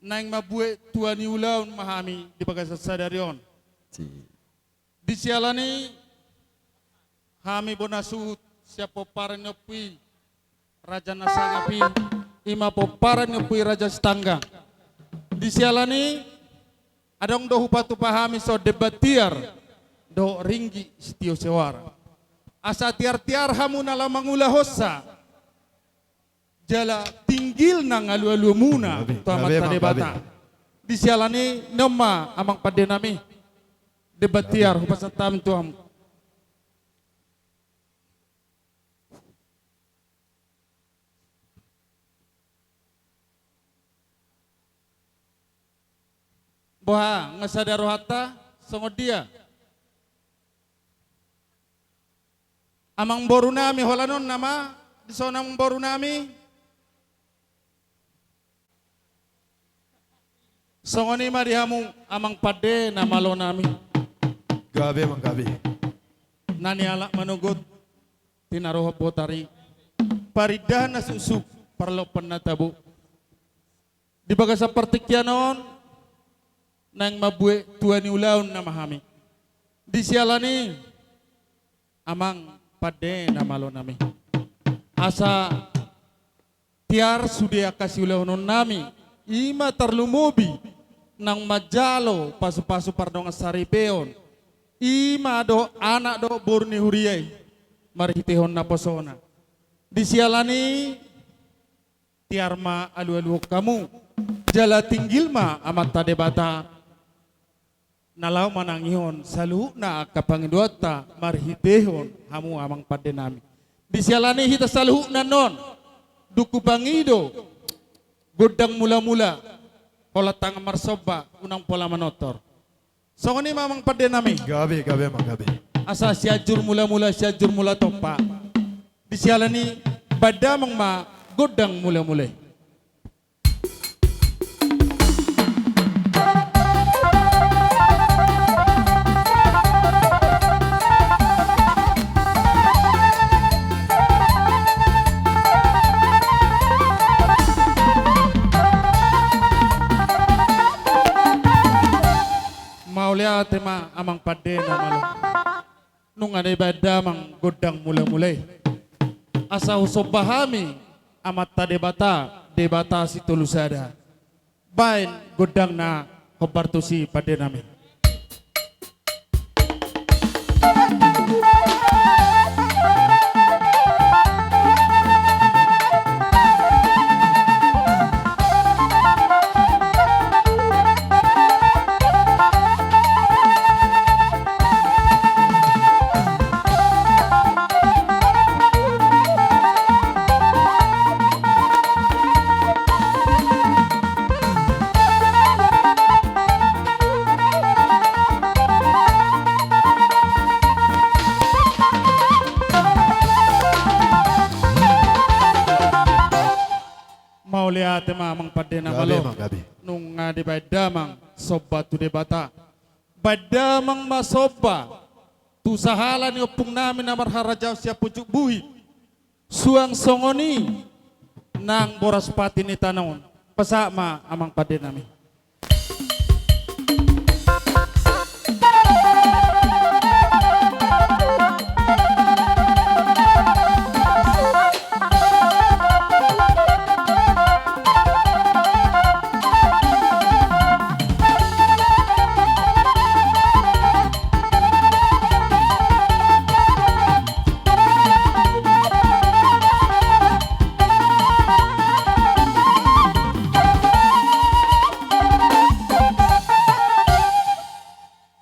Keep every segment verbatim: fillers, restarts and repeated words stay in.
Naeng mambuat tua ni ulaon ma hami di bagasan sadari on. Si. Di siala ni i hami bona suhut sian pomparan ni ompu i, Raja Nasangap i, i ma pomparan ni ompu i Raja Sitanggang. Di siala ni i adong do hupatupa hami songon demban tiar dohot ringgit sitio soara. Asa tiar-tiar hamu na laho mangulahonsa, jala tinggil nang alu-alumuna tu Amanta Debata. Di siala ni i, on ma amang pande nami, demban tiar hupasahat hami tu hamu. Boha, nga sada rohanta songon dia? Amangboru nami, holan on nama dison amangboru nami. Songon i ma di hamu amang pande na malo nami. Gabe amang gabe. Na nialap manogot, tinaruhon botari, parindahan na suksuk, parlompan na tabo. Di bagasan partingkian on naeng mambuat tua ni ulaon nama hami. Di siala ni i amang pande na malo nami, asa tiar sude angka siulahonon nami, i ma tarlumobi naung manjalo pasu-pasu pardongan saripeon, i ma dohot anak dohot boru ni huria i marhitehon naposona. Di siala ni i tiar ma alu-aluhon hamu, jala tinggil ma Amanta Debata na laho manangihon saluhutna angka pangidoanta marhitehon hamu amang pande nami. Di siala ni i hita saluhutna annon dung hupangido gondang mula-mula, holan tangan marsomba, unang pola manortor. Songon i ma amang pande nami. Gabe, gabe amang gabe. Asa Sianjur Mula-mula, Sianjur Mula Tompa. Di siala ni i baen damang ma gondang mula-mula i. Mauliate ma amang pande na malo. Nunga dibaen damang gondang mula-mula i, asa husomba hami Amanta Debata, Debata Sitolusada. Baen gondangna hombar tusi pande nami. Mauliate ma amang pande na malo. Gabe amang gabe. Nunga dibaen damang somba tu Debata. Baen damang ma somba tu sahala ni ompung nami na marharajaon sian Pucuk Buhit. Suang songon i nang boras pati ni tano on. Pasahat ma amang pande nami.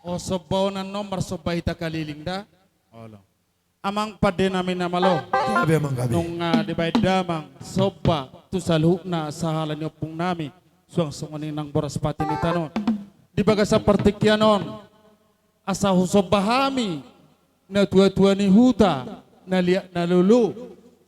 O, somba on annon marsomba hita kaliling da. Olo. Amang pande nami na malo. Gabe amang gabe. Nunga dibaen damang somba tu saluhutna sahala ni ompung nami, suang songon i nang boras pati ni tano on. Di bagasan partingkian on, asa husomba hami natua-tua ni huta, na liat na lolo,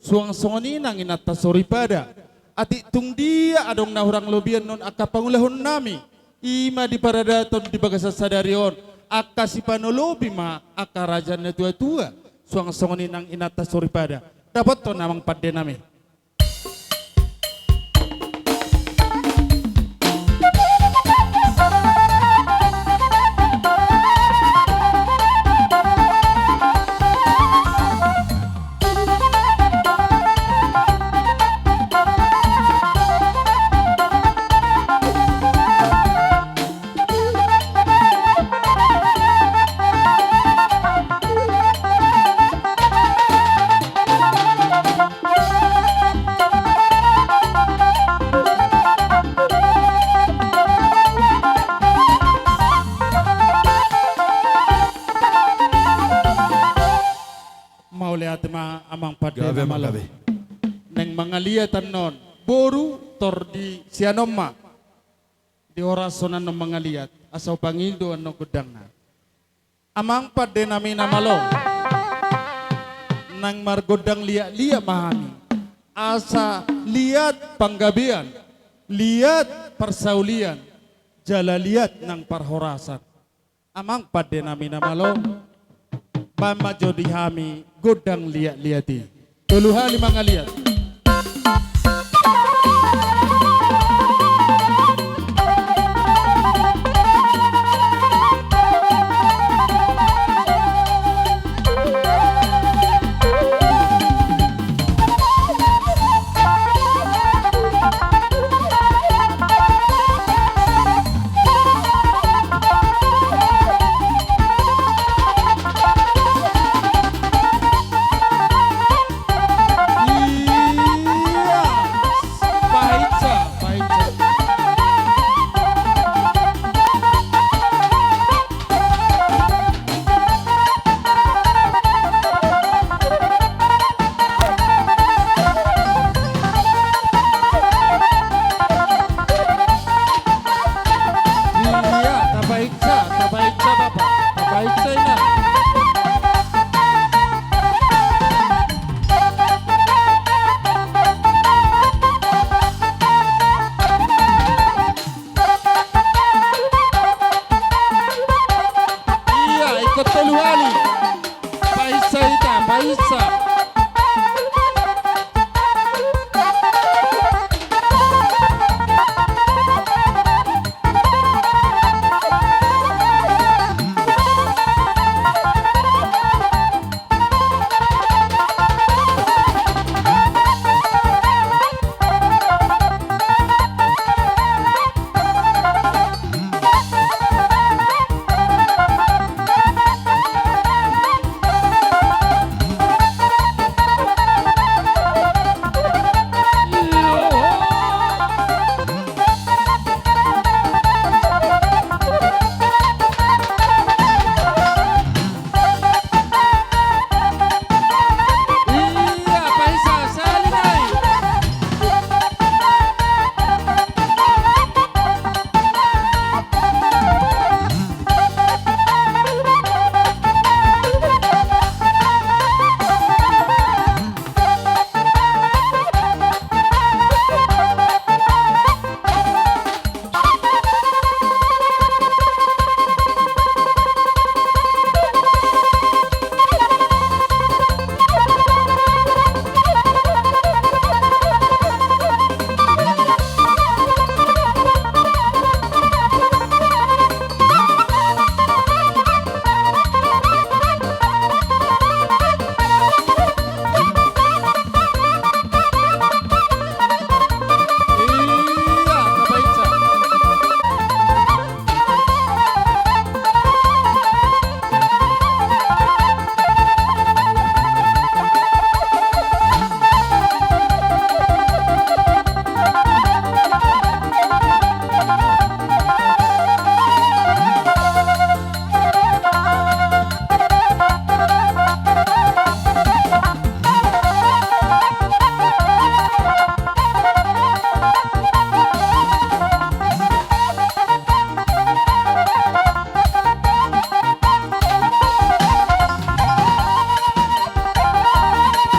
suang songon i nang inanta soripada. Atik tung dia adong na hurang lobian on angka pangulahon nami, i ma diparadaton di bagasan sadari on, angka sipanolobi ma angka raja natua-tua, suang songon i nang inanta soripada. Dapothon amang pande nami. Mauliate ma amang pande na malo. Gabe ma gabe. Naeng mangaliat annon, boru tor di sian on ma. Di horas on annon mangaliat, asa hupangido annon gondangna. Amang pande nami na malo. Naeng margondang liat-liat ma hami. Asa liat panggabean, liat parsaulian, jala liat nang parhorasan. Amang pande nami na malo, baen ma jo di hami gondang liat-liat i. Tolu hali mangaliat. Iya. Pahinsa, pahinsa. Iya, tapaiksa, tapaiksa, Bapak. Tapaiksa, Ina. Iya, ingkon tolu hali. Paisa hita, paisa.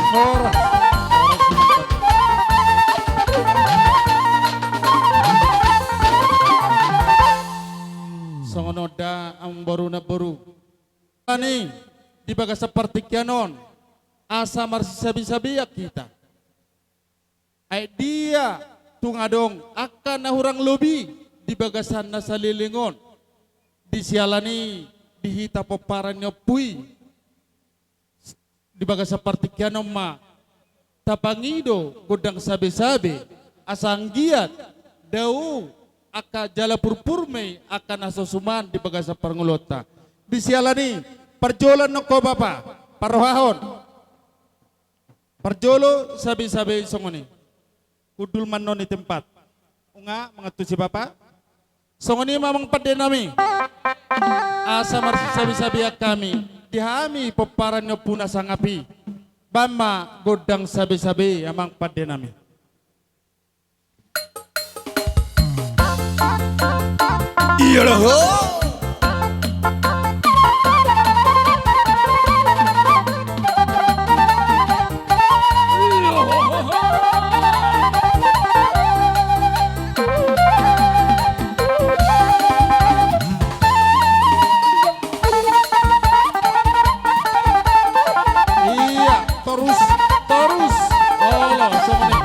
Horas. Songon on da amangboru, namboru. Ani, di bagasan partingkian on, asa marsisabisabian hita. Ai dia tung adong angka na hurang lobi di bagasan na saleleng on. Di siala ni di hita pomparan ni ompu i, di bagasan partingkian on ma tapangido gondang sabesabe, asa anggiat dao angka jala purpur ma i angka na so suman di bagasan parngoluonta. Di siala ni parjolo annon ho Bapa, parrohahon. Parjolo sabesabe i songon i. Hundul ma annon i tempat. Nunga mangantusi Bapa. Songon i ma amang pande nami. Asa marsisabisabian hami. di hami pomparan ni ompuna sangap i. Baen ma gondang sabe-sabe, amang pande nami. Iyalah ho. Iya, torus, torus. Olo, songon i.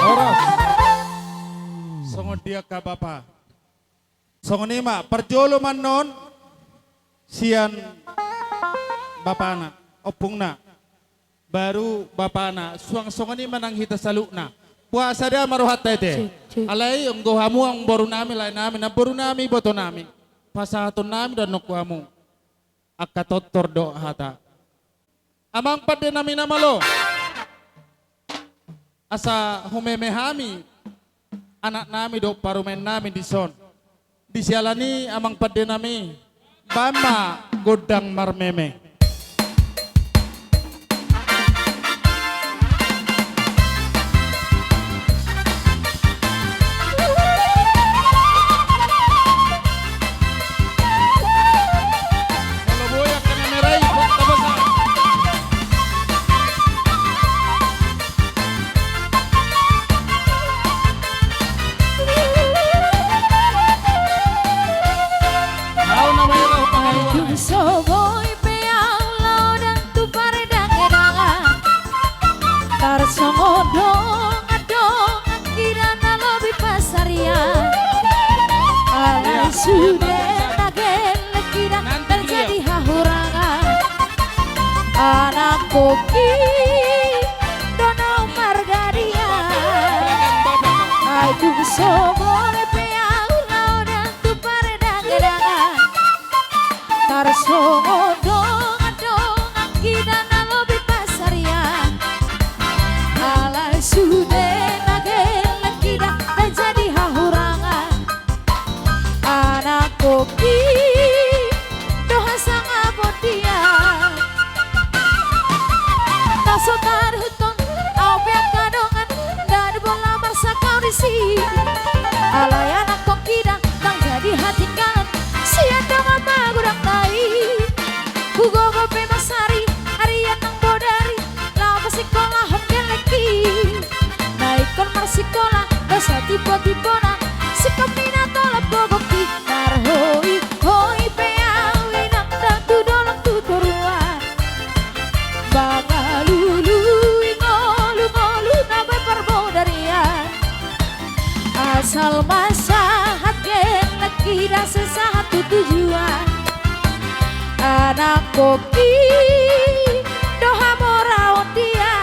Horas. Songon dia ka bapa? Songon i ma, parjolo ma annon sian bapana, ompungna. Baru bapana, suang songon i ma nang hita saluhutna. Boha sada ma rohanta ate. Sip, sip. Alai anggo hamu amangboru nami, lae nami, namboru nami, iboto nami, pasahaton nami do annon tu hamu. Angka tortor do hata. Amang pande nami na malo. Asa humeme hami anak nami dohot parumaen nami dison. Di siala ni i amang pande nami, baen ma gondang marmeme. Tung so boi pe au laho dang tu pardangedangan, tarsongon dongan-dongan hita na lobi pansarian. Alai sude na gelleng hita tarjadi hahurangan. Anakkonhi do na margadian. Ai tung so boi pe au laho dang tu pardangedangan, tarsongon dongan-dongan hita na lobi pansarian. Alai sude na gelleng hita tarjadi hahurangan. Anakkonhi do hasangapon dia. Timbo-timbona, singkop ni na tolap gogo i. Marhoi-hoi pe au inang, ndang tu dolok tu toruan. Mangalului ngolu-ngolu na baen parbodarian. Asal ma sahat gelek hita, sai sahat tu tujuan. Anak koki do hamoraon di au.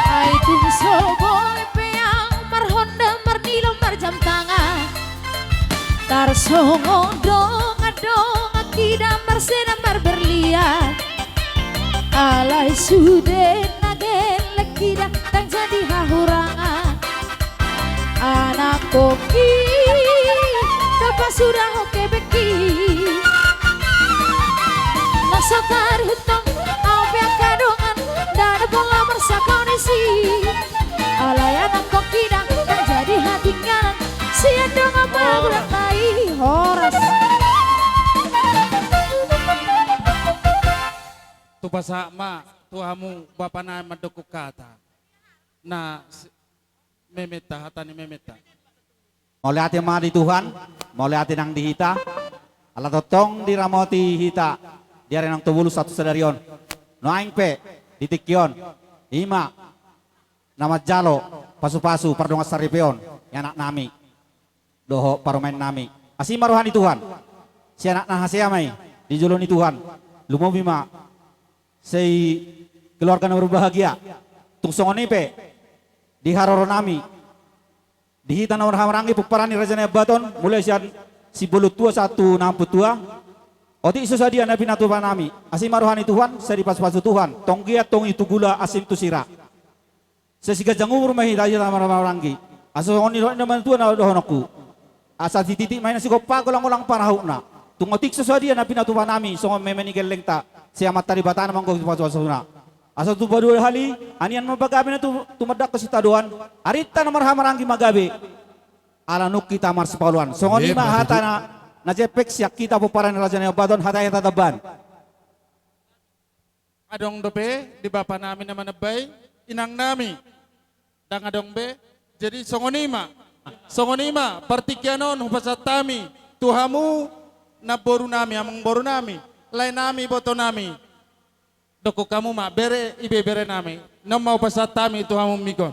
Ai tung so boi pe au marhonda, marnilom, marjam tangan. Tarsongon dongan-dongan hita, marsedan marberlian. Alai sude na gelek hita, ndang jadi hahurangan. Anak koki, do pasudahon gebek i. Na so tarihut tong au pe angka dongan, ndada pola marsakau disi. Alai anak koki ndang jadi hatinggana sian dongan, maulang nai horas. Tupasahat ma tu hamu bapa nami mandok hata. Na si-, memeta, hata ni memeta. Mauliate ma di Tuhan, mauliate nang di hita. Ala tongtong diramoti hita di ari naung tobolus sahat tu sadari on. Nuaeng pe di tingki on, i ma na manjalo pasu-pasu pardongan saripeon ni anak nami dohot parumaen nami. Asi ma roha ni Tuhan. Sai anak na hasea ma i di jolo ni Tuhan. Lumobi ma sai keluarga na berbahagia. Tung songon i pe di haroro nami, di hita na marhahamaranggi pomparan ni Raja Nai Ambaton, mulai sian Sibolon Tua sahat tu na ampun tua. Otik so sadia na pinatupa nami. Asi ma roha ni Tuhan, sai dipasu-pasu Tuhan. Tong giat, tong i tu gula, asin tu sira. Sai siganjang umur ma hita, hita na marhahamaranggi. Asa songon i dohot ni na matua na dohononku. Asa sititik ma i na sigompa, golang-golang pangarahutna. Tung otik so sadia na pinatupa nami songon meme ni gellengta, sai Amanta Debata na manggohi pasu-pasuna. Asa tu padua hali, anian ma pagabe na tu, tumandangkon sitadoan, arinta na marhahamaranggi ma gabe. Ala nunga hita marsipaoloan. Songon i ma hata na, na jempek sian hita pomparan ni Raja Nai Ambaton, hata-hata tambahan. Adong dope di bapa nami na manambai, inang nami? Ndang adong be. Jadi songon i ma. Songon i ma partingkian on hupasahat hami tu hamu namboru nami, amangboru nami, lae nami, iboto nami. Dokkon hamu ma, bere, ibebere nami. Nunga ma hupasahat hami tu hamu migon.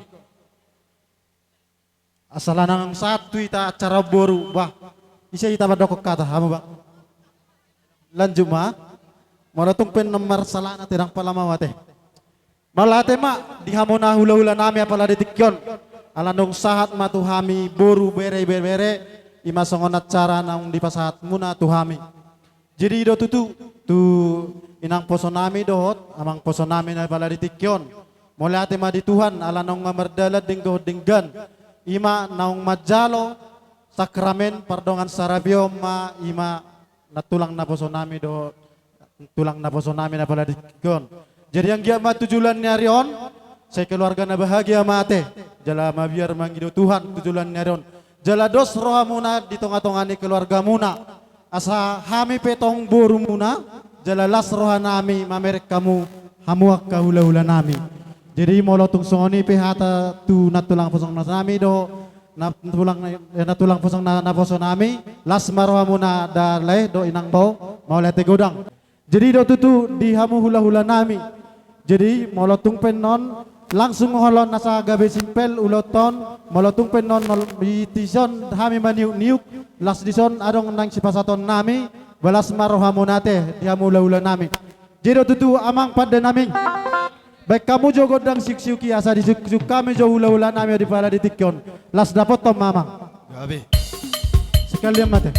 Asa ala naung sahat tu hita acara boru, bah. Ise hita mandokkon hata, hamu bah? Lanjut ma. Molo tung pe na marsalakna te, ndang pola mau ate. Mauliate ma di hamu na hula-hula nami apala di tingki on. Ala naung sahat ma tu hami boru, bere, ibebere, i ma songon acara naung dipasahat muna tu hami. Jadi i do tutu, tu inangposo nami dohot amangposo nami na pala di tingki on. Mauliate ma di Tuhan, ala naung mardalan denggan dohot denggan. I ma naung manjalo sakramen pardongan saripeon ma, i ma nantulang naposo nami dohot nantulang naposo nami na pala di tingki on. Jadi anggiat ma tu joloan ni ari on, sai keluarga na bahagia ma ate, jala mabiar mangido Tuhan tu joloan ni ari on. Jala dos rohamuna di tonga-tonga ni keluargamuna. Asa hami pe tong borumuna, jala las roha nami mamereng hamu, hamu angka hula-hula nami. Jadi molo tung songon i pe hata tu nantulang naposo nami dohot nantulang, eh, nantulang naposo na, naposo nami, las ma rohamuna da lae dohot inang, bao, mauliate godang. Jadi i do tutu di hamu hula-hula nami. Jadi molo tung pe on langsung olo na sagabe simpel ulaonta on, molo tung pe on ol-, i dison hami maniuk-niuk, las dison adong naeng sipasahaton nami, ba las ma rohamuna ate di hamu hula-hula nami. Jadi i do tutu amang pande nami. Baen hamu jo gondang siuk-siuk i asa disiuk-siuk hami jo hula-hula nami di pala di tingki on. Las dapothon ma amang. Gabe. Sekalian ma ate.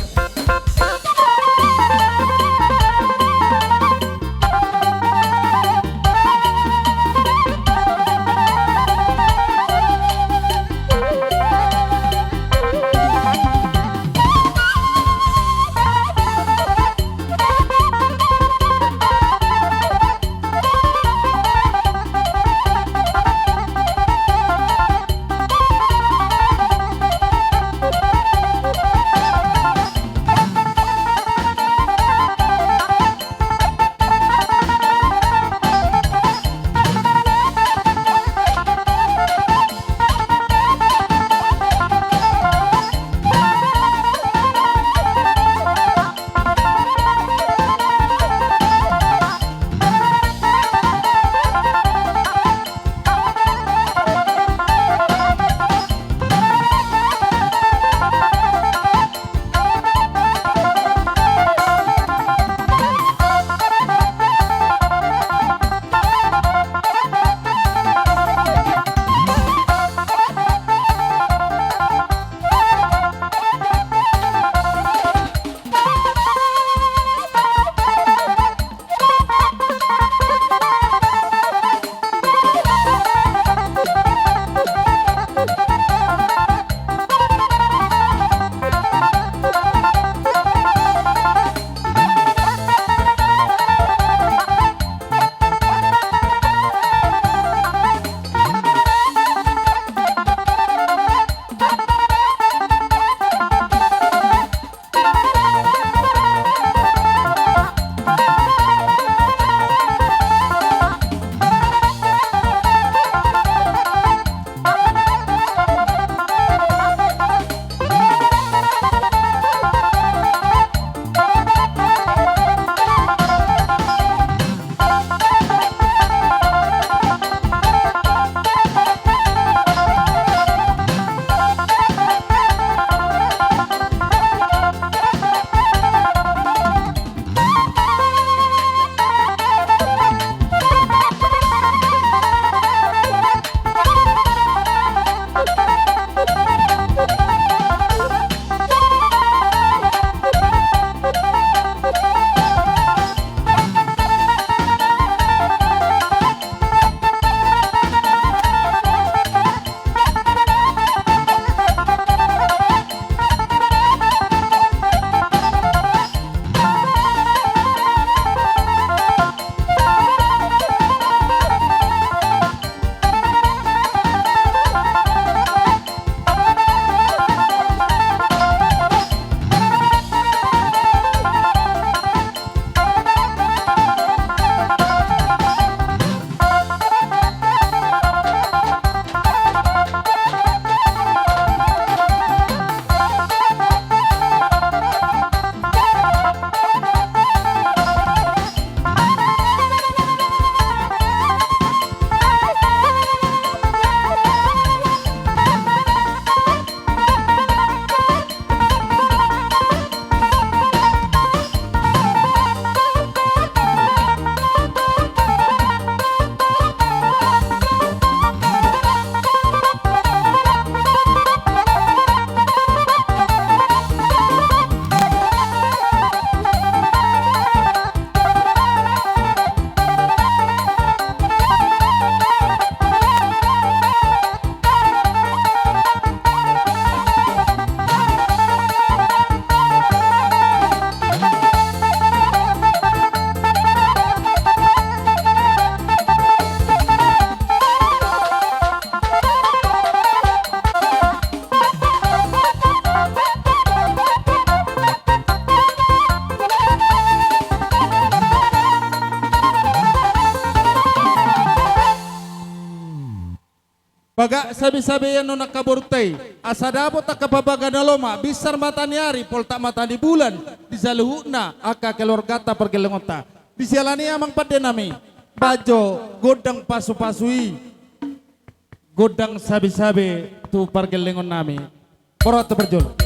Bagak sabe-sabe ia non angka borunta i, asa dapot angka pambaga na lomak, binsar mata ni ari, poltak mata ni bulan, di saluhutna angka keluarganta pargellengonta. Di siala ni i amang pande nami, bahen jo gondang pasu-pasu i, gondang sabe-sabe tu pargellengon nami. Borhat tu parjolo.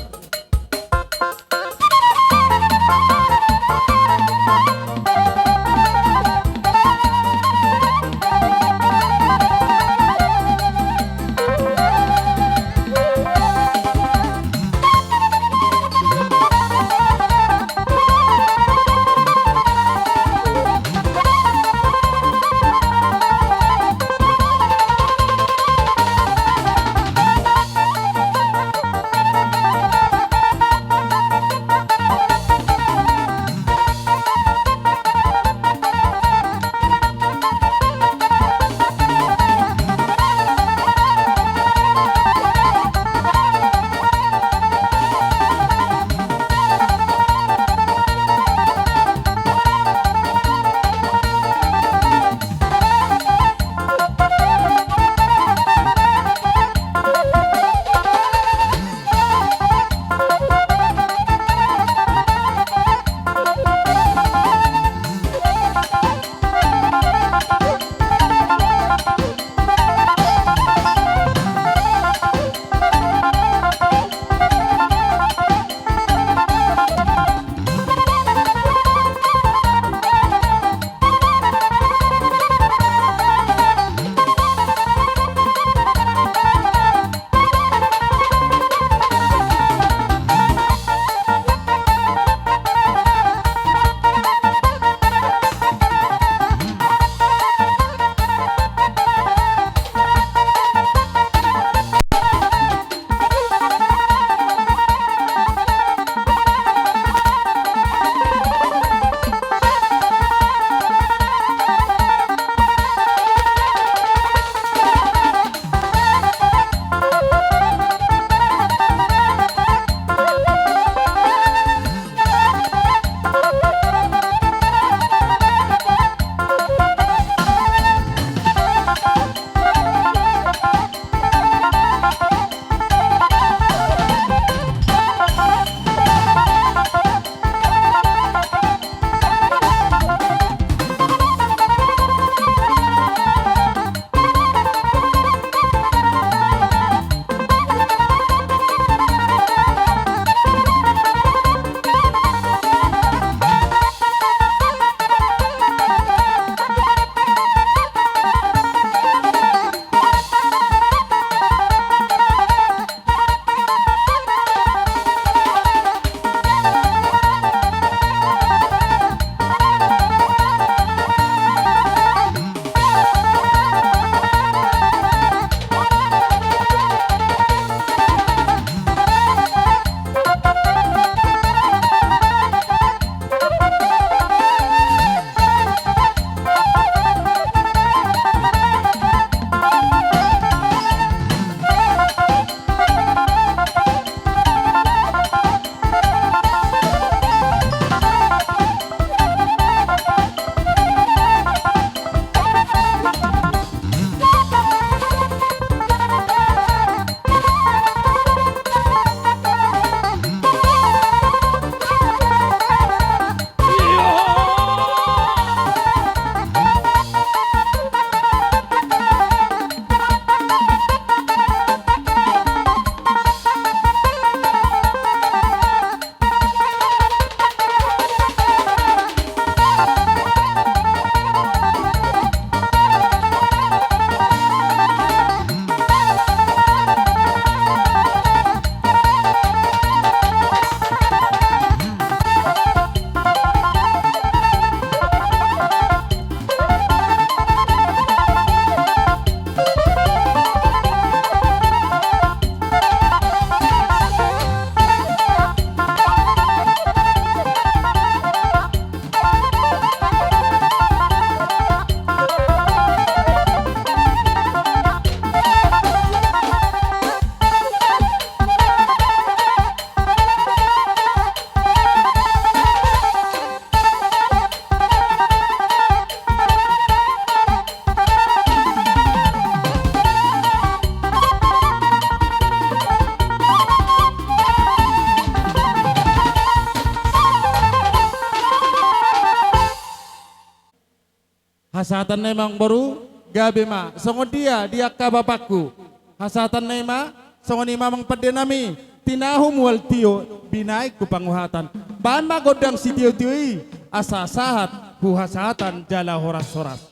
Hasahatanna i ma amangboru, gabe ma. Songon dia di angka bapakku? Hasahatanna i ma, songon i ma amang pande nami, tinahu mual tio, binahen tu panguhatan. Bahen ma gondang sitiotio i, asa sahat, huhasahatan jala horas-horas.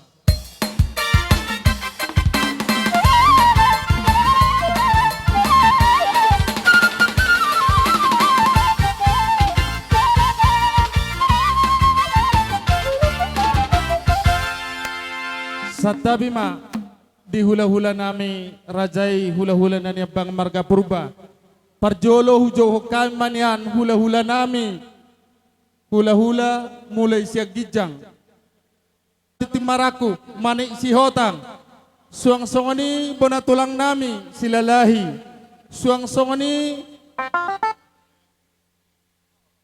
Santabi ma di hulahula nami raja i, hulahula na niambangan marga Purba. Parjolo hujouhon hami ma nian hulahula nami, hulahula mulai sian ginjang. Tintin marangkup, Manik Sihotang. Suang songon i bona tulang nami Silalahi. Suang songon i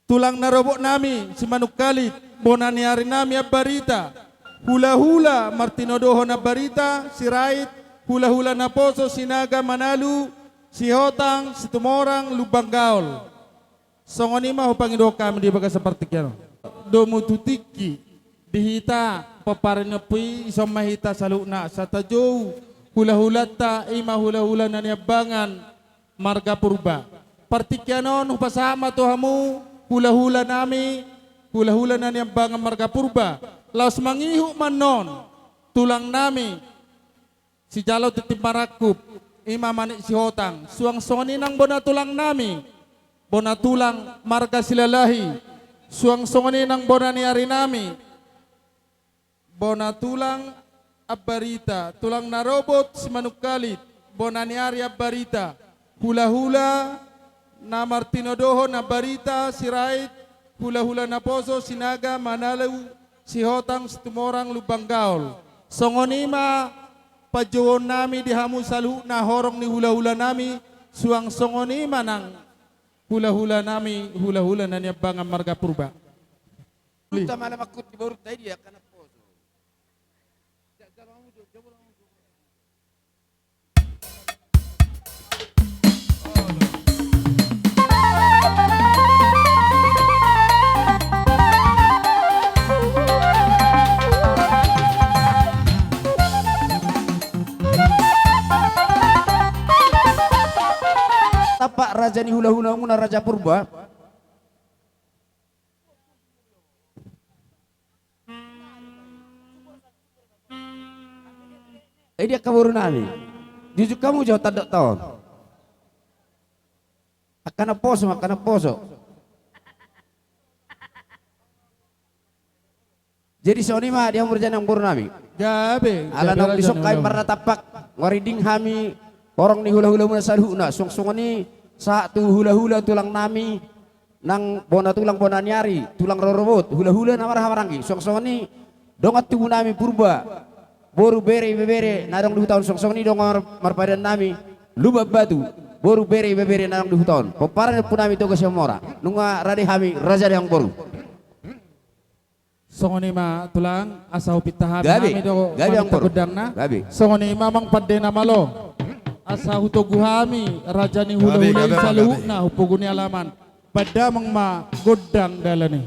tulang na robot nami Simanungkalit, bona ni ari nami Ambarita. Hulahula martinodohon Ambarita Sirait, hulahula naposo Sinaga, Manalu, Sihotang, Situmorang, Lumban Gaol. Songon i ma hupangidohon hami di bagasan partingkian on. Domu tu tingki di hita pomparan ni ompu i, dison ma hita saluhutna asa tajou hulahulanta, i ma hulahula na niambangan marga Purba. Partingkian on hupasahat ma tu hamu hulahula nami, hulahula na niambangan marga Purba, laos mangihut ma annon tulang nami sijalo tintin marangkup, i ma Manik Sihotang. Suang songon i nang bona tulang nami, bona tulang marga Silalahi. Suang songon i nang bona ni ari nami, bona tulang Ambarita, tulang na robot Simanungkalit, bona ni ari Ambarita. Hulahula na martinodohon Ambarita Sirait, hulahula naposo Sinaga, Manalu, Sihotang, Situmorang, Lumban Gaol. Songon i ma panjouon nami di hamu saluhutna horong ni hulahula nami, suang songon i ma nang hulahula nami, hulahula na niambangan marga Purba. Uta malam akut di boru tai dia kana poso. Tampak raja ni hulahula muna raja Purba. Eh, dia kaboru nami. Jujur kamu jauh tandok taon. Akana poso, akana poso. Jadi songon i ma di hamu raja ni amangboru nami. Gabe, ala gabe naung raja ni dison hami hulahula. Marnatampak, marinding hami horong ni hulahula muna saluhutna, suang songon i sahat tu hulahula tulang nami, nang bona tulang bona ni ari, tulang rorobot, hulahula na marhahamaranggi, suang songon i dongan tubu nami Purba, boru bere ibebere na adong di huta on, suang songon i dongan mar-, marpadan nami Lumban Batu, boru bere ibebere na adong di huta on. Pomparan ni ompu nami Toga Siamora, nunga rade hami raja ni amangboru. Songon i ma tulang, asa hupinta hami gabe, hami do gabe, mangido amangboru, gondangna. Gabe. Songon i ma amang pande na malo. Asa hutogu hami raja ni hulahula i, gabe, gabe, saluhutna, gabe, hupogu ni alaman. Bahen damang ma gondang dalan i.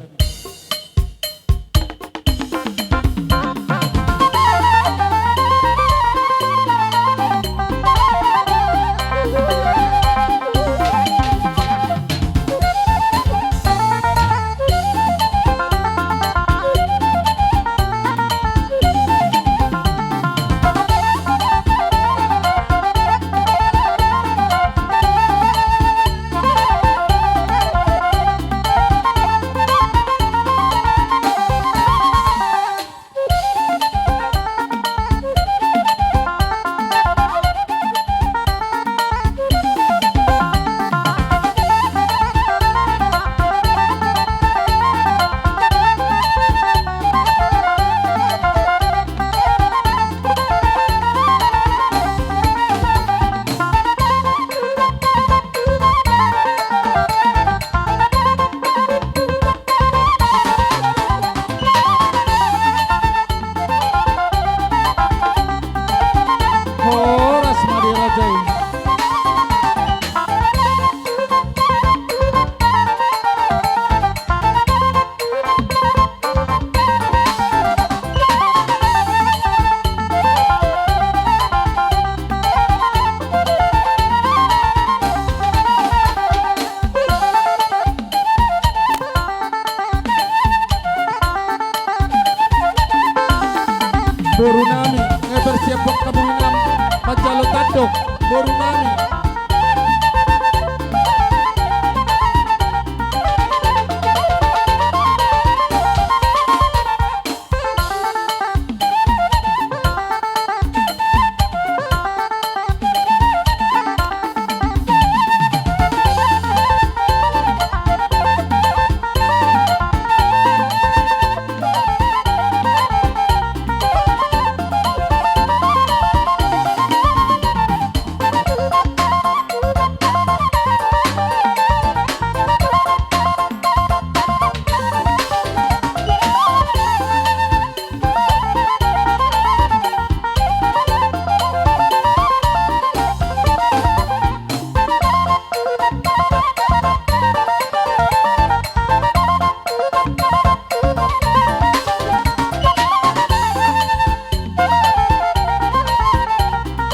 boru nami.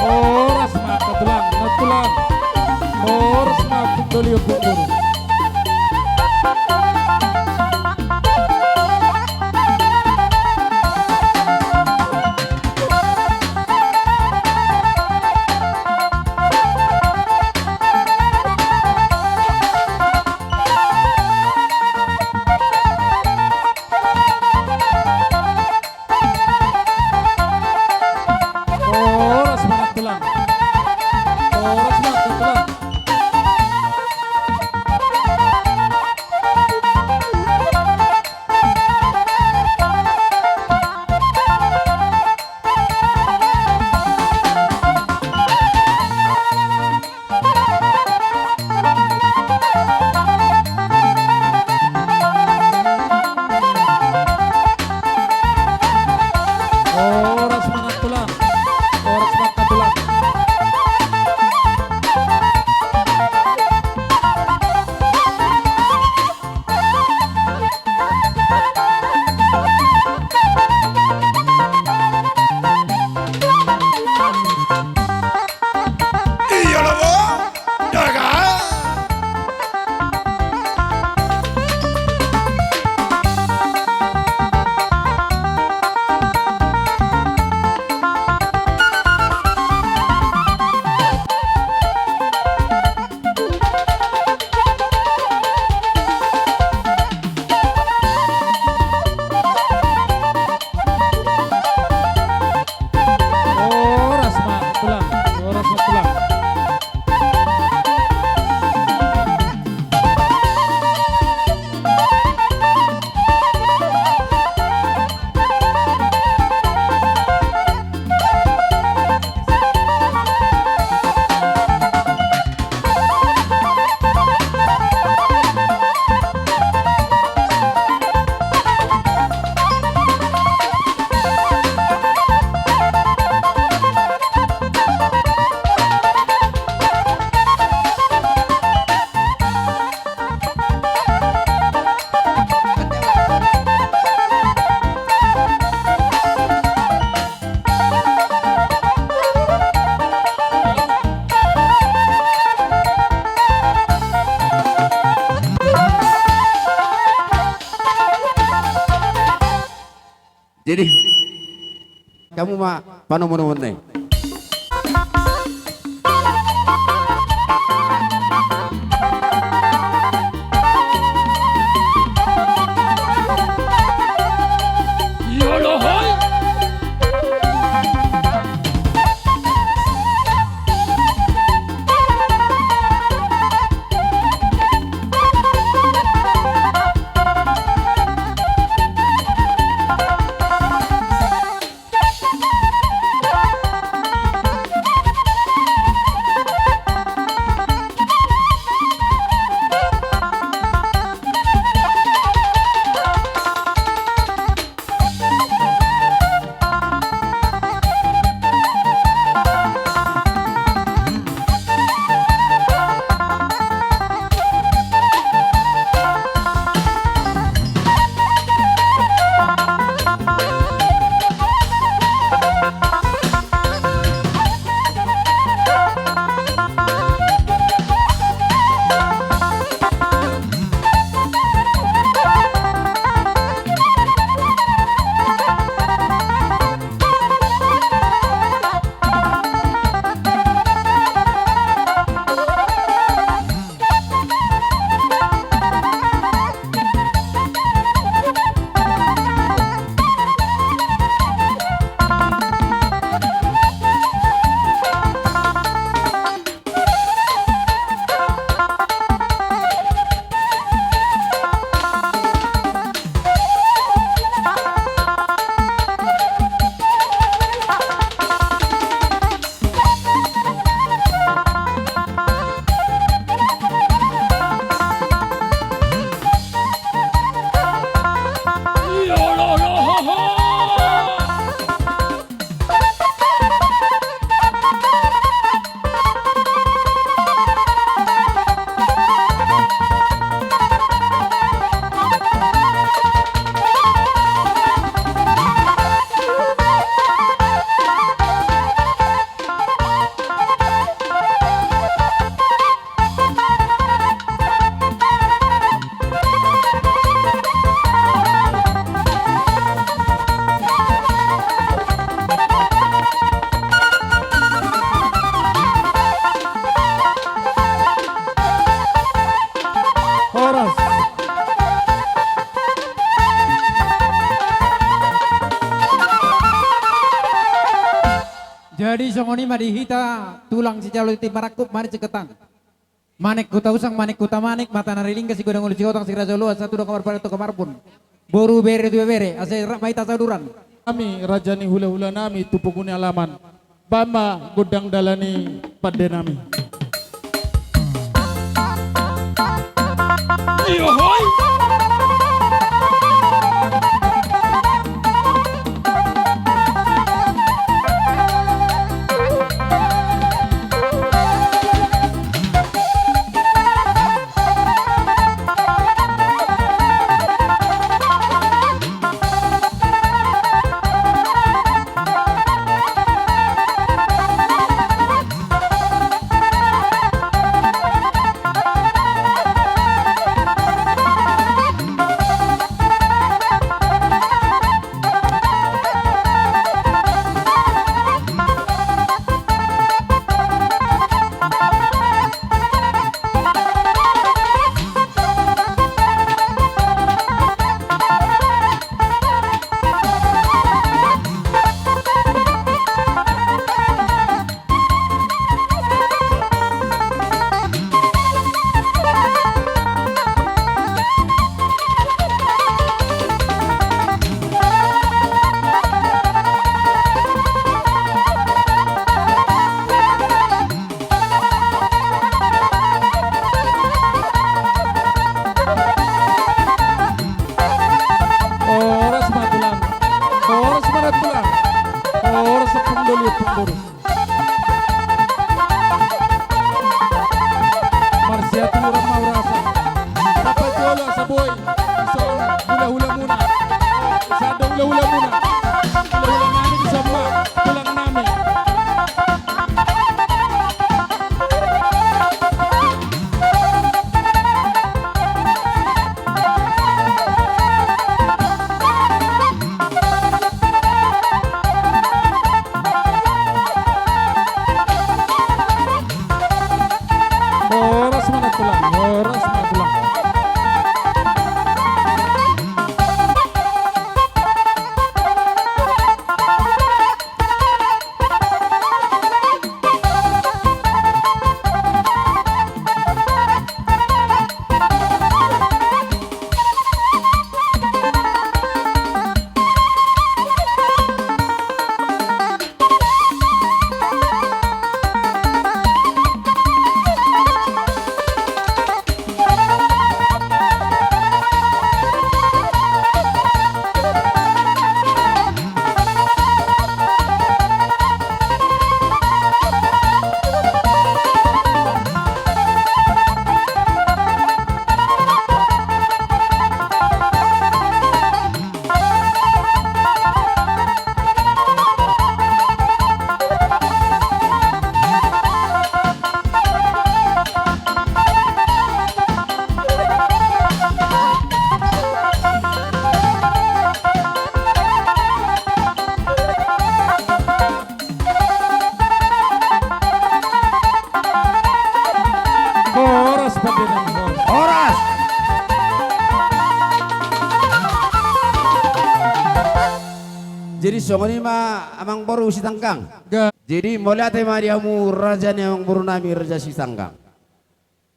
Horas ma angka tulang, na tulang. Horas ma pundoli ompung boru. Horas ma tulang. Horas ma tulang. Horas ma tulang. Horas ma tulang. Iya lo, Bo. Daga. Horas ma tulang, horas ma tulang. Jadi, hamu ma panomunomuonna i. Jadi songon i ma di hita tulang sijalo tintin marangkup manik siketang. Manik huta usang, manik huta manik, mata na rilingga, sigodang ulu sigotang, siraja oloan, satulang kamar pareto kamarpun. Boru bere tu ibebere, asa rap ma hita saluran. Nami raja ni hulahula nami tu pogu ni alaman. Baen ma gondang dalan ni pande nami. Iyohoi. Horas ma tulang. Horas ma tulang. Horas, ompung doli, ompung boru. Marsiaturan ma hurasa. Rap ma tu jolo asa boi. Dison hulahulamuna. Sada hulahulamuna. Hulahulanami dison ma. Tulangnami. Horas ma tulang, horas ma tulang. Horas pande nami, horas. Horas. Jadi songon i ma amangboru Sitanggang. Ga. Jadi mauliate ma di hamu raja ni amangboru nami Raja Sitanggang.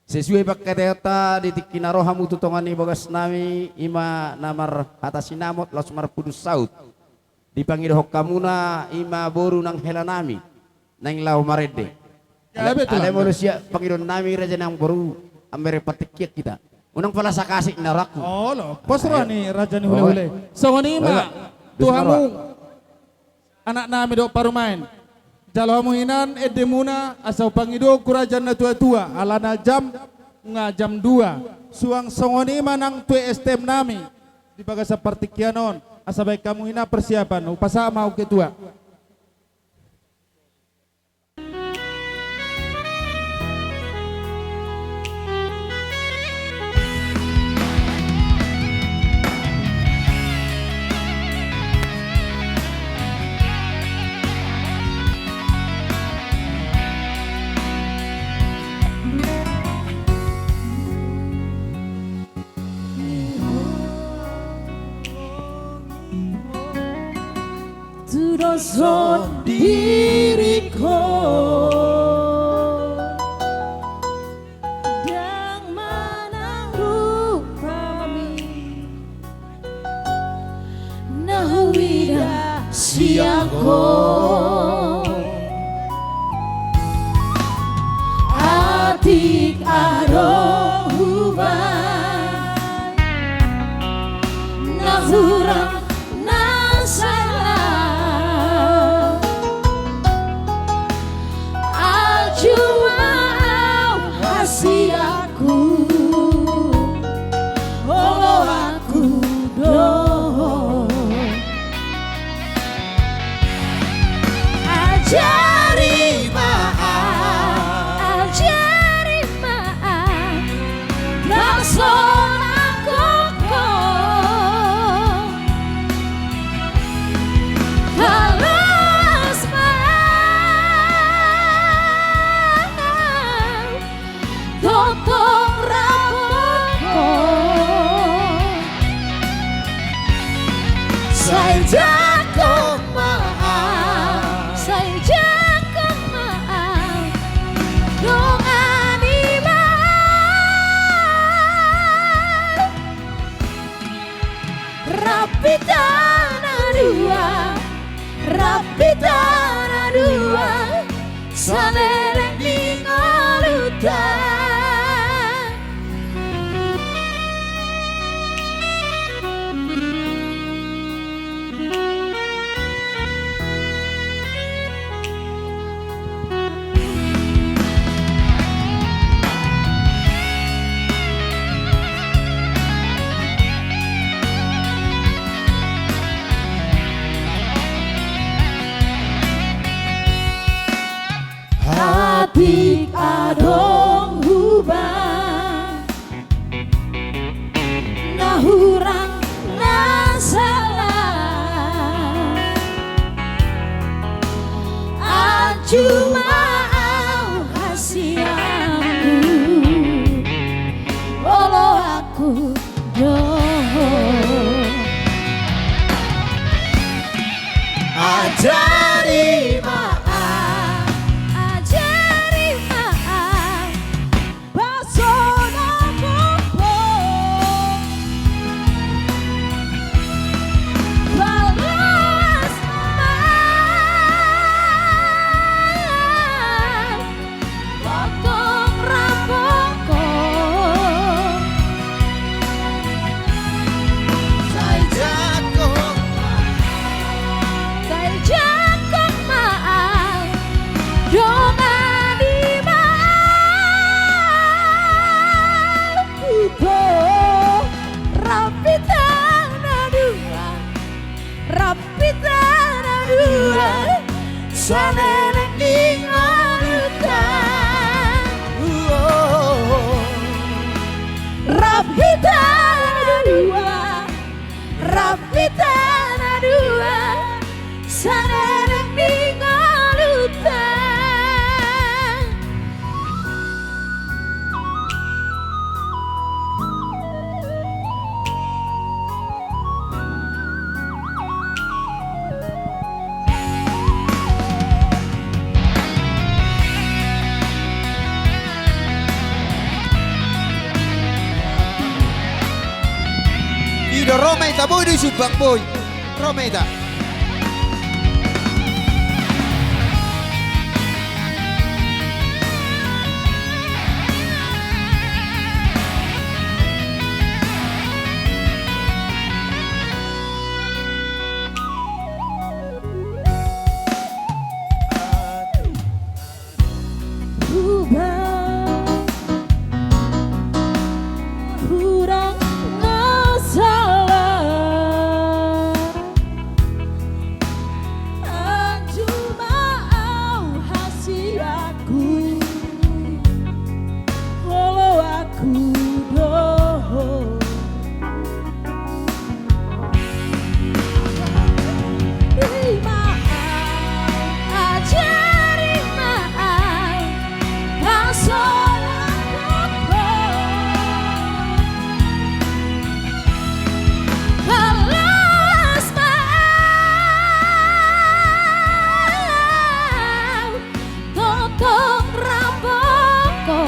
Sesuai pangkataionta di tingki na ro hamu tu tonga ni bagas nami, i ma na marhata sinamot laos marpudun saut. Dipangidohon hamuna i ma boru nang hela nami naeng laho marende. Gabe tulang. Alai molo sian pangidoan nami raja nang boru, ambereng partingkian hita. Unang pala sangkasik na rohangku. Olo, pos roha ni raja ni hulahula i. Songon i ma tu hamu anak nami dohot parumaen. Jalo hamu hinan endemuna asa hupangidohon hurajan na tuatua, alana jam nga jam dua. Suang songon i ma nang tu S T M nami di bagasan partingkian on, asa baen hamu hinan persiapan, hupasahat ma tu ketua. Tudos sondiri saleleng ni ngolunta. Atik adong hubang na hurang na sala, anju ma au hasianku, oloanku do. Ajari ma au, ajari ma au, pasona popo. Balas ma au, tongtong rambuko. Sai jangkon, sai jangkon ma au, dongani ma au. Ito, rap hita na dua, rap hita na dua, saleleng ni ngolunta. Rap hita na dua, rap hita na dua, saleleng ni ngolunta. I do, ro ma hita, boi do i sumbang, boi. Ro ma hita. Hubang hurang na sala, anju ma au hasianku, oloanku do. Ajari ma au, ajari ma au, pasona popo. Balas ma au, tongtong rambuko.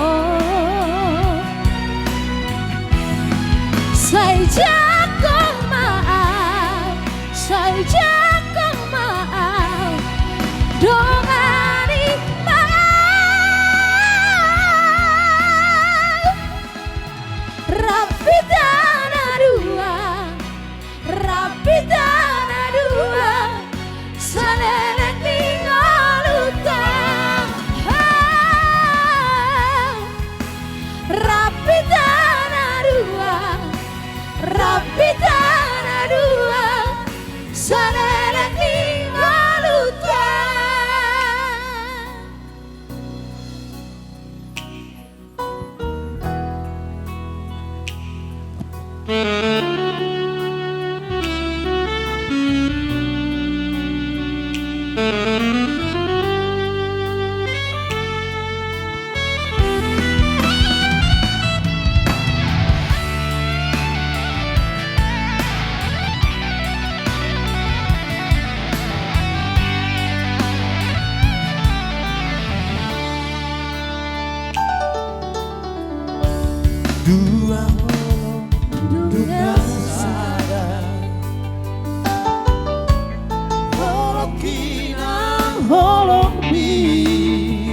Sai jangkon ma au, sai jangkon ma au, dongani ma au. Rap hita na dua, rap hita na dua, saleleng ni ngolunta. Rap hita na dua, rap hita na dua, saleleng ni ngolunta. Dua holong, dua sada. Holongki nang holongmi.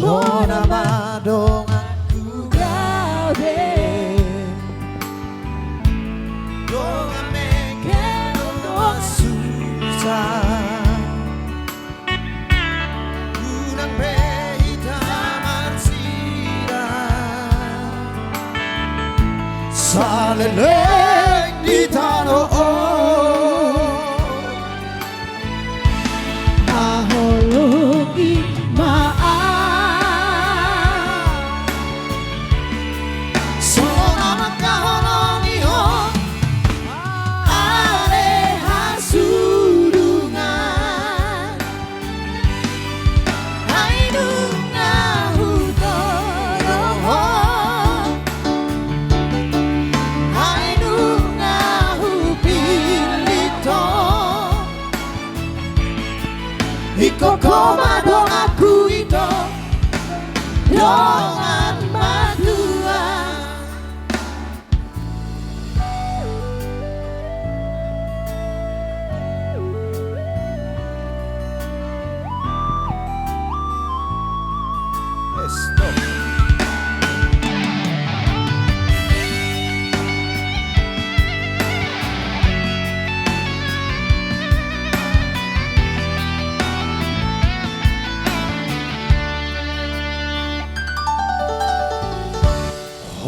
Hona ma donganku gabe, dongan mengkel, dongan susah. Unang be hita marsirang, saleleng di tano on. Haholongi ma ahu, songon na mangkaholongi ho ale hasudungan. Ai nunga hutodo ho, ai nunga hupillit ho. Ingkon ho ma donganku ito, dongan matua.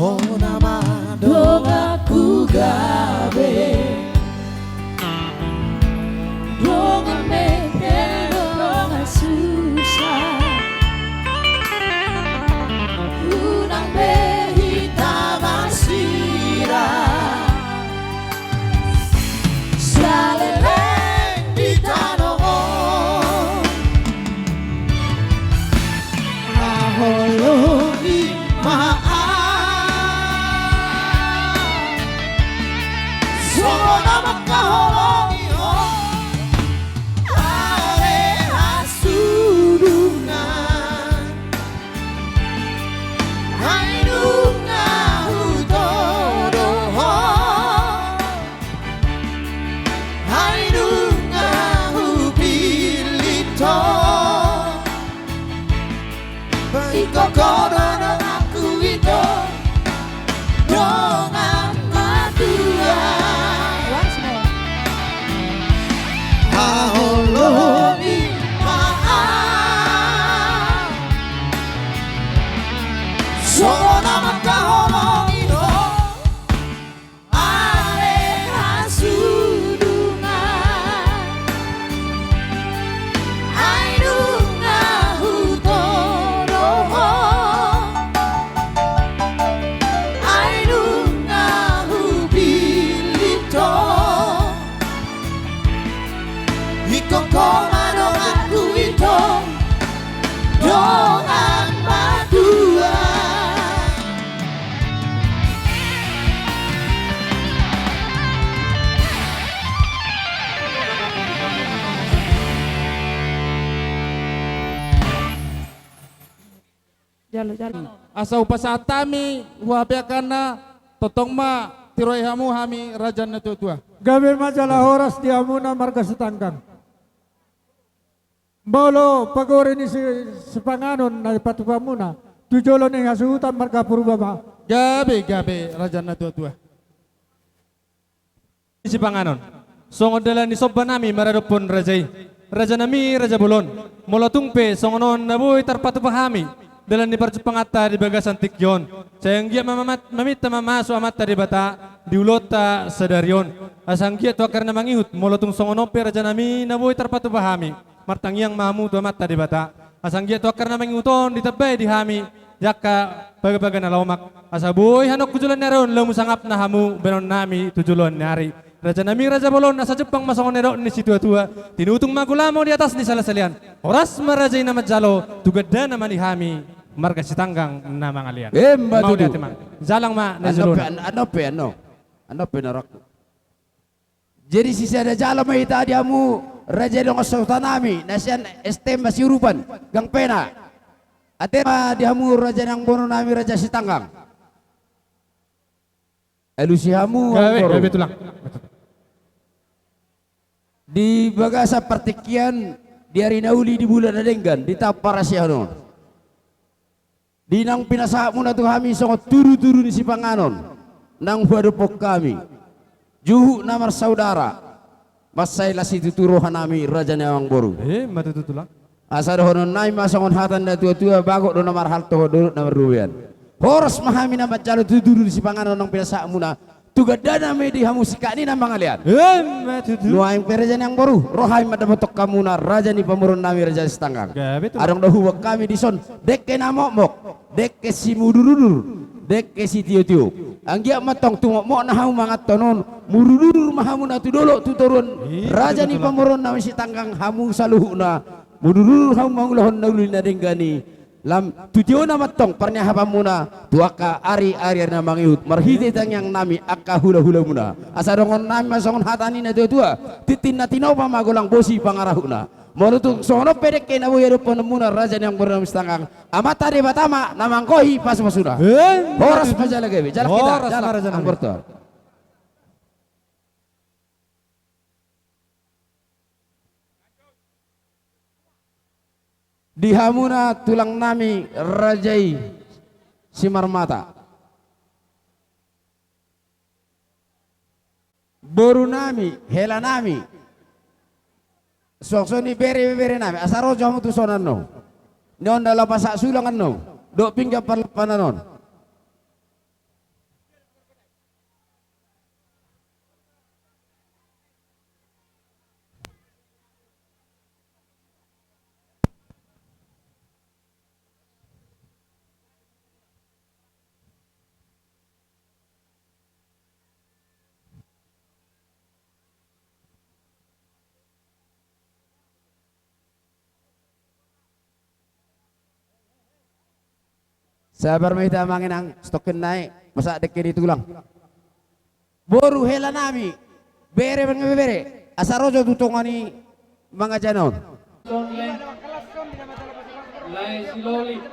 Hona ma donganku gabe, dongan mengkel, dongan susah. Unang be hita marsirang, saleleng di tano on. Haholongi ma ahu, songon na mangkaholongi ho ale hasudungan. Ai nunga hutodo ho, ai nunga hupillit ho. Ingkon ho donganku ito, dongan matua. Once more. Haholongi ma ahu, songon na mangkaholongi ho ale hasudungan. Ai nunga hutodo ho, ai nunga hupillit ho. Ingkon ho ma donganku ito, dongan matua. Jalo, jalo. Asa hupasahat hami, huhapeakanna, tongtong ma tiroai hamu hami raja na tuatua. Gabe ma jala horas di hamuna marga Sitanggang. Molo pagori ni si, sipanganon na dipatupa hamuna, tu jolo ni hasuhuton marga Purba ma. Gabe, gabe, raja na tuatua. Sipanganon. Songon dalan ni somba nami maradophon raja i. Raja nami, raja bolon. Molo tung pe songon on na boi tarpatupa hami dalan ni parjumpanganta di bagasan tingki on, sai anggiat ma mamat-, maminta ma hamu tu Amanta Debata di ulaonta sadari on. Asa anggiat tu angka na mangihut, molo tung songon on pe raja nami na boi tarpatupa hami. Martangiang ma hamu tu Amanta Debata. Asa anggiat tu angka na mangihut on ditambai di hami di angka bagabaga na lomak. Asa boi hanon tu joloan ni ari on laho sangap na hamu bahenon nami tu joloan ni ari. Raja nami, raja bolon, asa jumpang ma songon na nidok ni situatua: Tinutung ma gulamo di atas ni salasalean. Horas ma raja i na manjalo, tu gandana ma di hami marga Sitanggang na mangalean. Emma tutu. Mauliate ma. Jalang ma na jolo. Annon pe, an-, annon pe, annon. Annon pe na rohangku. Jadi sisada jala ma hita di hamu raja dongan sahuta nami na sian S T M Siurupan, Gang Pena. Ate ma di hamu raja nang boru nami raja Sitanggang. Alusi hamu. Gabe, gabe tulang. Di bagasan partingkian, di ari na uli, di bulan na denggan, di taon parasiahon on. Di naung pinasahatmuna tu hami songon tudutudu ni sipanganon naung huadophon hami, juhut na marsaudara, mansai las situtu rohanami raja ni amangboru. Emma tutu, Tulang. Asa dohononnami ma songon hata ni natuatua: Bagot do na marhalto, dolok na mardobean. Horas ma hami na manjalo tudutudu ni sipanganon naung pinasahatmuna tu gandanami di hamu singkat ni na mangalean. Emma tutu. Nuaeng pe, raja ni amangboru, ro hami mandapothon hamuna raja ni pamoruonnami, Raja Sitanggang. Gabe, Tulang. Adong do huboan hami dison dengke na mokmok, dengke simudurudur, dengke sitiotiop. Anggiat ma antong tumokmok na hamu manganhon on, mudurudur ma hamuna tu dolok tu toruan. Iya, raja ni, Tulang, pamoruonnami Sitanggang, hamu saluhutna, mudurudur hamu mangulahon na uli na denggan i. Lam tu tiona ma antong parniahapanmuna tu angka ariari na mangihut marhite tangiangnami angka hulahulamuna. Asa dohononnami ma songon hata ni natuatua: Tintin na tinopa ma, golang bosi pangarahutna. Molo tung songon on pe dengke na boi adophononmuna, raja ni amangboru nami Sitanggang, Amanta Debata ma na manggohi pasupasuna. Eh, horas ma jala gabe, jala hita, horas ma jala, raja nami, amangboru. Di hamuna tulangnami raja i Simarmata, borunami, helanami, suang songon i bere, beberenami, asa ro jo hamu tuson annon. Nion da laho pasahat sulang annon dohot pinggan parlampanan on. Sabar ma hita amang inang, satongkin nai, pasahat dengke ni tulang. Boru helanami, bere, bere, bere, asa ro jo tu tonga ni mangajana on. Lae Siloli,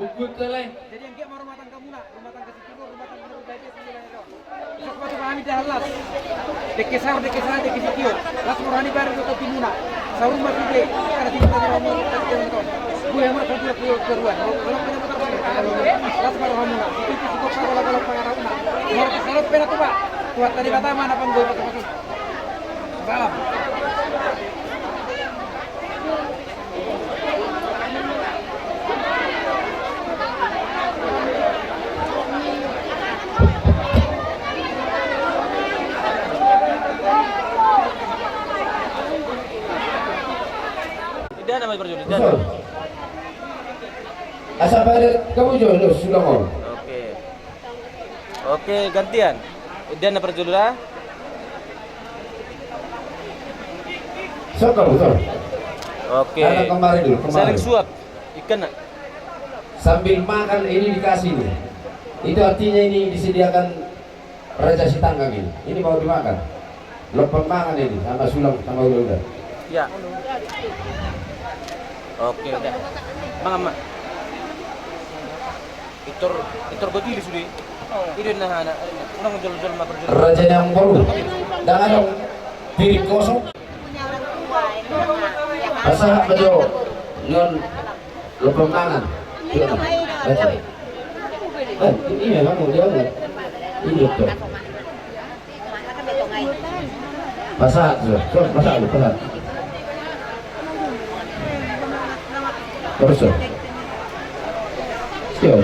bungkutta lae. Jadi anggiat ma rumah tanggamuna, rumah tangga situru, rumah tangga. Isuk ma tu hami da las. Dengke saur, dengke sala, dengke sitio. Las ma roha ni bere dohot tompinuna. Saur ma sude, karena sitio ma roha ni bere dohot tompinuna. Buya ma roha ni bere dohot tompinuna. Molo pena putar. Las ma rohamuna. Itu, itu, sukop, sukop, sukop, sukop, sukop. Molo tu salop pena tupa. Tuhan tadi kata mana panggo. Salam. Ida nama parjolo, ida. Asa pada kamu jolo sudah mau. Oke. Oke, gantian. Dia na parjolo da. Sok kamu, sok. Oke. Karena kemarin dulu, kemarin. Saling suap. Ikan nak. Sambil makan ini dikasih nih. Itu artinya ini disediakan Raja Sitanggang ini. Ini mau dimakan. Lompat makan ini sama sulang sama uda-uda. Ya. Oke, udah. Mang, Mang. Itor, itor gotili sude. Ide na hana, unang jol-jol ma parjolo. Raja ni amangboru. Ndang adong piring kosong. Pasahat ma jo. Nion lompat mangan. Iya, Raja. Eh, ini memang mau dia, Bang. Ini betul. Pasahat, so, so, pasahat, pasahat. Terus, so. Yo.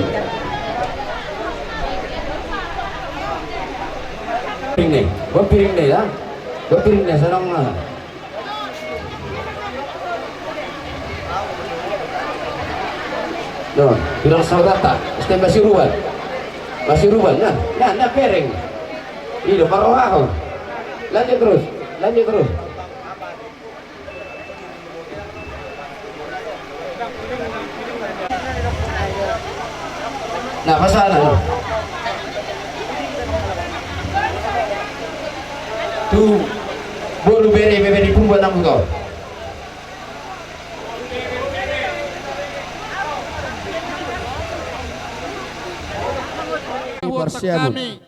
Piring ni, buat piring ni ya. Buat piring ni, senang lah. No, bilang saudara tak, stem masih ruan. Masih ruan, nah, nah, nah, piring. Iya, baru aku. Lanjut terus, lanjut terus. Nah, pasahat, nah. Tu, boru bere, bere di pungguan namu kau. Huarta kami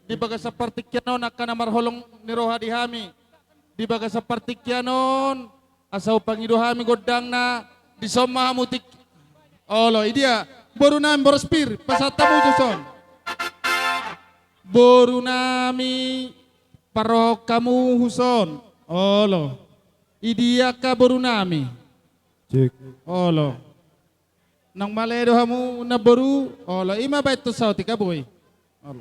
di bagasan partingkian on angka na marholong ni roha di hami di bagasan partingkian on, asa hupangido hami gondangna, dison ma hamu tingki. Olo, idia, Boru nami, boras pir, pasahat hamu tuson. Boru nami, parrohahon hamu tuson. Olo. Idia angka boru nami? Cek. Olo. Naung male do hamu namboru? Olo, i ma baen tu saotik, boi. Olo.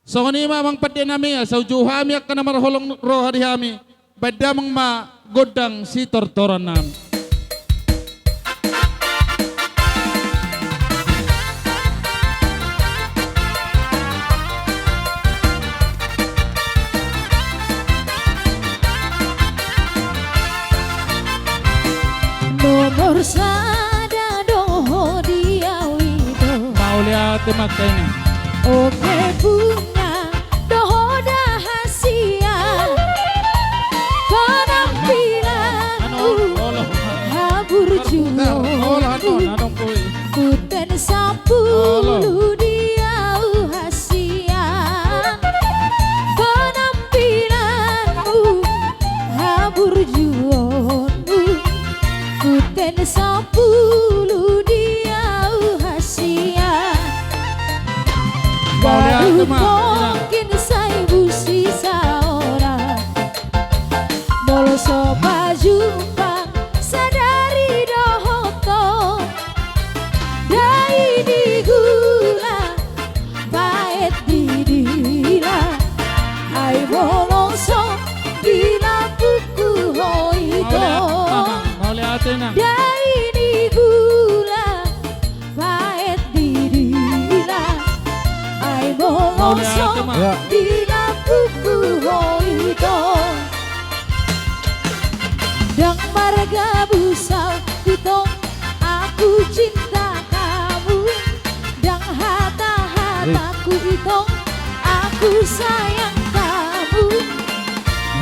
Songon i ma amang pande nami, asa uju hami angka na marholong roha di hami, baen damang ma gondang sitortoran nami. Nomor sada do ho di au, ito. Mauliate ma, angka inang. Oke, punna do ho da hasian, penampilanmu, olo, olo, haburjuon, olo, olo, olo, olo, olo. Huten sampulu di au hasian, penampilanmu, haburjuonmu, huten sampulu di au hasian. Mauliate ma, inang. Baru mungkin sai busi saoran, molo so pajumpang sadari dohot ho. Dai ni gula, paet di dila, ai molo so di lampungku ho, ito. Mauliate, mauliate, inang. Dai ni gula, paet di dila, ai molo so, mauliate ma, ya, di lampungku ho, ito. Ndang marga busa, ito, aku cinta kamu. Ndang hata-hataku, ito, aku sayang kamu.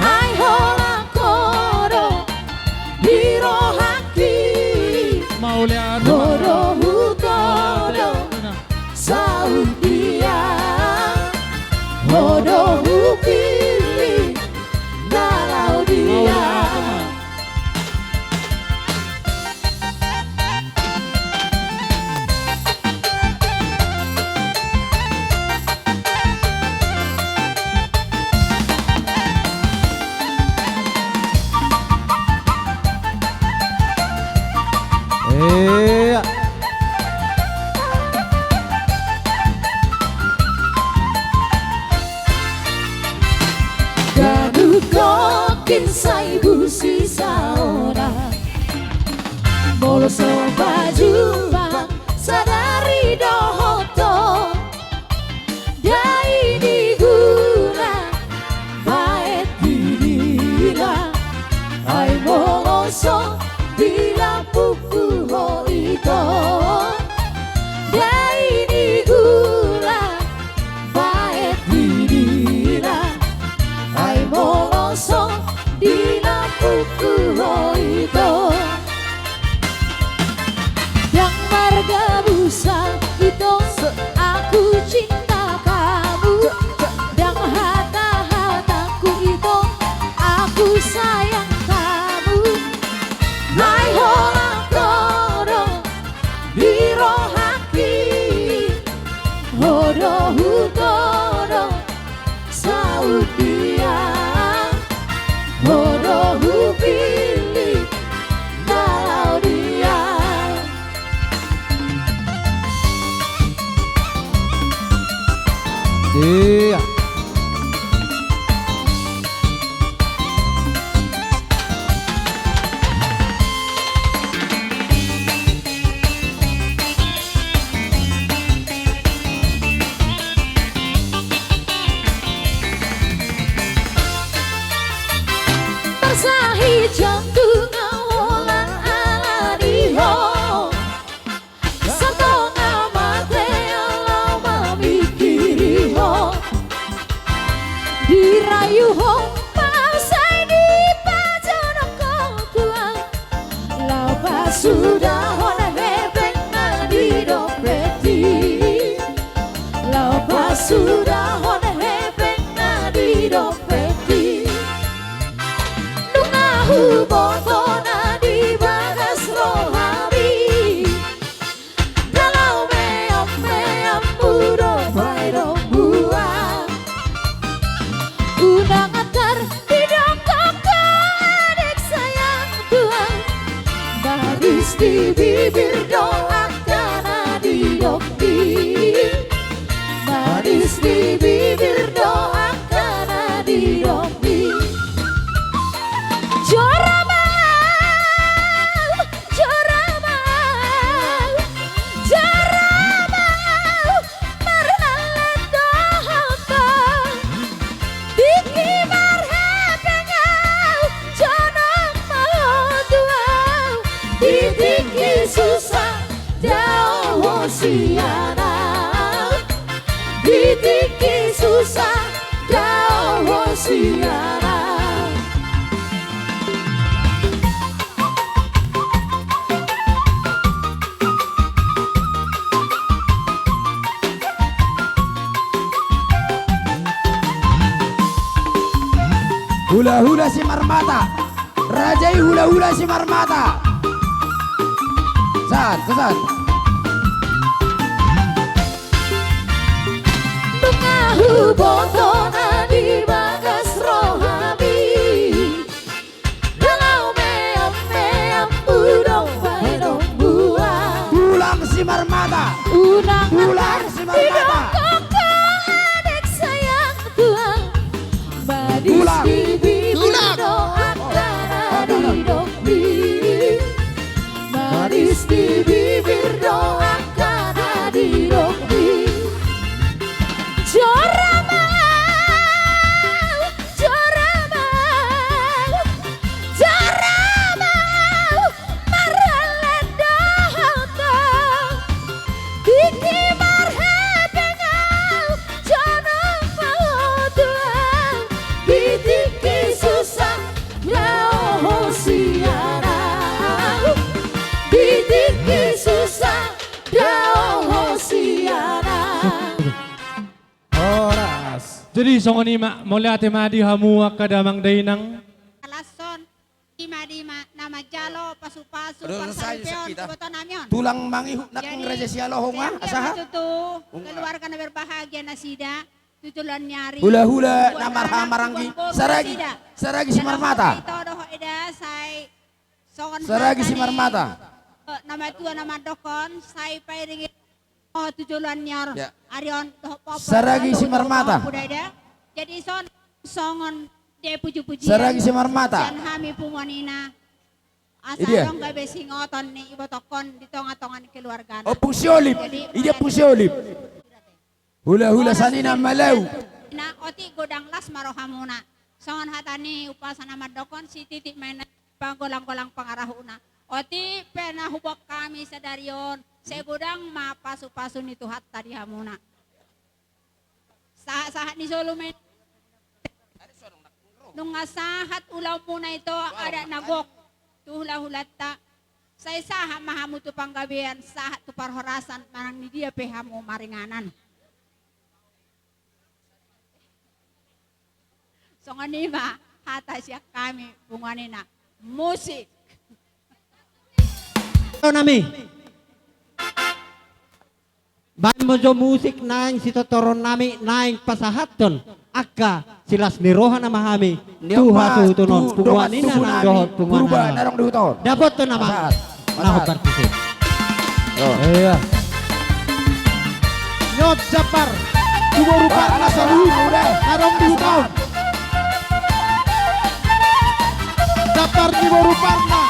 Ai holan ho do di rohangki. Mauliate. Ho do hutodong saut dia, ho do hupillit na laho dia. Ia. Ganup nangkin sai busi saoran, molo so pajumpang sadari dohot ho. Dai ni gula, paet di dila, ai molo so di lampungku ho ito. Dai ni gula, paet di dila, ai molo so di lampungku ho ito. Ndang marga busa ito, aku cinta kamu. Ndang hata-hataku ito, aku sayang kamu. Ai holan ho do di rohangki, ho do hutodong saut dia, ho do hupillit na laho dia. Ia. Tarsahit jantung au holan ala ni ho. Satonga mate au laho mamingkiri ho. Dirayu ho, molo sai dipajonok ho tu ahu. Laho pasudahon hepeng na didompeti. Laho pasudahon hepeng na didompeti. Nunga huboto na di bagas rohami. Manis di bibir do angka na nidokmi. Manis di bibir do angka na nidokmi. Jora ma au, jora ma au, jora ma au, marhallet dohot ho. Tingki marhepeng au, jonok ma ho tu au. Di tingki susah, dao ho sian au. Di tingki susah, dao ho sian au. Hulahula Simarmata. Raja i Hulahula Simarmata. Sahat, sahat. Nunga huboto na di bagas rohami. Kalau meam-meam hudok bahenon buat. Tulang Simarmata. Unang, tulang Simarmata. Didok ho adek sayang tulang. Manis, tulang, di bibir, tulang, do angka na nidokmi. Manis di bibir do angka na nidokmi. Jora ma au, jora ma au, jora ma au, marhallet dohot ho. Tingki marhepeng au, jonok ma ho tu au. Di tingki susah, dao ho sian au. Di tingki susah, dao ho sian au. Horas. Jadi songon i ma, mauliate ma di hamu angka damang dainang. Alashon, i ma di ma, na manjalo pasu-pasu, aduh, parsalupeon, tu ibotonami on. Tulang mangihut nangkin, jadi, raja Sialohong, ah, sian dia sahat ma tutu, keluarga na berbahagia nasida, tu joloan ni ari. Hulahula na marhaha maranggi, saragi, saragi Simarmata. Ito dohot eda, sai songon saragi Simarmata. Eh, na matua na mandokkon, sai pairingi ho tu joloan ni ari on, dohot papa, saragi Simarmata. Jadi son, songon dia puji-pujian. Saragi Simarmata. Sian hami punguan ina. Asa adong gabe singoton ni ibotongkon di tonga-tonga ni keluargana. Ompung Siolip. Jadi, i dia Ompung Siolip. Hulahula sanina Malau. Na otik godang las ma rohamuna. Songon hata ni umpasa na mandokkon, sititik ma inna, pagolang-golang pangarahutna. Otik pe na huboan hami sadari on, sai godang ma pasu-pasu ni Tuhanta di hamuna. Sahat-sahat ni solu ma inna. Nunga sahat ulaonmuna ito, adat na gok tu hula-hulanta. Sai sahat ma hamu tu panggabean, sahat tu parhorasan, manang di dia pe hamu maringanan. Songon i ma hata sian hami punguan ina. Musik. Nami. Baen ma jo musik naeng sitortoronnami naeng pasahathon angka silas ni roha nama hami tu hasuhuton on, punguan ina nang dohot punguan halak. Dapothon nama. Sahat. Nahot partisip. Iya. Nyot Japar. Di boru Parna saluhutna. Adong di huta on. Japar di boru Parna.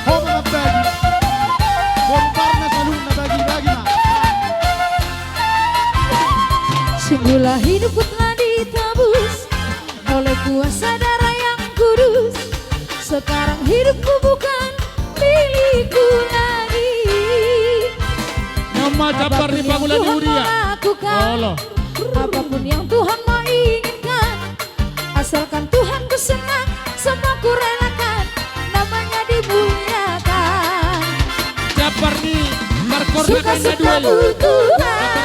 Ho ma mambagi. Boru Parna saluhutna bagi-bagi ma. Semula hidupku telah ditebus oleh kuasa darah yang kudus. Sekarang hidupku bukan milikku lagi. Apapun yang Tuhan mau lakukan, apapun yang Tuhan mau inginkan, asalkan Tuhanku senang, semua kurelakan, namanya dimuliakan. Japar ni Markor. Suka-suka butuh Tuhan.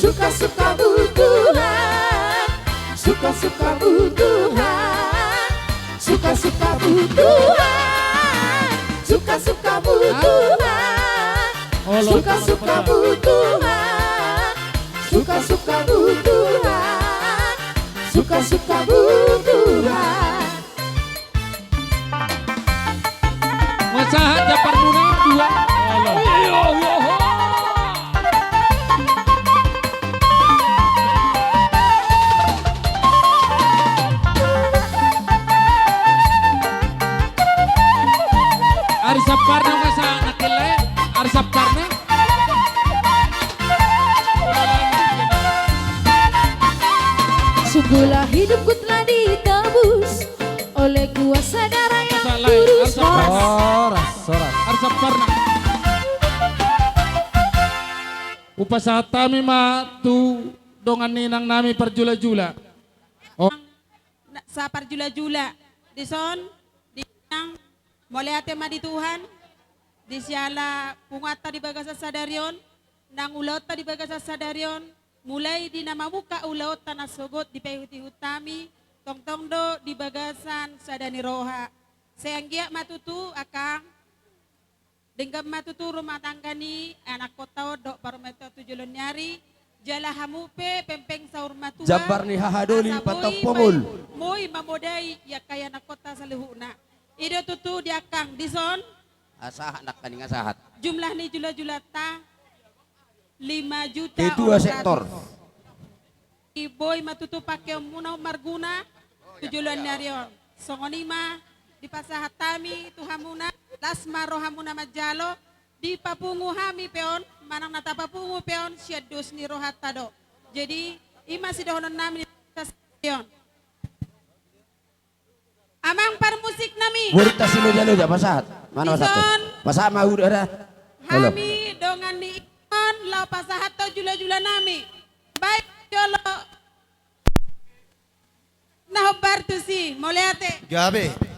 Suka-suka butuh Tuhan. Suka-suka butuh Tuhan. Suka-suka butuh Tuhan. Suka-suka butuh Tuhan. Suka-suka butuh Tuhan. Suka-suka butuh Tuhan. Suka-sukamu Tuhan. Nunga sahat jambarmuna dua. Olo. Iyo, iyo, ho. Ari Samparna nunga sahat nangkin lae. Ari Samparna. Sungguhlah hidupku telah ditebus oleh kuasa darah yang tulus. Horas. Horas, horas. Ari Samparna. Hupasahat hami ma tu dongan ni inang nami parjulajula. Oh. Na, saparjulajula. Dison, di inang, mauliate ma di Tuhan, di siala punguanta di bagasan sadari on, nang ulaonta di bagasan sadari on, mulai di na mamungka ulaonta na sogot di paihut-ihut hami, tongtong do di bagasan sada ni roha. Sai anggiat ma tutu, angkang, denggan ma tutu rumah tangga ni anakkonta on dohot parumaenta tu joloan ni ari, jala hamu pe pengpeng saur matua. Jambar ni haha doli, asa pantang boi pomul. Moi mamodai i angka anakkonta saluhutna. I do tutu di angkang dison. Nunga sahat nangkaning, nunga sahat. Jumlah ni julajulanta lima juta. Ketua sektor. Boi ma tutu pangkeonmuna on marguna tu joloan ni ari on. Songon i ma dipasahat hami tu hamuna, las ma rohamuna manjalo, dipapungu hami pe on, manang na tapapungu pe on sian dos ni rohanta do. Jadi, i ma sidohonon nami di on. Amang parmusik nami. Boru ta siloja-loja, pasahat. Mana pasahat tu? Dison. Pasahat ma uda ra. Halo. Hami dongan ni inang on, laho pasahat tu julajula nami. Baik, jolo. Na hombar tusi, mauliate. Gabe.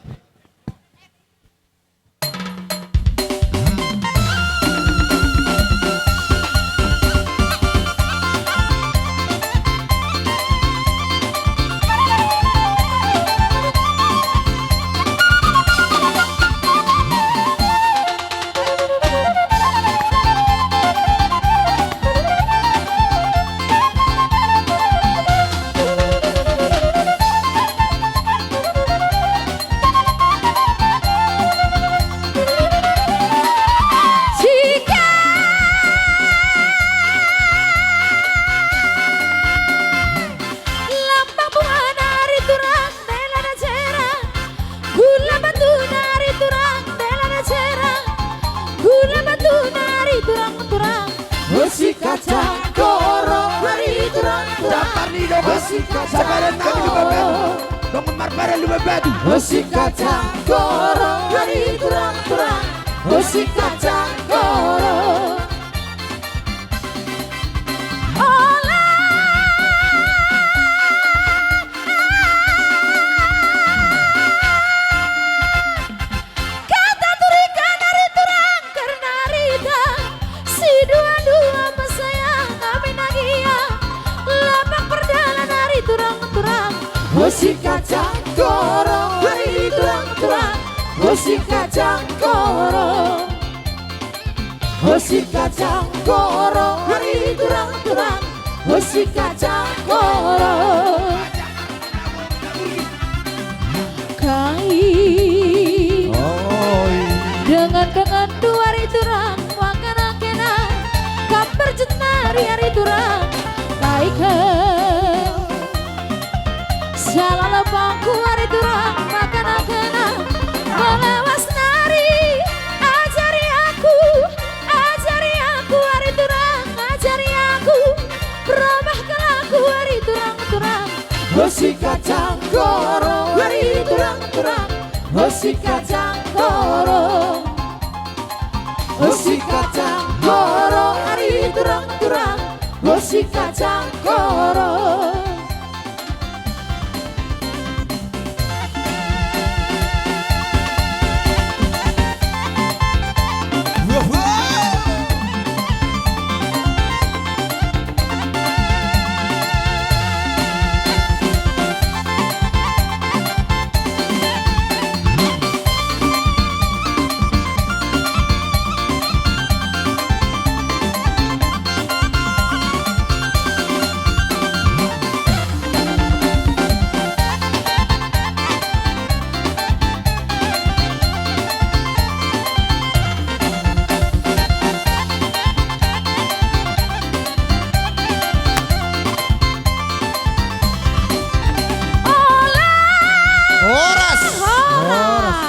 Lambang bungana ari turang, mela na jera. Gula batuna ari turang, mela na jera. Gula batuna ari turang, turang. Hosika cangkoro ari turang, turang. Hosika cangkoro. Dongan marpara Lumban Batu. Hosika cangkoro ari turang, turang. Hosika cangkoro. Ola. Kata turikan ari turang karena rita. Si dua-dua pasayang kami nagia. Lapak perdalan ari turang, turang. Hosika cangkoro ari turang, turang. Hosika cangkoro. Hosika cangkoro ari turang, turang. Hosika cangkoro. Kai. Oi. Dengan-dengan tu ari turang, mangkana-kena. Gambar jenari ari turang. Kai ke. Siala lambangku ari turang, mangkana-kena. Melawas nari, ajari aku, ajari aku ari turang, ajari aku. Robah kelaku ari turang, turang. Hosika cangkoro ari turang, turang. Hosika cangkoro. Hosika cangkoro ari turang, turang. Hosika cangkoro.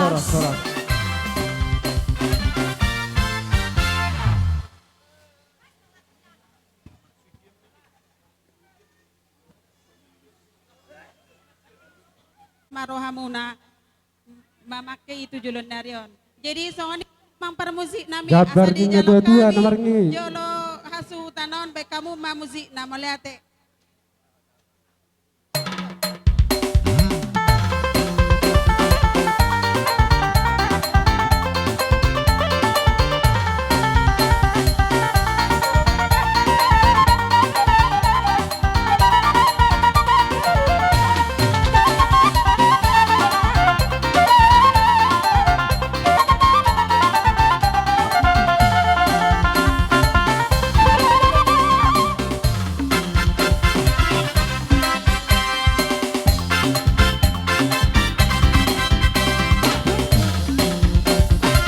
Horas, horas. Ma rohamuna mamangke i tu joloan ni ari on. Jadi songon i ma parmusik nami. Asa di jolo hami jolo hasuhuton on, baen hamu ma musikna, mauliate.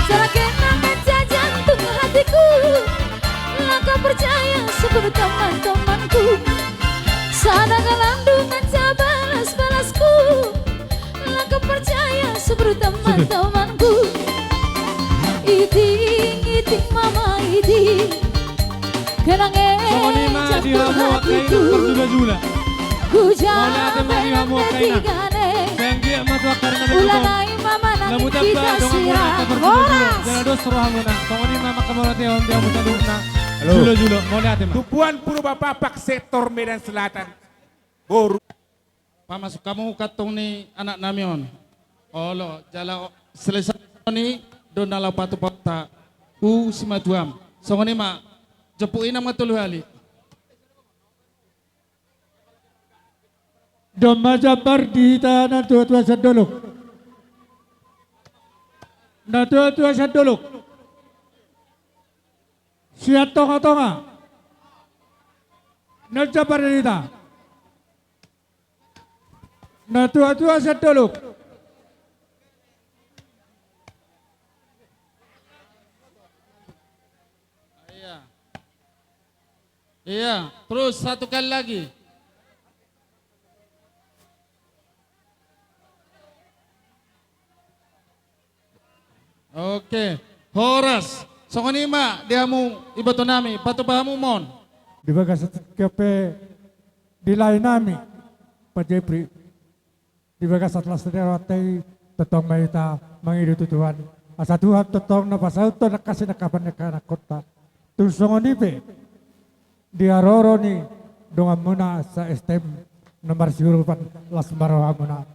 Salah kena kaca jantung hatiku, langkah percaya seluruh teman-temanku. Sada galandungan cabalas-balasku, langkah percaya seluruh teman-temanku. Iting-iting mama iting. Songon i ma di hamu angka inang parjulajula. Mauliate ma di hamu angka inang. Sai anggiat ma tu angka ari na mangihut on. Lam tamba donganmuna angka parjulajula. Jala dos rohamuna. Songon i ma manghatai on di hamu saluhutna. Halo. Julajula. Mauliate ma. Tumpuan Purba Pakpak sektor Medan Selatan. Boru. Pamasuk hamu kantong ni anak nami on. Olo, jala selesai on i do na laho patupaonta tu simatuam. Songon i ma, jemput inang ma tolu hali. Domma jambar di hita natuatua sian dolok. Natuatua sian dolok. Sian tongatonga. Na jambar di hita. Natuatua sian dolok. Iya. Iya, terus satu kali lagi. Oke, horas. Songon i ma di hamu iboto nami, patupa hamu ma on. Di bagasan tingki on pe di lae nami, Pak Jepri. Di bagasan las ni rohanta i tongtong ma hita mangido tu Tuhan. Asa Tuhan tongtong na pasauthon angka sinangkapan ni angka anakhonta. Tung songon i pe di haroro ni donganmuna sa S T M na marsiurupan, las ma rohamuna.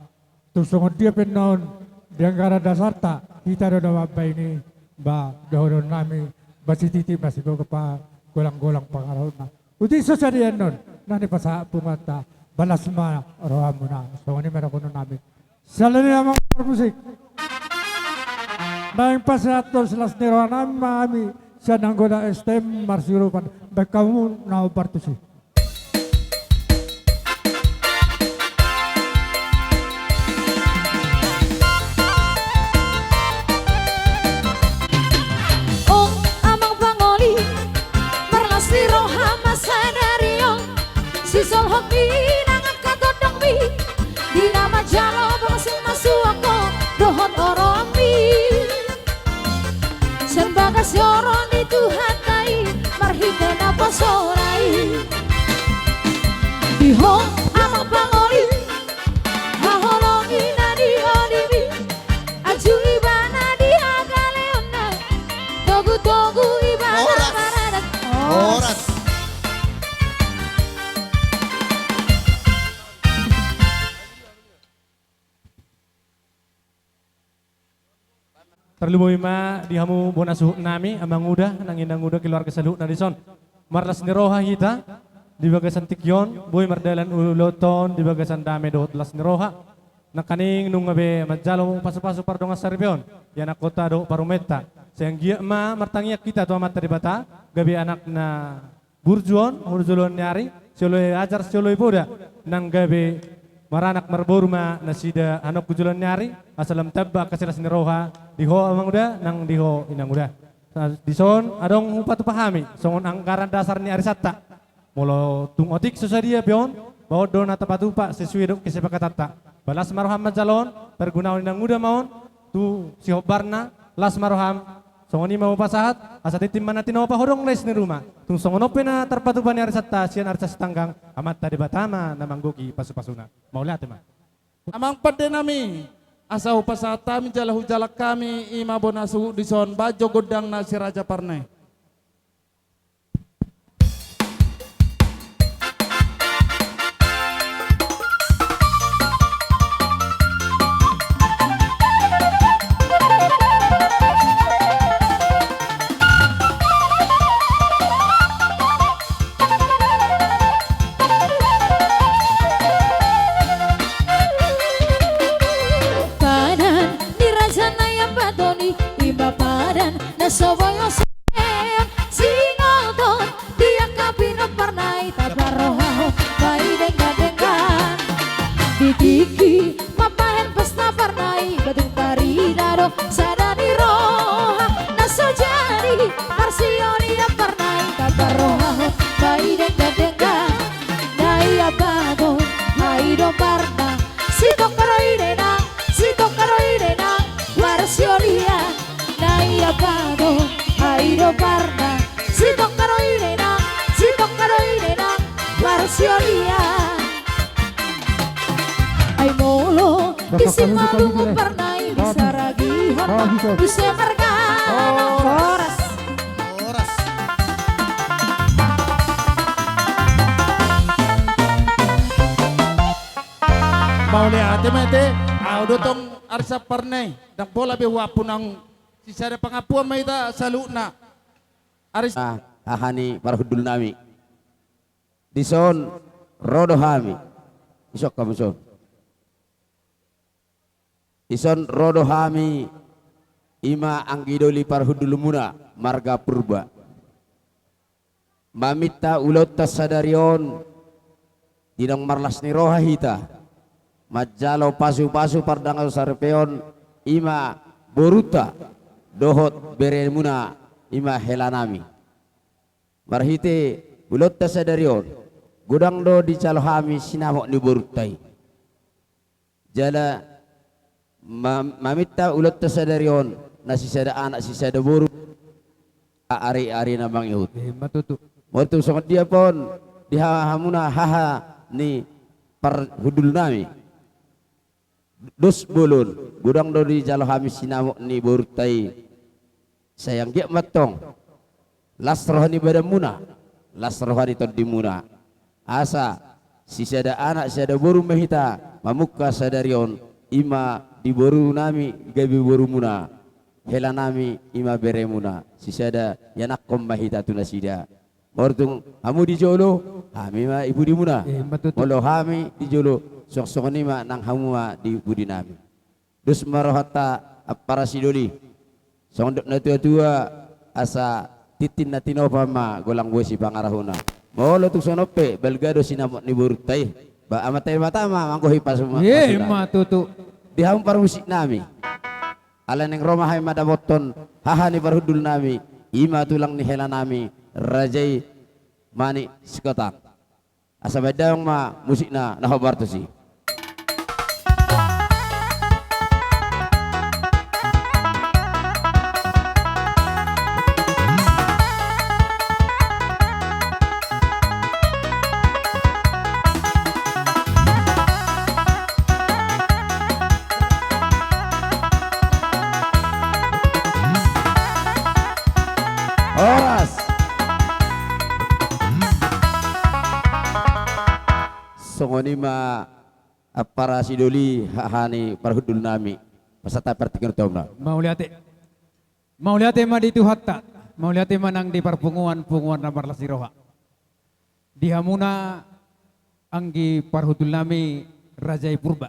Tung songon dia pe nuaeng di anggaran dasarta hita do na mambahen i, ba dohonon nami, ba sititi ma sigogo pa golang-golang pangarahutna. Uti so sadia annon na nipasahat punguanta, ba las ma rohamuna. Songon i ma dohonon nami. Siala ni i amang parmusik, naeng pasahathon silas ni roha nami ma hami sian anggota S T M marsiurupan, baen hamu na hombar tusi. Ong amang pangoli, marlas ni roha ma sadari on. Sisolhot ni inang angka tondongmi, di na manjalo bagas ni na suang ho dohot oroanmi. Sian bagas ni oro ni Tuhanta i, marhite naposona i. Di ho amang pangoli, haholongi na di olimi, anju ibana di hagaleonna, togutogu ibana maradat. Horas. Horas. Tarlumobi ma di hamu bona suhut nami, amang uda nang inang uda, keluarga saluhutna dison. Marlas ni roha hita di bagasan tingki on, boi mardalan ulaonta on di bagasan dame dohot las ni roha. Nangkaning nunga be manjalo pasupasu pardongan saripeon di anakhonta dohot parumaenta. Sai anggiat ma martangiang hita tu Amanta Debata, gabe anak na burju on, tu joloan ni ari, sioloi ajar, sioloi poda, nang gabe maranak marboru ma nasida annon tu joloan ni ari, asa lam tamba angka silas ni roha, di ho amang uda, nang di ho inang uda. Sa-, dison adong hupatupa hami, songon anggaran dasar ni arisanta. Molo tung otik so sadia pe on, ba on do na tapatupa sesuai dohot kesepakatanta. Ba las ma roham manjalo on, pargunaon inang uda ma on, tu sihombarna, las ma roham. Songon i ma hupasahat, asa tintin ma na tinopa, hodong les ni ruma. Tung songon on pe na tarpatupa ni arisanta sian arsa Sitanggang, Amanta Debata ma na manggohi pasupasuna. Mauliate ma. Amang pande nami, asa hupasahat hami jala hujalang hami, i ma bona suhut dison, bahen jo gondangna si Raja Parna i. Padan ni raja Nai Ambaton i, i ma padan na so boi on sian singkoton, di angka pinompar Nai taparrohahon bahen denggan-denggan. Di tingki mambahen pesta Parna i, bahen tarida do sada ni roha, na so jadi marsiolian Parna i taparrohahon bahen denggan-denggan. Nai Ambaton, ai do Parna, sitongka do i denang, sitongka do i denang marsiolian. Nai Ambaton, ai do Parna, sitongka do i denang, sitongka do i denang marsiolian. Ai molo disi ma dungo Parna i, disaragihon ma muse marga. Horas. Horas. Mauliate ma ate, ahu do tong arsa Parna i, ndang pola be huampu nang. Sisada pangampuan ma hita saluhutna. Aris. Ah, haha ni parhundul nami. Dison ro do hami. Isok kamu son. Dison ro do hami, i ma anggi doli parhundulmuna marga Purba. Maminta ulaonta sadari on, di naung marlas ni roha hita, manjalo pasupasu pardongan saripeon, i ma borunta dohot beremuna, i ma helanami. Marhite ulaonta sadari on, godang do dijalo hami sinamot ni borunta i. Jala ma-, maminta ulaonta sadari on, na sisada anak sisada boru, a-, ari-ari na mangihut. Ima tutu. Molo tung songon dia pe on, di ha-, hamuna haha ni parhundul nami. Dos bolon, godang do dijalo hami sinamot ni borunta i. Sai anggiat ma antong las roha ni badanmuna, las roha ni tondimuna. Asa sisada anak sisada boru ma hita mamungka sadari on, i ma di borunami gabe borumuna, helanami i ma beremuna, sisada ianakhon ma hita tu nasida. Molo tung hamu di jolo, hami ma i pudimuna. Ima tutu. Molo hami di jolo, songon-songon i ma nang hamu ma di pudinami. Dos ma rohanta ampara sidoli. Songon dok na tua-tua, asa tintin na tinopa ma golang bue sipangarahutna. Molo tung songon on pe, balga do sinamot ni borunta i. Ba amanta Debata ma manggohi pasu-, pasuna. Ima tutu. Di hamu parmusiknami. Alai naeng ro ma hami mandapothon haha ni parhundulnami, i ma tulang ni helanami, raja i Manik Sikotang. Asa bahen damang ma musikna na hombar tusi. Horas. Songon i ma ampara sidoli haha ni parhundulnami. Pasahat partingkian utama. Mauliate. Mauliate ma di Tuhanta. Mauliate ma nang di parpunguan-punguan na marlas ni roha. Di hamuna anggi parhundulnami raja i Purba.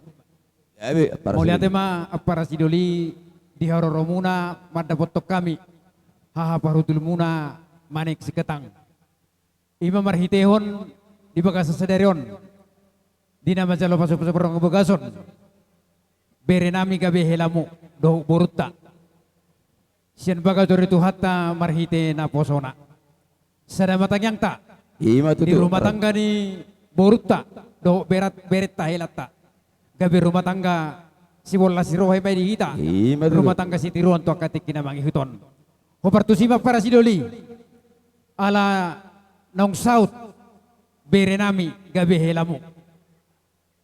Mauliate ma ampara sidoli di haroromuna mandapothon hami haha parhundulmuna Manik Sikotang. I ma marhitehon di bagasan sadari on, di na manjalo pasu-pasu pardongan bagason, berenami gabe helamu dohot borunta. Sian bagasan ni Tuhanta marhite naposona. Sada ma tangiangta. I ma tutu. Di rumah tangga ni borunta dohot berat-, berenta helanta. Gabe rumah tangga sibolas ni roha i ma di hita. Ima tutu. Rumah tangga sitiruon tu angka tingki na mangihut on. Hombar tusi ma ampara sidoli. Ala naung saut bere nami gabe helamu.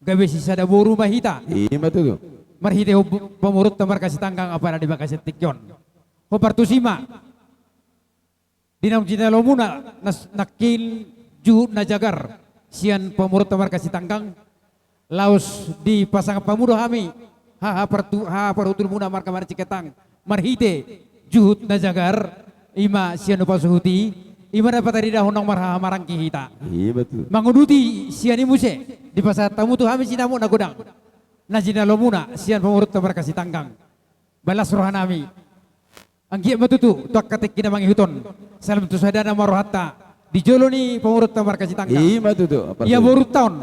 Gabe sisada boru ma hita. Ima tutu. Marhite ho-, pamoruonta marga Sitanggang apala di bagasan tingki on. Hombar tusi ma. Di naung jinalomuna nas-, nangkin juhut na jagar sian pamoruonta marga Sitanggang, laos dipasangap hamu do hami haha partu-, haha parhundulmuna marga Manik Siketang marhite juhut na jagar, ima sian upa suhut i, ima na pataridahon naung marhaha maranggi hita. Ima tutu. Manguduti sian i muse dipasahat hamu tu hami sinamot na godang na jinalomuna sian pamoruonta marga Sitanggang. Ba las rohanami. Anggiat ma tutu tu angka tingki na mangihut on, salam tu sadana ma rohanta di jolo ni pamoruonta marga Sitanggang. Ima tutu. Ia borunta on,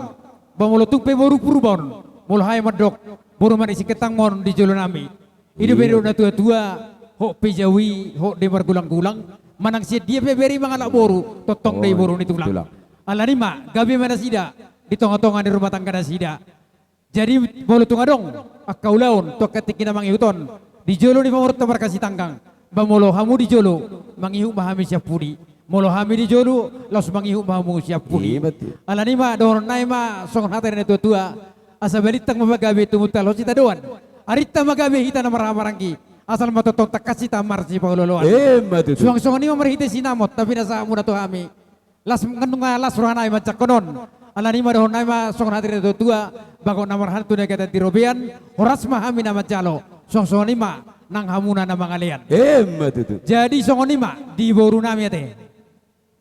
ba molo tung pe boru Purba on, molo hami mandok boru Manik Siketang ma on di jolo nami. I do pe didok na tuatua, hot pe jabu i, hot do i margulanggulang, manang sian dia pe bere i mangalap boru, tongtong do i boru ni tulang. Alani i ma gabe ma nasida di tongatonga ni rumah tangga nasida. Jadi molo tung adong angka ulaon tu angka tingki na mangihut on di jolo ni pamoruonta marga Sitanggang, ba molo hamu di jolo, mangihut ma hami sian pudi. Molo hami di jolo, laos mangihut ma hamu sian pudi. Ima tutu. Alani i ma dohononnami ma songon hata ni na tuatua, asa balintang ma pagabe, tumundalhon sitadoan, arinta ma gabe hita na marhaha maranggi, asal ma tongtong tangkas hita marsipaolooloan. Ima tutu. Suang songon i ma marhite sinamot na pinasahatmuna tu hami. Las, nunga las rohanami manjangkon on. Alani i ma dohononnami ma songon hata ni na tuatua, bagot na marhaha tu na gata di robean, horas ma hami na manjalo, suang songon i ma nang hamuna na mangalean. Ima tutu. Jadi songon i ma di borunami ate.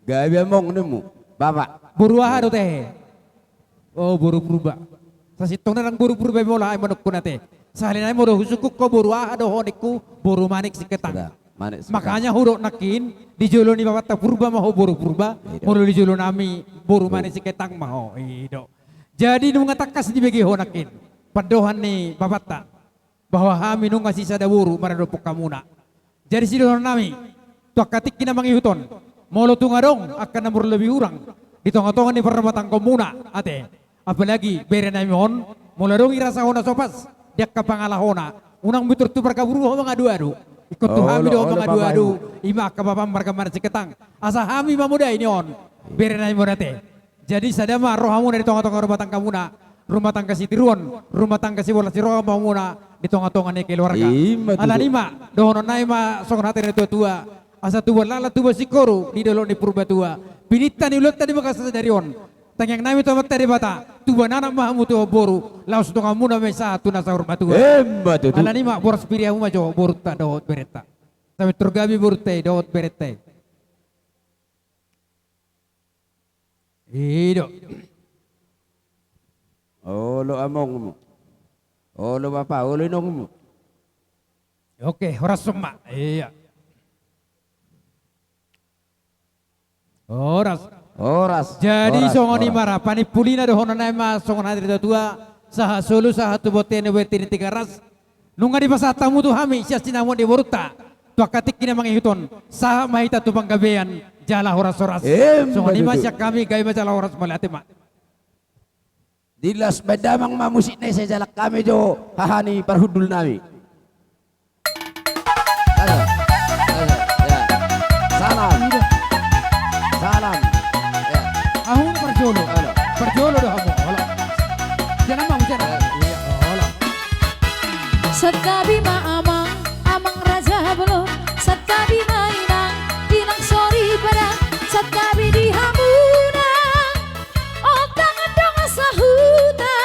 Gabe among nimmu, Bapak. Boru aha do ate? O, boru Purba. Sasintongna ndang boru Purba be molo hami manungkun ate. Sahali nai molo husungkun ho boru aha do ho ningku, boru Manik Siketang. Sudah, Manik Siketang. Makanya hudok nangkin, di jolo ni bapanta Purba ma ho boru Purba, molo di jolo nami boru Manik Siketang ma ho. I do. Jadi nunga tangkas dibege ho nangkin pandohan ni bapanta bahwa hami nunga sisada boru maradophon hamuna. Jadi sidohononnami tu angka tingki na mangihut on, molo tung adong angka na marlobi hurang di tongatonga ni parrumatanggaonmuna ate, apalagi berenami on, molo adong i rasahon na so pas di angka pangalahona, unang mitur tu marga Purba ho mangaduadu. Ingkon tu hami do ho mangaduadu, ima angka bapam marga Manik Siketang, asa hami mamodai ni on berenami on ate. Jadi sada ma rohamuna di tongatonga rumah tanggamuna, rumah tangga sitiruon, rumah tangga sibolas ni roha ma hamuna di tongatonga ni keluarga. Ima tutu. Alani i ma dohononnami ma songon hata ni na tuatua, asa tubuan laklak tubuan singkoru di dolok ni Purbatua, pininta ni ulaonta di bagasan sadari on. Tangiangnami tu Amanta Debata, tubuan anak ma hamu tubuan boru, laos donganmuna ma i sahat tu na saur matua. Ima tutu. Alani i ma boras pir hamu ma jo borunta dohot berenta. Sai pintor gabe borunta i dohot berenta i. I do. Olo amongmu. Olo bapa, olo inongmu. Oke, horas ma. Ia. Horas. Horas. Jadi songon i ma ra, panimpulina dohononnami ma songon hata ni na tuatua, sahat solu, sahat tu bontean ni Tigaras. Nunga dipasahat hamu tu hami sian sinamot ni borunta tu angka tingki na mangihut on, sahat ma hita tu panggabean jala horas-horas. Songon i ma sian hami, gabe ma jala horas, mauliate ma. Di las baen damang ma musik na i, sai jalang hami jo haha ni parhundulnami. Salam. Salam. Ahu parjolo. Parjolo do hamu. Olo. Jana ma musik. Olo. Santabi ma amang, amang raja bolon. Santabi ma inang, inang soripada. Santabi di hamuna, ondang dongan sahuta,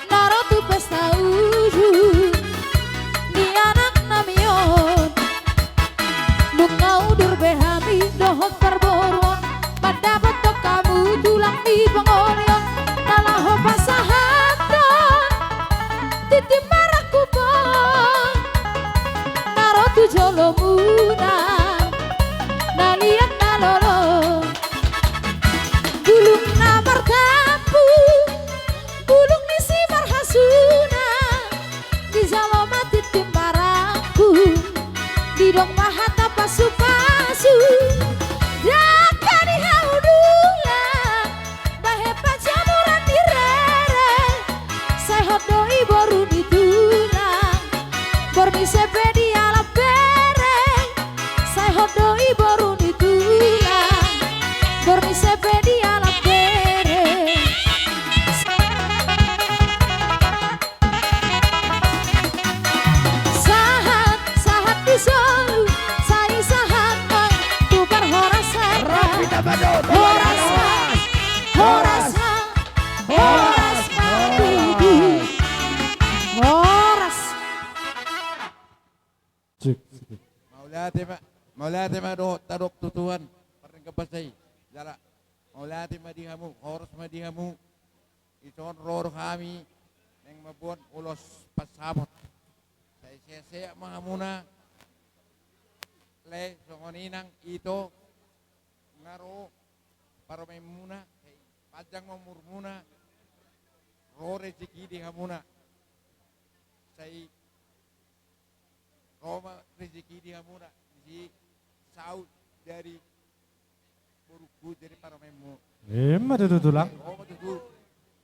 na ro tu pesta ujung ni anaknami on. Nunga udur be hami dohot parboruon, mandapothon hamu tulang ni pangoli on, na laho pasahathon tintin marangkup on. Mauliate ma, mauliate ma dohot tadok tu Tuhan, pardenggan basa i. Jala mauliate ma di hamu, horas ma di hamu. Dison ro do hami naeng mamboan ulos pansamot. Sai sehat-sehat ma hamuna, lae songon i nang ito, nga ro parumaenmuna, sai panjang ma umurmuna, ro rezeki di hamuna. Sai ro ma rezeki di hamuna, disi saut jadi borungku, jadi parumaenmu. Ima tutu, Tulang. Ro ma tutu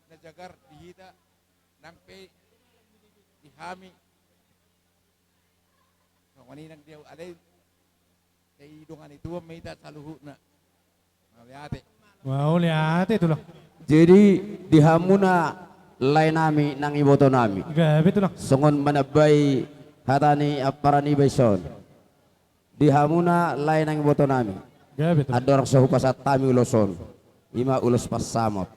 na jagar di hita, nang pe di hami. Songon i nang di ahu, alai sai dongani Tuhan ma hita saluhutna. Mauliate. Mauliate, Tulang. Jadi di hamuna lae nami nang iboto nami. Gabe, Tulang. Songon manambai hata ni ampara niba dison. Di hamuna lae nang iboto nami. Gabe, Tulang. Andorang so hupasahat hami ulos on, ima ulos pansamot.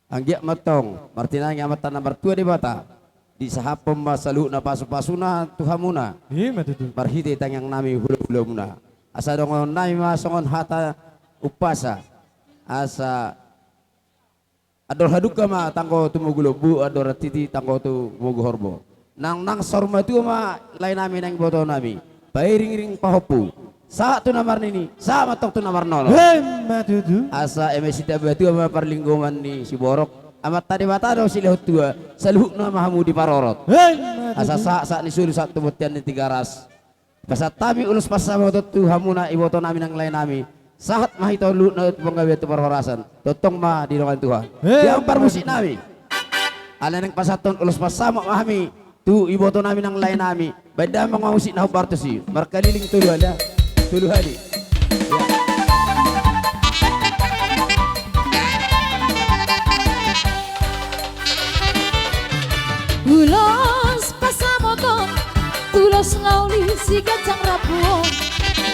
Anggiat ma antong martinangi Amanta na martua Debata, disahaphon ma saluhutna pasu-pasuna tu hamuna. Ima tutu. Marhite tangiang nami hula-hulamuna. Asa dohonon nami ma songon hata umpasa. Asa andor hadungka ma tanggo tumogu lombu, andor hatiti tanggo tumogu horbo. Nang, nang saur matua ma lae nami nang iboto nami. Pairing-iring pahompu. Sahat tu na marnini, sahat ma antong tu na marnono. Ima tutu. Asa eme sitamba tua ma parlinggoman ni siborok. Amanta Debata do silehon tua, saluhutna ma hamu diparorot. Ima tutu. Asa sahat, sahat ni solu, sahat tu bontean ni Tigaras. Pasahat hami ulos pansamot on tu hamuna iboto nami nang lae nami. Sahat ma hita saluhutna tu panggabean, tu parhorasan. Tongtong ma didongani Tuhan. Ima tutu. Di hamu parmusik nami. Alai naeng pasahathon ulos pansamot ma hami tu iboto nami nang lae nami. Baen damang ma musik na hombar tusi. Markaliling tolu hali, ya. Tolu hali. Ulos pansamot on, ulos na uli siganjang rambu on.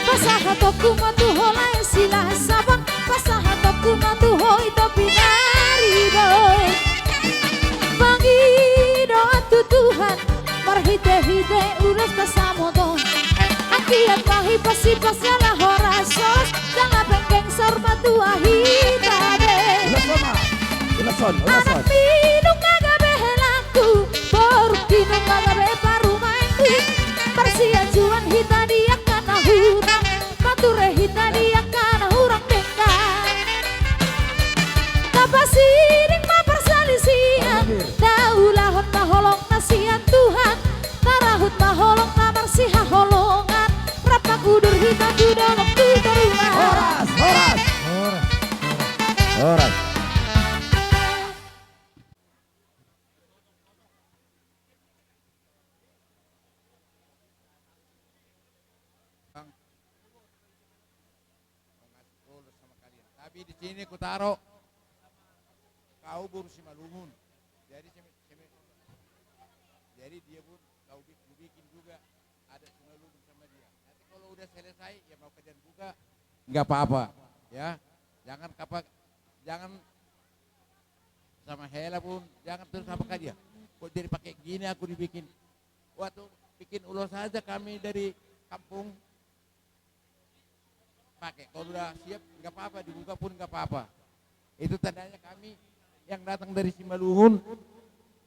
Pasahatonku ma tu ho lae Silasaban, pasahatonku ma tu ho ito pinaribot. Pangidoan tu Tuhan, marhite-hite ulos pansamot on. Anggiat ma hipas-hipas jala horas-horas, jala penggeng saur matua hita be. Ulos on ma. Ulos on, ulos on. Anak ni nunga gabe helangku, boru ni nunga gabe parumaenku. Marsianjuan hita di angka na hurang, marture hita di angka na hurang denggan. Tapasiring ma parsalisian, taulahon ma holong na sian Tuhan. Tarahut ma holong na marsihaholongan, rap ma udur hita tu dolok tu toruan. Horas, horas. Horas, horas. Horas. Bang, mau ngasih gold sama kalian. Tapi di sini kutaro kau boru Simalungun. Jadi seme-, seme-, jadi dia pun kau bi-, kubikin juga adat Simalungun sama dia. Nanti kalau udah selesai, ya mau kalian buka, nggak apa-apa, ya. Jangan kapa-, jangan sama hela pun, jangan terus apa ka dia. Kok jadi pakai gini aku dibikin. Waktu bikin ulos saja kami dari kampung, pakai. Kalau udah siap, nggak apa-apa, dibuka pun nggak apa-apa. Itu tandanya kami yang datang dari Simalungun,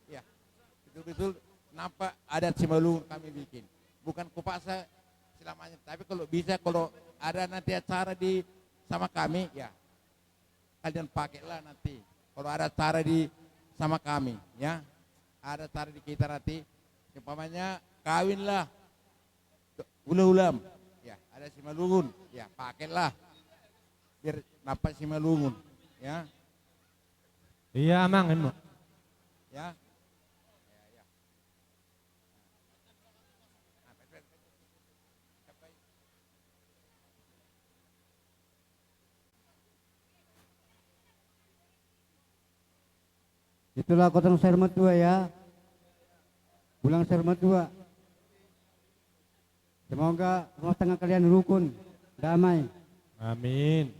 ya, betul-betul nampak adat Simalungun kami bikin. Bukan kupaksa selamanya, tapi kalau bisa, kalau ada nanti acara di sama kami, ya, kalian pakailah nanti. Kalau ada acara di sama kami, ya, ada acara di kita nanti, umpamanya kawin lah, hula-hulam, ya, ada Simalungun, ya, pakailah. Biar nampak Simalungun, ya. Iya, Amang, emang. Ya. Itulah kotong saur matua ya. Pulang saur matua. Semoga rumah tangga kalian rukun, damai. Amin.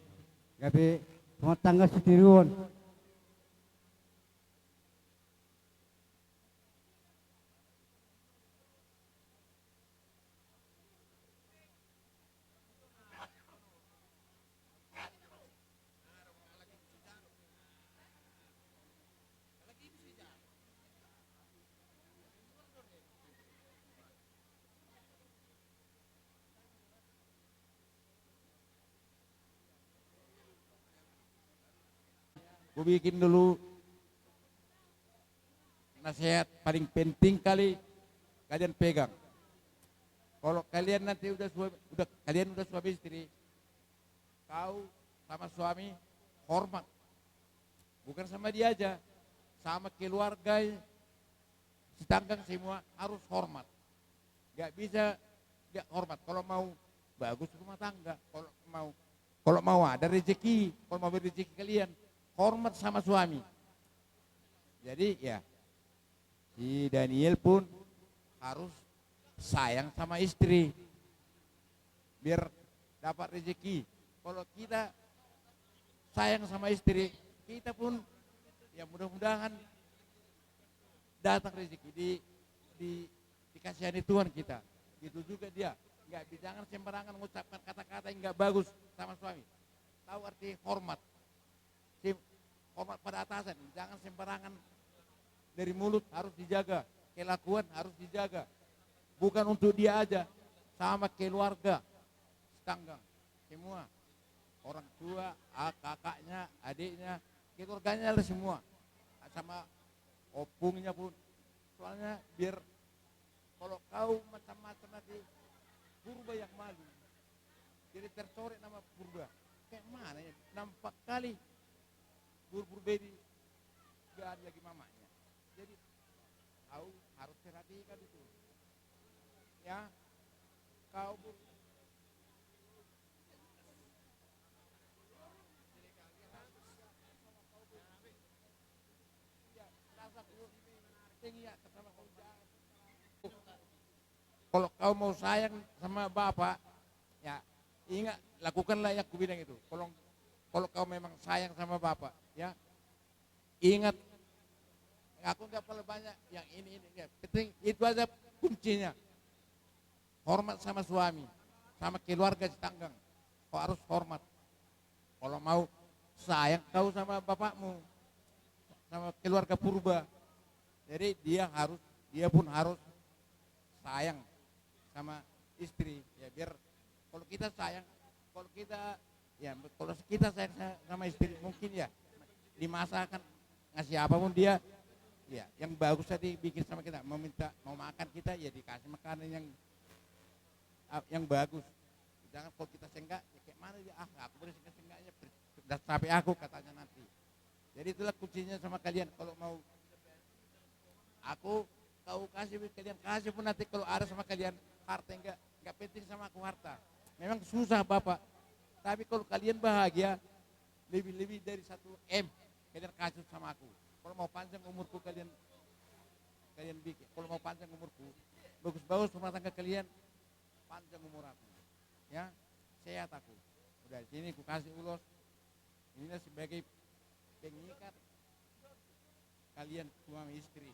Gabe rumah tangga sitiruon. Kubikin dulu nasihat paling penting kali kalian pegang. Kalau kalian nanti udah suami, udah, kalian udah suami istri, kau sama suami hormat. Bukan sama dia aja, sama keluarga Sitanggang semua harus hormat. Nggak bisa nggak hormat. Kalau mau bagus rumah tangga, kalau mau, kalau mau ada rezeki, kalau mau berrezeki kalian, hormat sama suami. Jadi ya, si Daniel pun harus sayang sama istri biar dapat rezeki. Kalau kita sayang sama istri, kita pun, ya, mudah-mudahan datang rezeki di, di, dikasihani Tuhan kita. Gitu juga dia. Nggak, jangan sembarangan mengucapkan kata-kata yang nggak bagus sama suami. Tahu arti hormat. Si hormat pada atasan, jangan sembarangan. Dari mulut harus dijaga, kelakuan harus dijaga. Bukan untuk dia aja, sama keluarga Sitanggang semua, orang tua, a-, kakaknya, adiknya, keluarganya lah semua, sama ompungnya pun. Soalnya biar, kalau kau macam-macam nanti, Purba yang malu. Jadi tercoreng nama Purba. Kayak mana ya? Nampak kali Pur-, Purba ini nggak ada lagi mamanya. Jadi kau harus perhatikan itu. Ya, kau pun. Kalau kau mau sayang sama bapak, ya, ingat, lakukanlah yang kubilang itu. Kalau, kalau kau memang sayang sama bapak, ya, ingat, aku nggak perlu banyak yang ini, ini, ya. Penting itu aja kuncinya. Hormat sama suami, sama keluarga Sitanggang. Kau harus hormat. Kalau mau sayang kau sama bapakmu, sama keluarga Purba, jadi dia harus, dia pun harus sayang sama istri. Ya, biar kalau kita sayang, kalau kita, ya, kalau kita sayang sa-, sama istri, mungkin ya di masa akan ngasih apapun dia, ya, yang bagus tadi bikin sama kita, mau minta, mau makan kita, ya dikasih makanan yang, yang bagus. Jangan kalau kita senggak, ya kayak mana dia, ah, aku boleh senggak-senggaknya, dah capek aku, katanya nanti. Jadi itulah kuncinya sama kalian. Kalau mau aku, kau kasih, kalian kasih pun nanti kalau ada sama kalian harta, enggak, enggak penting sama aku harta. Memang susah, Bapak. Tapi kalau kalian bahagia, lebih-lebih dari satu M kalian kasih sama aku. Kalau mau panjang umurku kalian, kalian bikin. Kalau mau panjang umurku, bagus-bagus rumah tangga kalian, panjang umur aku. Ya, sehat aku. Udah, sini ku kasih ulos. Inilah sebagai pengikat kalian suami istri.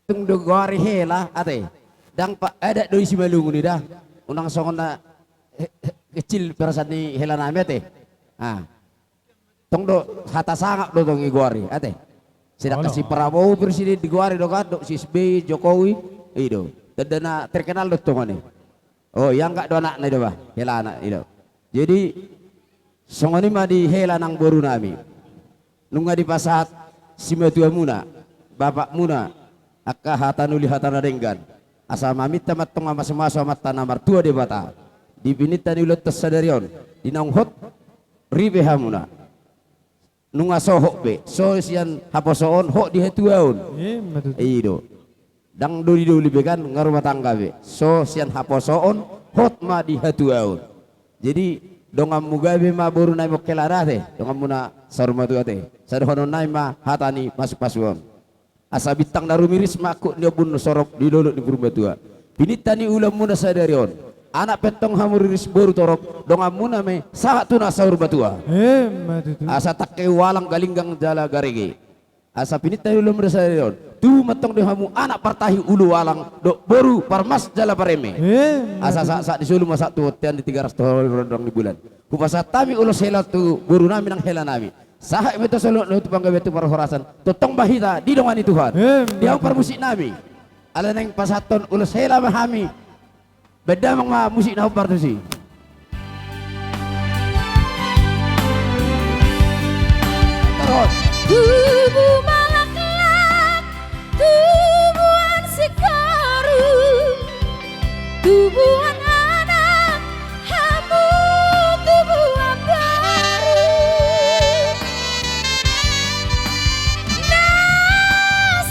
Tung do goari hela, ate. Ndang pa-, adat do i Simalungun i da. Unang songon na he-, he-, kecil perasaan ni hela nami, ate. Ah. Tong do hata sangap do tong i goari, ate. Sedangkan si Prabowo presiden digoari do kan, do si S B Y, Jokowi, i do. Tanda na terkenal do tong on i. Oh, i angka do anakna i do bah, hela anak i do. Jadi, songon i ma di hela nang boru nami. Nunga dipasahat simatuamuna, bapakmuna, angka hata na uli hata na denggan. Asa maminta ma tong mamasu-masu Amanta na martua Debata. Di pininta ni ulaonta sadari on, di naung hot ripe hamuna. Nunga so hot be, so sian haposoon, hot di hatuaon. Ima tutu. I do. Ndang doli-doli be kan, nga rumah tangga be. So sian haposoon, hot ma di hatuaon. Jadi, donganmu gabe ma boru nami on hela da ate, donganmuna saur matua ate. Sai dohonon nami ma hata ni pasu-pasu on. Asa bintang na rumiris ma angkup ni ombun sorop di lolot ni purbatua. Pininta ni ulaonmuna sadari on. Anak pe tong hamu riris boru torop, donganmuna ma sahat tu na saur matua. Ima tutu. Asa tangke ualang galinggang jala garege. Asa pininta ni ulaonmuna sadari on. Tubu ma tong di hamu anak partahi ulualang, dohot boru parmas jala pareme. Ima tutu. Asa sahat-sahat ni solu ma sahat tu bontean di Tigaras tu horong ni bulan. Hupasahat hami ulos hela tu boru nami nang hela nami. Sahat ma i tu solu, tu panggabean, tu parhorasan. Tongtong ma hita didongani Tuhan. Emma tutu. Di hamu parmusik nami. Ala naeng pasahathon ulos hela ma hami. Baen damang ma musik na hombar tusi. Tubu ma laklak, tubuan singkoru, tubuan anak, hamu tubuan boru. Na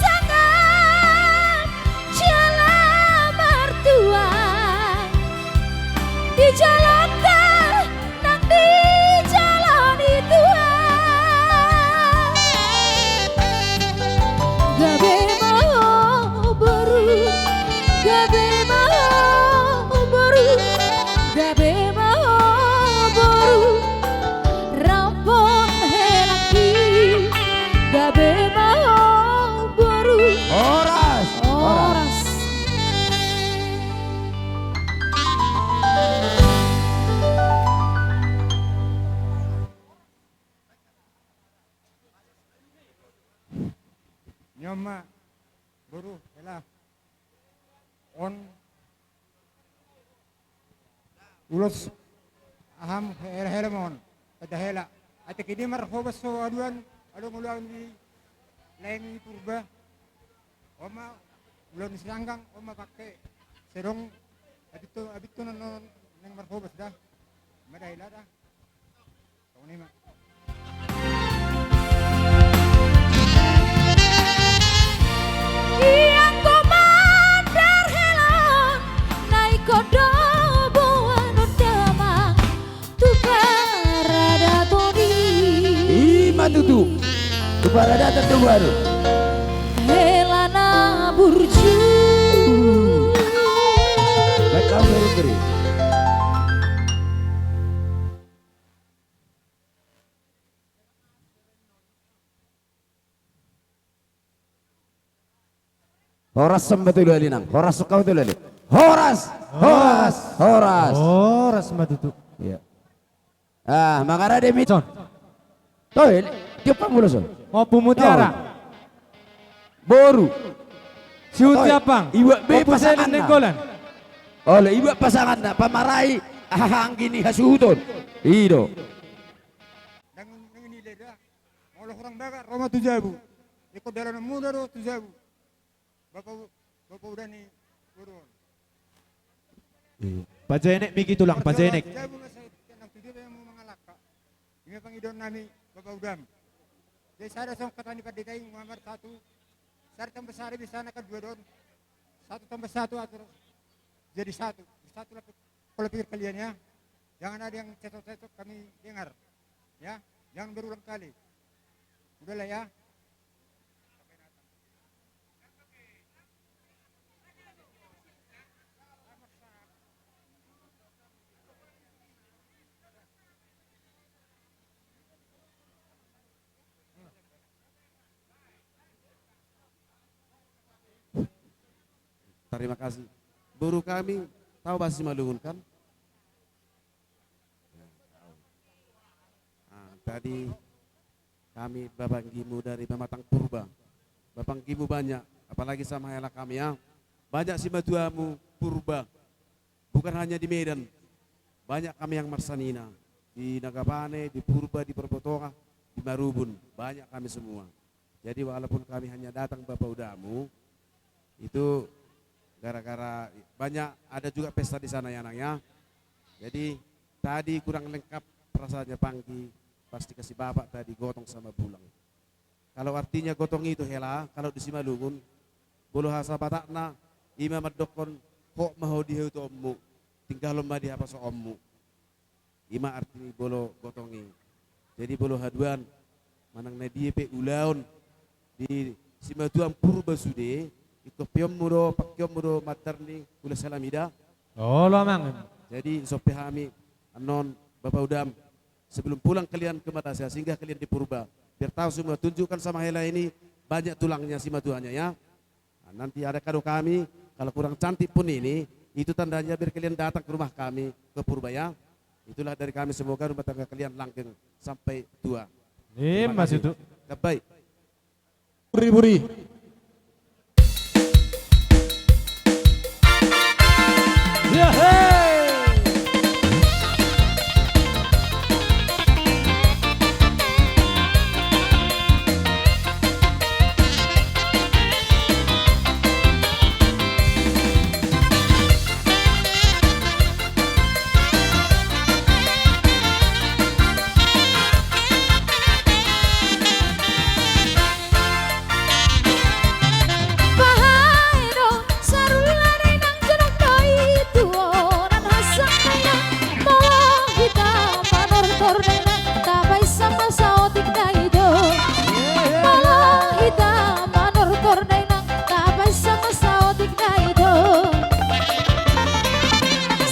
sangap jala martua, di jala nang dijalo ni Tuhan. Gabe ma ho boru, gabe ma ho boru, gabe ma ho boru, rambu helangki, gabe ma ho boru. Horas, horas. Horas. Ni on ma, boru, hela. On. Ulos, aha ma, hela, hela ma on. Pada hela. Atik i marhobas ho haduan, adong ulaon di lae ni Purba. On ma, ulaon ni sanggang, on ma pangke. Sedang, abit tu, abit tu na on, naeng marhobas da. Mada hela da. Ianggo mandar hela on, na ingkon do boanon damang tu paradaton i. I ma tutu. Tu paradaton do boanon. Hela na burju. Baik, kau beri, beri. Horas ma tutu ale, inang. Horas ma tutu ale. Horas, horas, horas. Horas ma tutu. Iya. Ah, mangarade mi. Son. Toe, dia pamula son. Ompu Mutiara. Boru. Si Uti Apang. Iwa be pasangan na. Olo, iwa pasangan na. Pamarai, aha, anggi ni hasuhuton. I do. Molo hurang bagas, ro ma tu jabu. Ingkon dalananmuna do tu jabu. Bapa, bapa uda ni boru on. Iya. Pajenek miki tulang, pajenek. Jabu ma sai, nang tu dia pe hamu mangalangka. I ma pangidoan nami, bapa udam. Jadi sada songon hata ni pandita i, nomor satu. Sada tambah sada bisa na kan dua do on. Satu tambah satu atur jadi satu. Bersatulah pe-, pola pikir kalian ya. Jangan ada yang cekcok-cekcok kami dengar. Ya, jangan berulang kali. Udahlah ya. Tarima kasih. Boru kami, tahu bahasa Simalungun kan? Ah, tadi kami bapanggimu dari Pematang Purba. Bapanggimu banyak, apalagi sama hela kami ya. Banyak simatuamu Purba. Bukan hanya di Medan. Banyak kami yang marsanina. Di Nagapane, di Purba, di Purba Tonga, di Marubun. Banyak kami semua. Jadi walaupun kami hanya datang bapa udamu, itu gara-gara banyak ada juga pesta di sana ya, Nang, ya. Jadi tadi kurang lengkap perasaannya Panggi, pasti kasih bapak tadi gotong sama bulang. Kalau artinya gotong itu hela, kalau di Simalungun, molo hasa Batakna, ima mandokkon, hot ma ho di hautoonmu, tinggalon ma di hapasoonmu. Ima arti ni molo gotong i. Jadi molo haduan manang na dia pe ulaon di simatuam Purba sude, ingkon peonmu do, pangkeonmu do mandar ni ulos hela mida. Olo, Amang. Jadi ingkon pe hami annon, Bapak Udam, sebelum pulang kalian ke Matasia, singgah kalian di Purba. Biar tahu semua, tunjukkan sama hela ini banyak tulangnya simatuanya ya. Nah, nanti ada kado kami, kalau kurang cantik pun ini, itu tandanya biar kalian datang ke rumah kami, ke Purba ya. Itulah dari kami, semoga rumah tangga kalian langgeng sampai tua. Ima situ. Labai. Buri, buri. Ya, he. Bahae do sarulla dainang, jonok do i tu onan hasang dainang. Molo hita manortor dainang, tapaisa ma saotik na i do. Molo hita manortor dainang, tapaisa ma saotik na i do.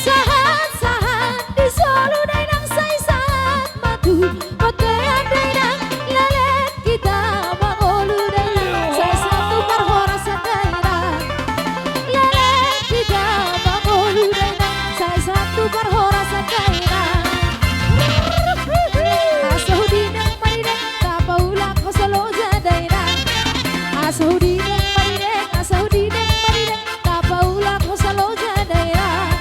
Sahat, sahat di solu dainang, sai sahat ma tu bontean dainang. Leleng hita mangolu dainang, sai sahat tu parhorasan dainang. Leleng hita mangolu dainang, sai sahat tu parhorasan dainang. Asa hudideng madideng, tapaulak hosa loja dainang. Asa hudideng madideng, asa hudideng madideng, tapaulak hosa loja dainang.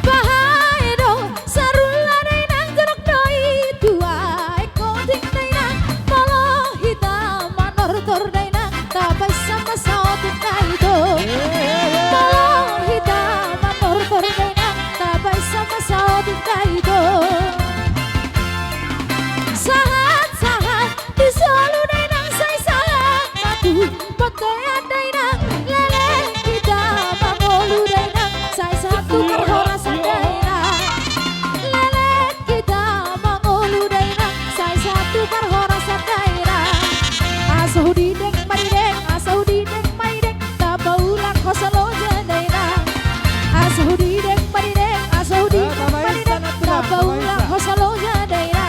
Bahae do sarulla dainang, jonok do i tu aek otik dainang. Molo hita manortor dainang, tapaisa ma saotik na i do. Molo hita manortor dainang, tapaisa ma saotik na i do. Sahat, sahat di solu dainang, sai sahat ma tu bontean dainang. Leleng hita mangolu dainang, sai sahat tu parhorasan dainang. Leleng hita mangolu dainang, sai sahat tu parhorasan dainang. Asa hudideng madideng, asa hudideng madideng, tapaulak hosa loja dainang. Asa hudideng madideng, asa hudideng madideng, tapaulak hosa loja dainang.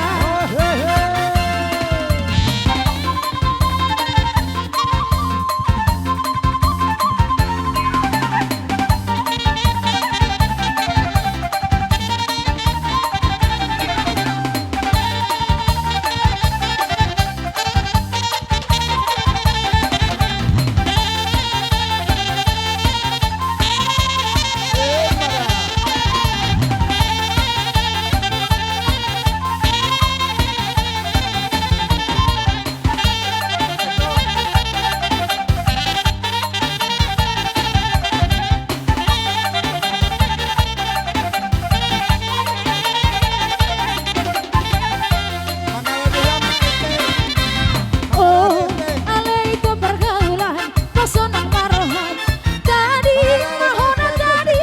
O, alai tu pargaulan, pasonang ma roham, tadi ma hona tadi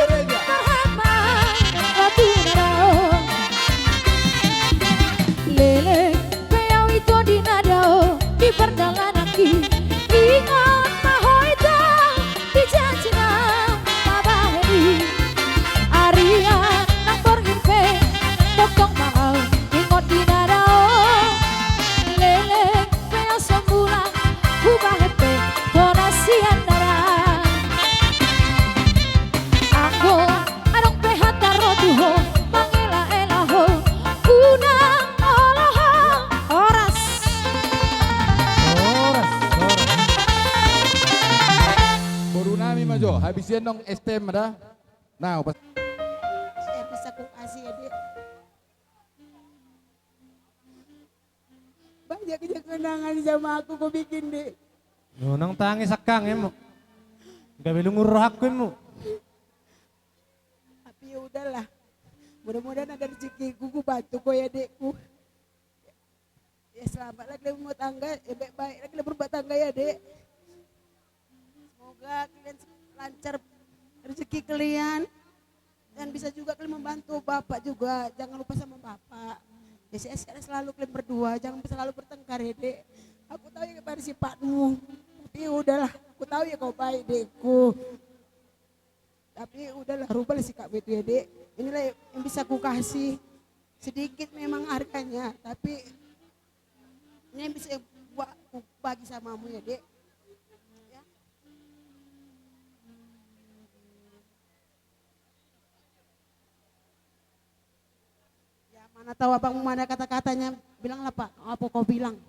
marhama, ratu na dao. Leleng pe au ito di na dao, di pardalananki, ingot ma ho ito. Di janji na tabahen i, arian nang borngin pe, tongtong ma au ingot di na dao. Leleng pe au sombulang, hubahen pe hona sian na dao. Anggo adong pe hata ro tu ho, mangelaela ho, unang olo ho. Horas. Horas, horas. Boru nami ma jo, habis i annon S T M da. Nah, pas. Saya bisa ku kasih ya, Dek. Banyak aja kenangan sama aku, ku bikin, Dek. Unang tangis, Akang, emu. Gabe lungun rohangku, emu. Udahlah. Mudah-mudahan ada rezeki, ku, ku bantu ko ya, Dekku. Ya, selamat lagi dalam rumah tangga, ya, baik-baik lagi dalam rumah tangga ya, Dek. Semoga kalian lancar rezeki kalian dan bisa juga kalian membantu Bapak juga. Jangan lupa sama Bapak. Ya, saya sekarang selalu kalian berdua, jangan selalu bertengkar ya, Dek. Aku tahu ya pada sifatmu, tapi udahlah, aku tahu ya kau baik, Dekku. Tapi udahlah, rubahlah sikapmu itu ya, Dek. Inilah yang bisa ku kasih. Sedikit memang harganya, tapi ini yang bisa gua, ku bagi samamu ya, Dek. Ya. Ya, mana tahu abangmu mana kata-katanya, bilanglah, Pak, apa kau bilang?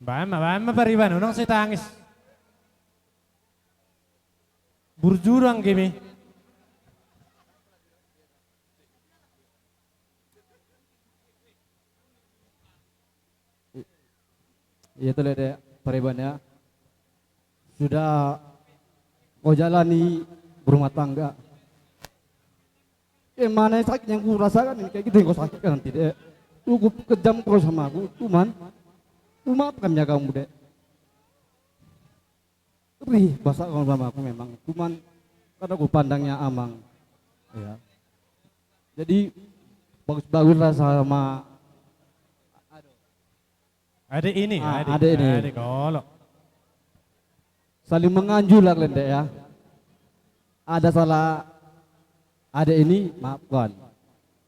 Baen ma, baen ma pariban, unang sai tangis. Burju do anggemi. Iya, tutu, Dek, pariban ya. Sudah kau jalani berumah tangga. Eh, mana sakit yang ku rasakan ini, kayak gitu yang kau sakitkan nanti, Dek. Cukup kejam kau sama aku, cuman ku maafkan ya kamu, Dek. Rih, bahasa kau sama aku memang, cuman karena ku pandangnya amang. Ya. Jadi bagus-baguslah sama adek ini, ah, adek, adek ini. Adek, kalau saling menganjurlah kalian, Dek, ya. Ada salah adek ini, maafkan.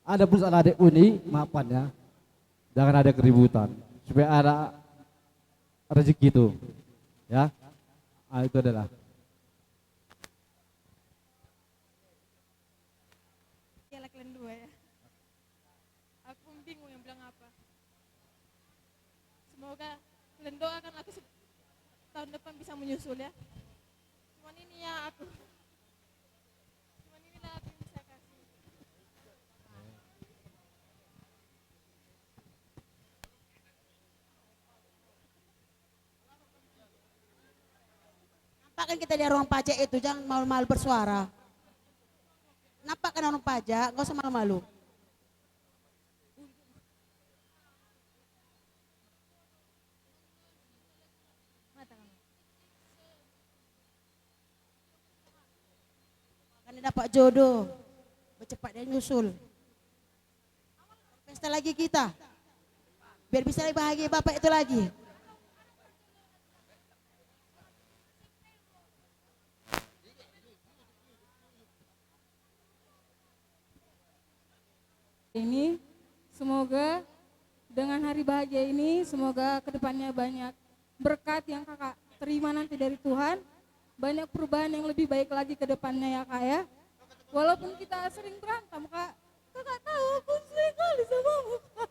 Ada pun salah adek ini, maafkan ya. Jangan ada keributan. Supaya ada rezeki itu. Ya. Ah, itu adalah. Iyalah kalian dua ya. Aku pun bingung yang bilang apa. Semoga kalian doakan aku se-, tahun depan bisa menyusul ya. Cuman ini ya aku. Cuman inilah aku yang bisa kasih. Nampakkan kita di ruang pajak itu, jangan malu-malu bersuara. Nampakkan ruang pajak, nggak usah malu-malu. Kan dapat jodoh, bercepat dia nyusul. Pesta lagi kita. Biar bisa lagi bahagia bapak itu lagi. Ini, semoga dengan hari bahagia ini, semoga kedepannya banyak berkat yang kakak terima nanti dari Tuhan, banyak perubahan yang lebih baik lagi ke depannya ya, Kak, ya. Walaupun kita sering berantem, Kak, kakak tahu aku sering kali sama kamu, Kak.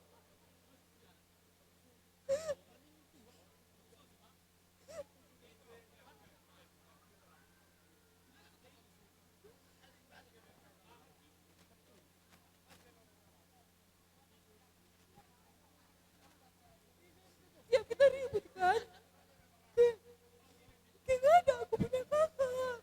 Tiap kita ribut kan, kayak, kayak nggak ada aku punya kakak.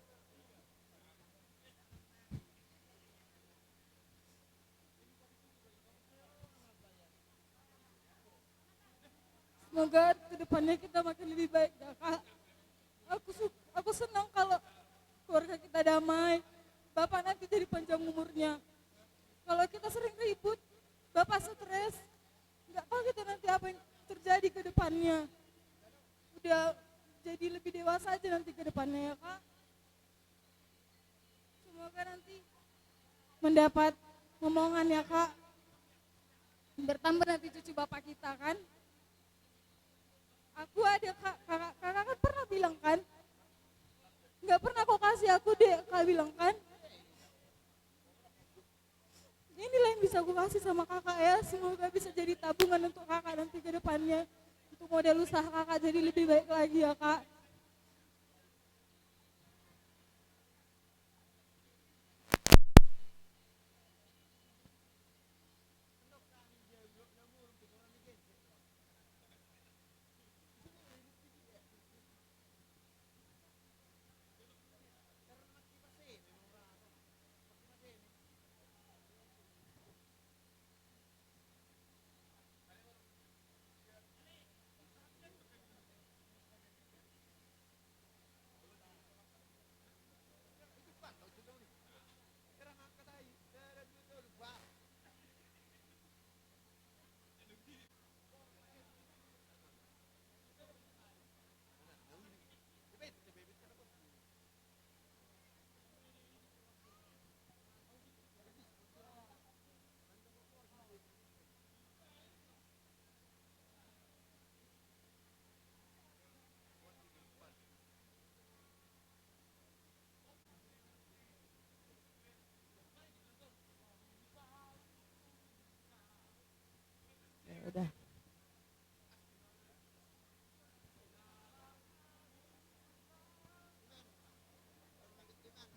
Semoga kedepannya kita makin lebih baik ya, Kak. Aku su-, aku senang kalau keluarga kita damai. Bapak nanti jadi panjang umurnya. Kalau kita sering ribut, Bapak stres. Nggak tahu kita nanti apa yang terjadi ke depannya. Udah jadi lebih dewasa aja nanti ke depannya ya, Kak. Semoga nanti mendapat momongan ya, Kak. Bertambah nanti cucu bapak kita kan. Aku ada, Kak, kakak, kakak kan pernah bilang kan, nggak pernah kau kasih aku, Dek, kak bilang kan. Inilah yang bisa aku kasih sama kakak ya. Semoga bisa jadi tabungan untuk kakak nanti ke depannya. Untuk modal usaha kakak jadi lebih baik lagi ya, Kak.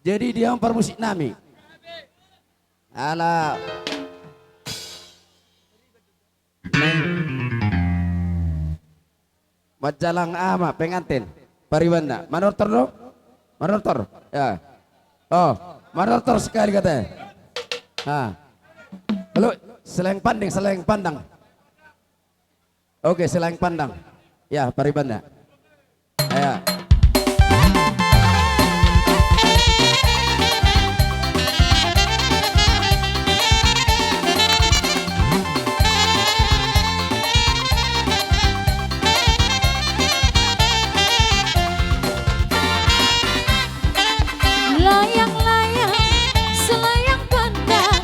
Jadi dia parmusik nami. Ala. Manjalang ama pengantin. Paribanna. Manortor do? Manortor. Ya. Oh, manortor sekali katanya. Ha. Halo, seleng panding, seleng pandang. Oke, seleng pandang. Ya, paribanna. Ya. Layang-layang, selayang pandang,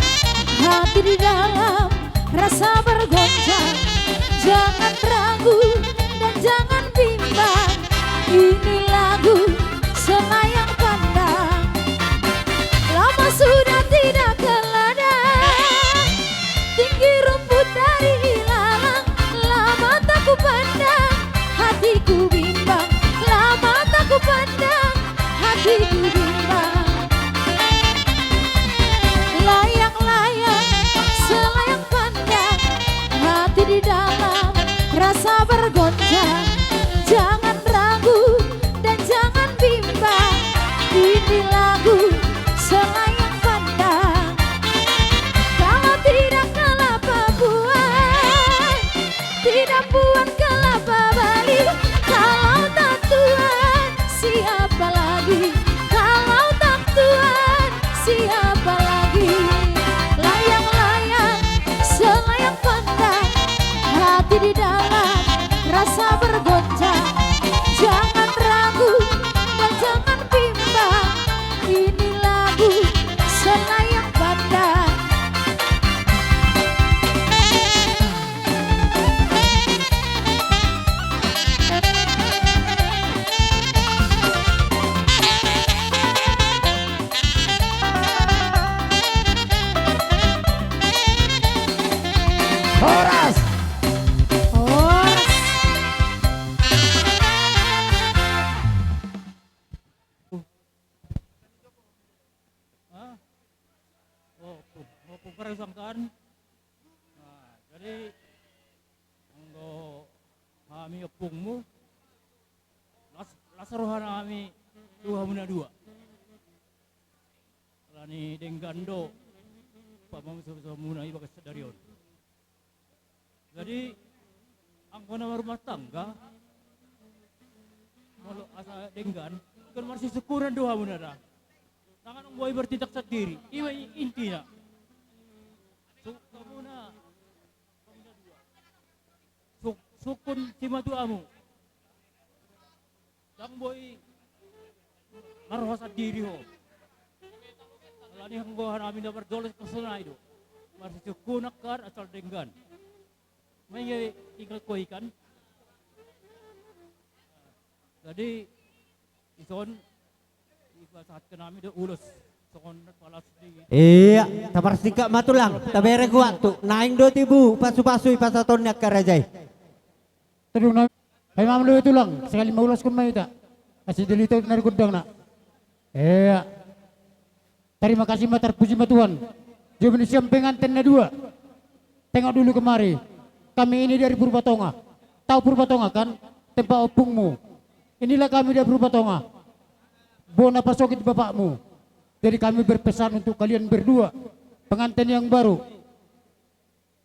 hati di dalam rasa bergoncang. Jangan ragu dan jangan bimbang, ini lagu selayang pandang. Lama sudah tidak ke ladang, tinggi rumput dari ilalang. Lama tak kupandang, hatiku bimbang. Lama tak kupandang, hatiku bimbang. Layang-layang, selayang pandang, hati di dalam rasa bergoncang. Jangan ragu dan jangan bimbang, ini lagu selayang pandang. Kalau tidak kelapa buat, tidak buat kelapa bali. Kalau tak Tuhan, siapa lagi? Kalau tak Tuhan, siapa lagi? Layang-layang, selayang pandang, hati di dalam rasa bergoncang. Jangan ragu dan jangan bimbang, ini lagu selayang pandang. Horas. Horas. Hah? Oh, ompung, ompung parasangkaan. Nah, jadi anggo hami ompungmu, las, las roha nami tu hamuna dua. Alani denggan do pamamusumusumuna i bagas sadari on. Jadi anggo na marumah tangga, molo asa denggan, ingkon marsisungkunan do hamuna da. Ndang adong boi bertindak sandiri, i ma i-, intina. Su-, hamuna, sung-, sungkun simatuamu. Ndang boi marroha sandiri ho. Alani anggo hami na parjolo songon i do. Marsisungkunan kan asal denggan. Maia ingkon ho i kan. Jadi ison, ipasahatkan hami do ulos songon palas di. Ia, taparsingkat ma tulang, tabereng waktu, naeng do tibu pasupasu i pasahaton ni angka raja i. Tadung nami, paima ma tulang, sekali ma uloskon ma hita. Asi dili tu na di gondangna. Ia. Tarima kasih ma, tarpuji ma Tuhan. Jomini sian pengantin na dua. Tengok dulu kemari. Kami ini dari Purba Tonga. Tahu Purba Tonga kan? Tempat ompungmu. Inilah kami dari Purba Tonga. Bona pasogit bapakmu. Jadi kami berpesan untuk kalian berdua. Pengantin yang baru.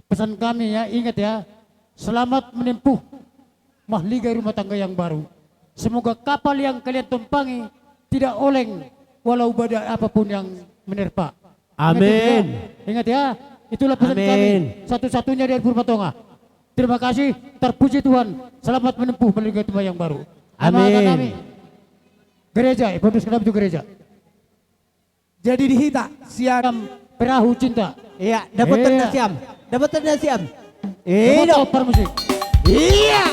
Pesan kami ya, ingat ya, selamat menempuh mahligai rumah tangga yang baru. Semoga kapal yang kalian tumpangi tidak oleng walau badai apapun yang menerpa. Ingat ya, ingat ya, itulah pesan kami satu-satunya dari Purba Tonga. Terima kasih, terpuji Tuhan, selamat menempuh mahligai rumah yang baru. Amin. Gereja, eh, pondus kenapa itu gereja? Jadi di hita sian perahu cinta. Iya, dapotan na siam. Dapotan na siam. Iya. Parmusik. Iya.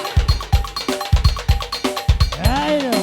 Ayo.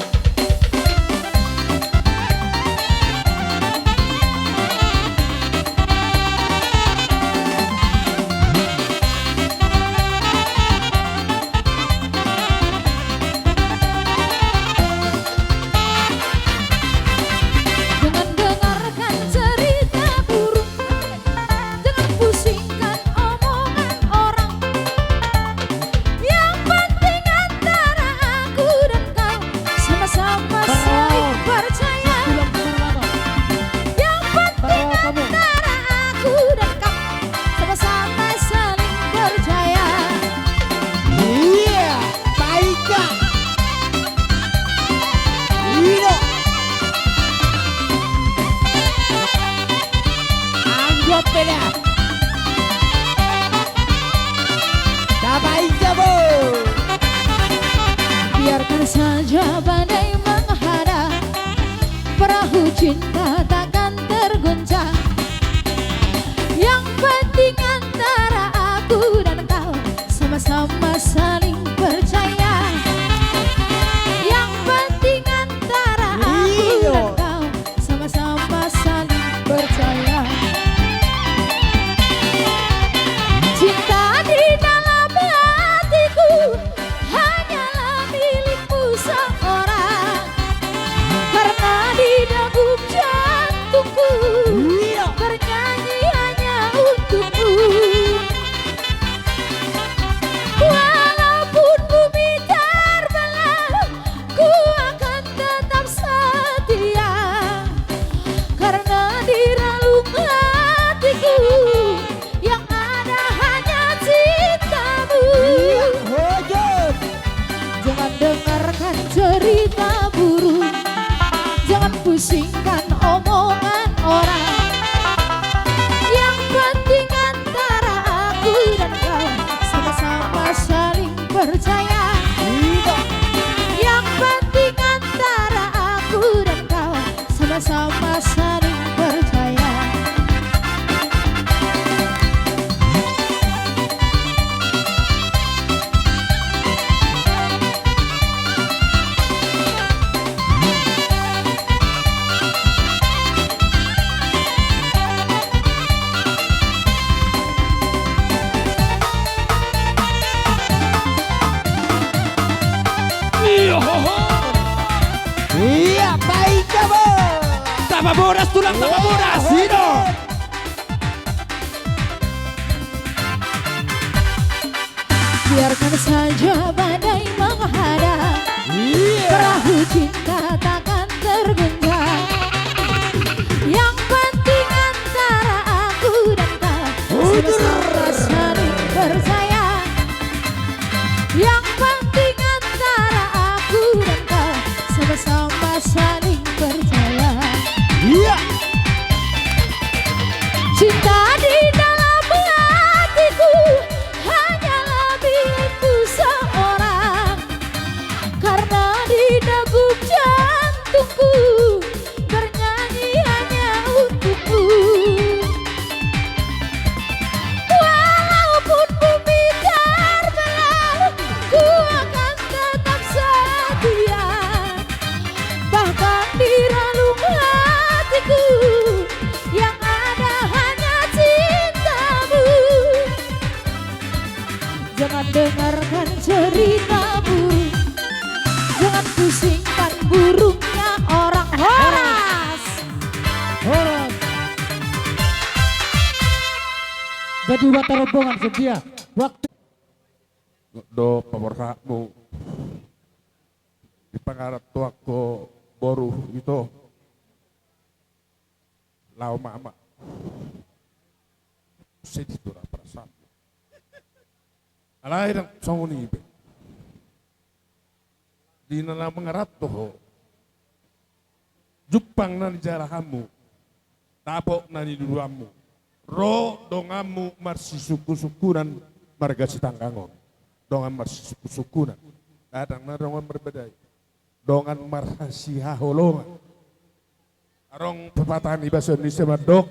Biarkan saja badai menghadang, perahu cinta takkan terguncang. Yang penting antara aku dan kau sama-sama saling percaya. Yang penting antara aku dan kau sama-sama saling percaya. Cinta di dalam hatiku hanyalah milikmu seorang. Karena di dagu jantungku bernyanyi hanya untukmu. Walaupun bumi terbelah, ku akan tetap setia. Karena di relung hatiku yang ada hanya cintamu. Iya, hujur. Jangan dengarkan cerita burung, jangan pusingkan omongan orang. Yang penting antara aku dan kau sama-sama saling percaya. Iya. Yang penting antara aku dan kau sama-sama saling percaya. Iya, ho, ho. Iya, baik, ya, Bos. Tamba boras, tulang, tamba boras. Iya, ho. Biarkan saja badai menghadang, iya, perahu cinta takkan terguncang. Yang penting antara aku dan kau sama-sama saling percaya. Yang penting antara aku dan kau sama-sama saling percaya. Iya. Cinta di dalam hatiku hanyalah milikmu seorang. Karena di dagu jantungku bernyanyi hanya untukmu. Walaupun bumi terbelah, ku akan tetap setia. Bahkan di relung hatiku yang ada hanya cintamu. Jangan dengarkan cerita burung, jangan pusingkan burungnya orang. Horas. Horas. Jadi, buat rombongan setia. Waktu do paborhatmu di pangarantoan ho, boru, ito. Laho ma, ama. Sedih do ra perasaan. Alai ndang songon i be. Di na laho mangaranto ho, jumpang na nijalahanmu, dapot na niduduanmu, ro donganmu marsisungkunsungkunan marga Sitanggang on. Dongan marsisungkunsungkunan. Ndang na dongan marbadai. Dongan marsihaholongan. Adong pepatah ni bahasa Indonesia mandok,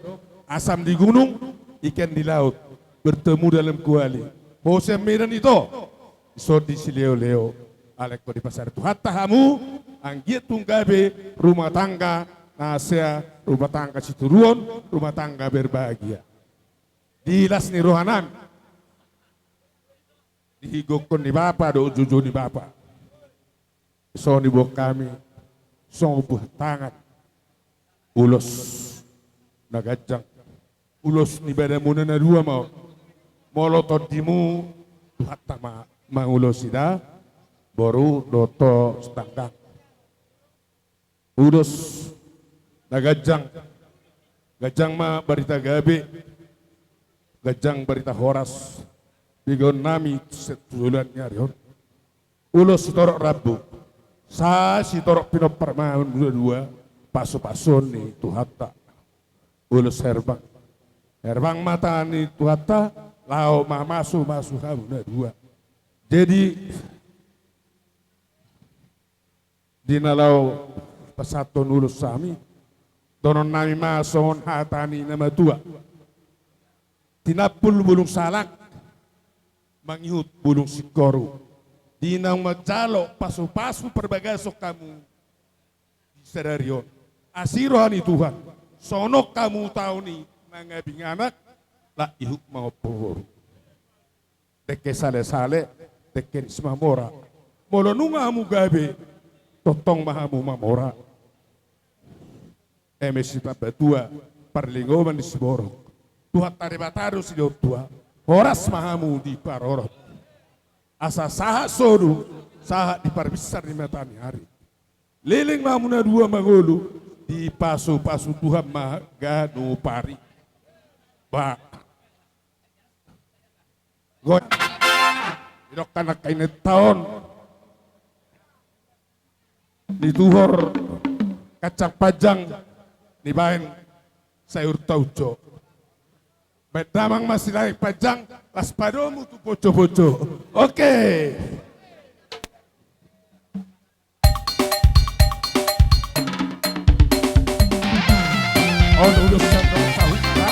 asam di gunung, ikan di laut, bertemu dalam kuali. Ho sian Medan, ito, dison di Sileoleon. Alai ingkon dipasada Tuhanta hamu, anggiat tung gabe rumah tangga na sea, rumah tangga sitiruon, rumah tangga berbahagia. Di las ni rohanami, dihigokkon ni bapa dohot joujou ni bapa. Songon i boan hami, songon buha tangan, ulos na ganjang, ulos ni badamuna na dua ma on. Molo tondimu, Tuhanta ma mangulosi da, boru dohot ho Sitanggang. Ulos na ganjang, ganjang ma barita gabe, ganjang barita horas, begeonnami sian tu joloan ni ari on. Ulos sitorop rambu, sai sitorop pinompar ma on dua-dua, pasupasuon ni Tuhanta. Ulos herbang, Herbang mata ni Tuhanta, laho mamasu-masu hamu na dua. Jadi, di na laho pasahathon ulos hami, dohonon nami ma songon hata ni na matua: Tinampul bulung salak, mangihut bulung singkoru. Di na manjalo pasu-pasu parbagason hamu di sadari on, asi roha ni Tuhan, songon hamu taon i mangabing anak, la ihut mangompo boru. Dengke sale-sale, dengke ni Simamora. Molo nunga hamu gabe, tongtong ma hamu mamora. Eme sitambatua, parlinggoman ni siborok. Tuhanta Debata do silehon tua, horas ma hamu diparorot. Asa sahat sodu, sahat di parbinsar ni mata ni ari. Leleng ma hamu na dua mangolu, dipasu-pasu Tuhan ma ganup ari. Ba. Goyang. Didok angka inanta on, dituhor kacang panjang, dibaen sayur tauco. Baen damang ma Silaeng Panjang, las padomu tu poco-poco. Oke. On ulos sandok sahuta.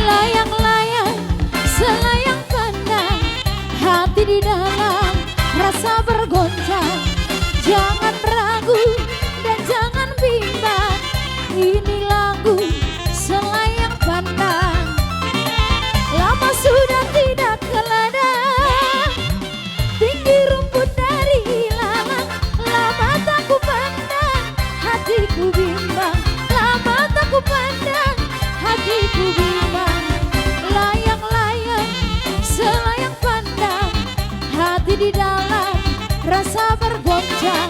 Layang-layang, selayang pandang, hati di dalam rasa bergoncang. Jangan ragu dan jangan bimbang, ini lagu selayang pandang. Lama sudah tidak ke ladang, tinggi rumput dari ilalang. Lah mataku pandang, hatiku bimbang. Lah mataku pandang, hatiku bimbang. Layang-layang, selayang pandang, hati di dalam rasa bergoncang.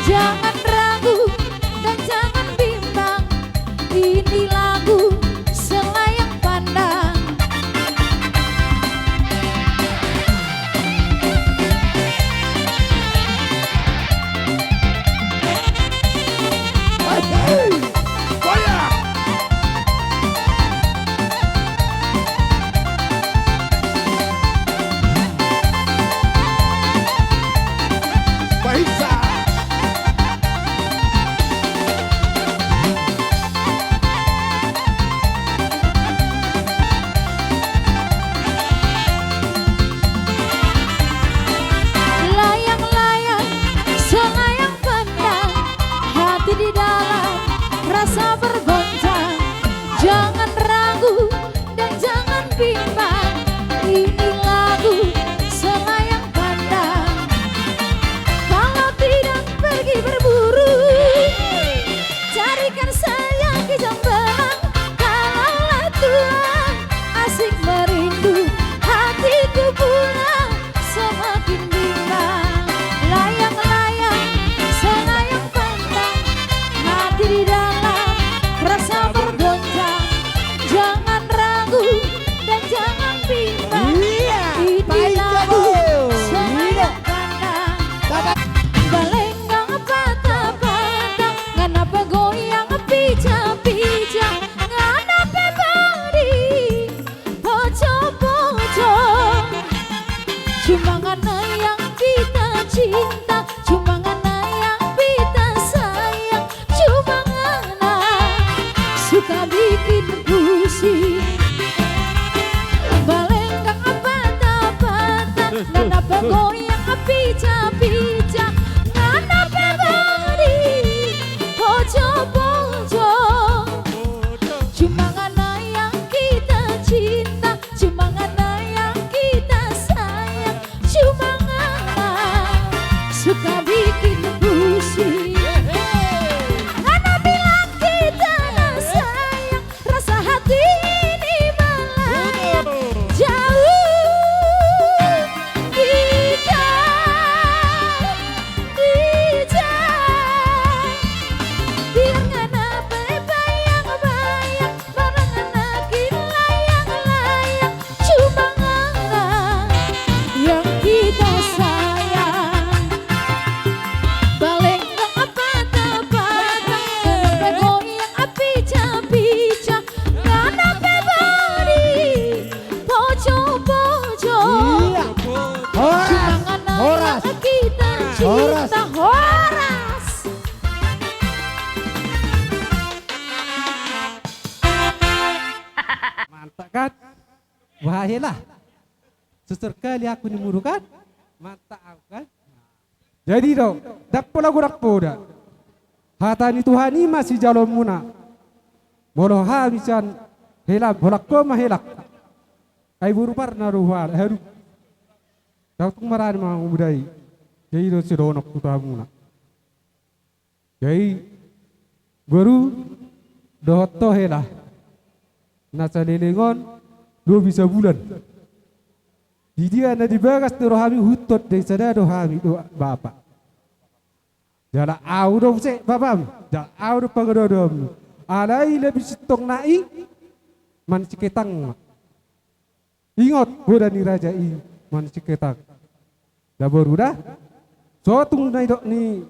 Jangan ragu dan jangan bimbang, ini lagu selayang pandang. Layang-layang, selayang pandang, hati di dalam rasa bergoncang. Jangan ragu dan jangan bimbang, ini lagu selayang pandang. Kalau tidak pergi berburu, carikan saya kijang belang. Kalaulah tulang asik merindu, hatiku pula semakin bimbang. Layang-layang, selayang pandang, hati di dalam Kan? Wah, hela. Susur kali aku ni muru kan? Mantap aku kan? Jadi do, dappo lagu dappo da. Hata ni Tuhan i ma sijaloonmuna. Molo hami sian hela, holan ho ma hela. Ai boru parna do huala, haru. Tau tung marani ma mudai. Jadi do sidohononku tu hamuna. Jadi, boru, dohot ho hela. Na saleleng on, lobi sabulan. Di dia na di bagas do rohami huthon, dai sada do hami do bapa. Jala au do muse bapam, jala au do pangadoadoanmu. Alai lobi sintongna i, mansai ketang ma. Ingot, poda ni raja i mansai ketang. Da boru da. So tung na nidok ni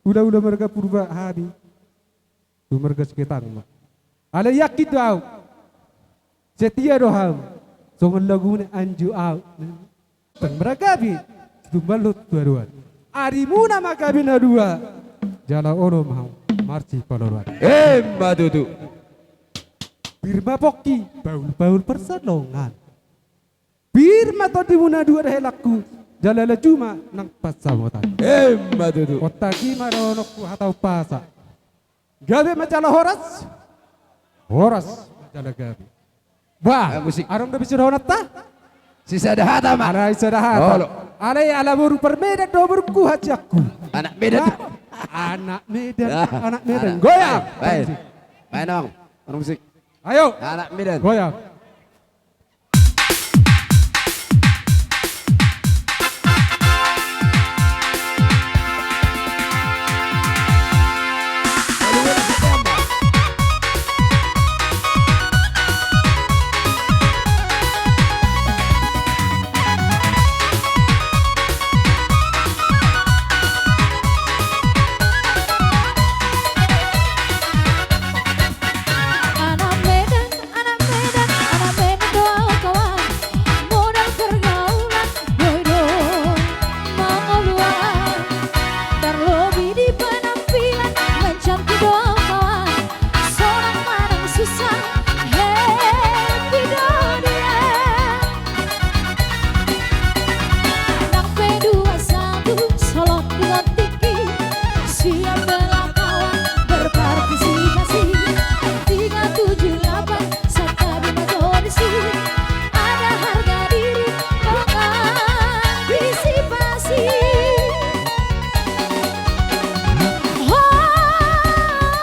hulahula marga Purba hami tu marga Siketang ma. Alai yakin do au. Setia do hami. Songon lagu ni anju au. Tang maragabe. Tumbal do tuaduan. Arimuna ma gabe na dua. Jala olo ma hamu marsipaloloan. Emma tutu. Pir ma pongki, paul-paul parsanongan. Pir ma tondimuna dua da helangku, jala laju ma nang pansamotan. Emma tutu. Ontaki ma dohononku hata umpasa. Gabe ma jala horas. Horas ma jala gabe. Bah, eh, musik. Adong dope sidohononta? Sisada hata ma. Alai sada hata. Olo. Alai ala boru parmedan do borungku hasianku. Anak Medan. Bah, anak Medan, ah, anak Medan. Anak. Goyang. Baik, baik. Main dong. Main musik. Ayo. Anak Medan. Goyang. Anak Medan, anak Medan, anak Medan do au kawan. Modal pergaulan boi do mangoluan. Tarlobi di penampilan mencantik do au kawan. Sonang manang susah happy do dia. Nang P dua satu Solok dengan Tiki, siap bela kawan berpartisipasi. Tiga tujuh delapan Sakabi Majonisi, ada harga diri pengantisipasi.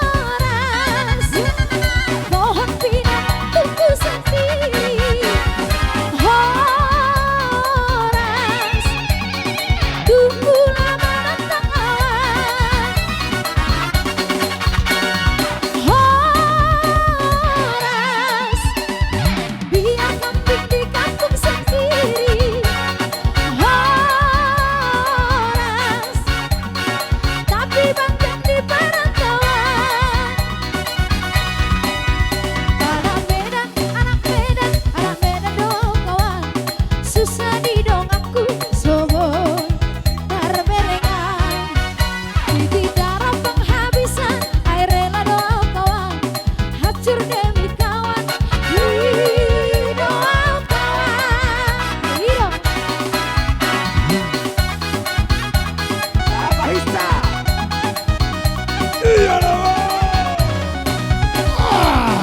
Horas, pohon pinang tumbuh sendiri. Horas, tumbuhlah menantang awan. Horas, biar kambing di kampung sendiri. Horas, tapi bangkit di perantauan. Anak Medan, anak Medan, anak Medan do kawan. Susah di donganku so boi tarberengan. Di darat penghabisan air rela do kawan. Hancur demi kawan, i do au kawan. I do. Apa hista? Iya dong. Ah.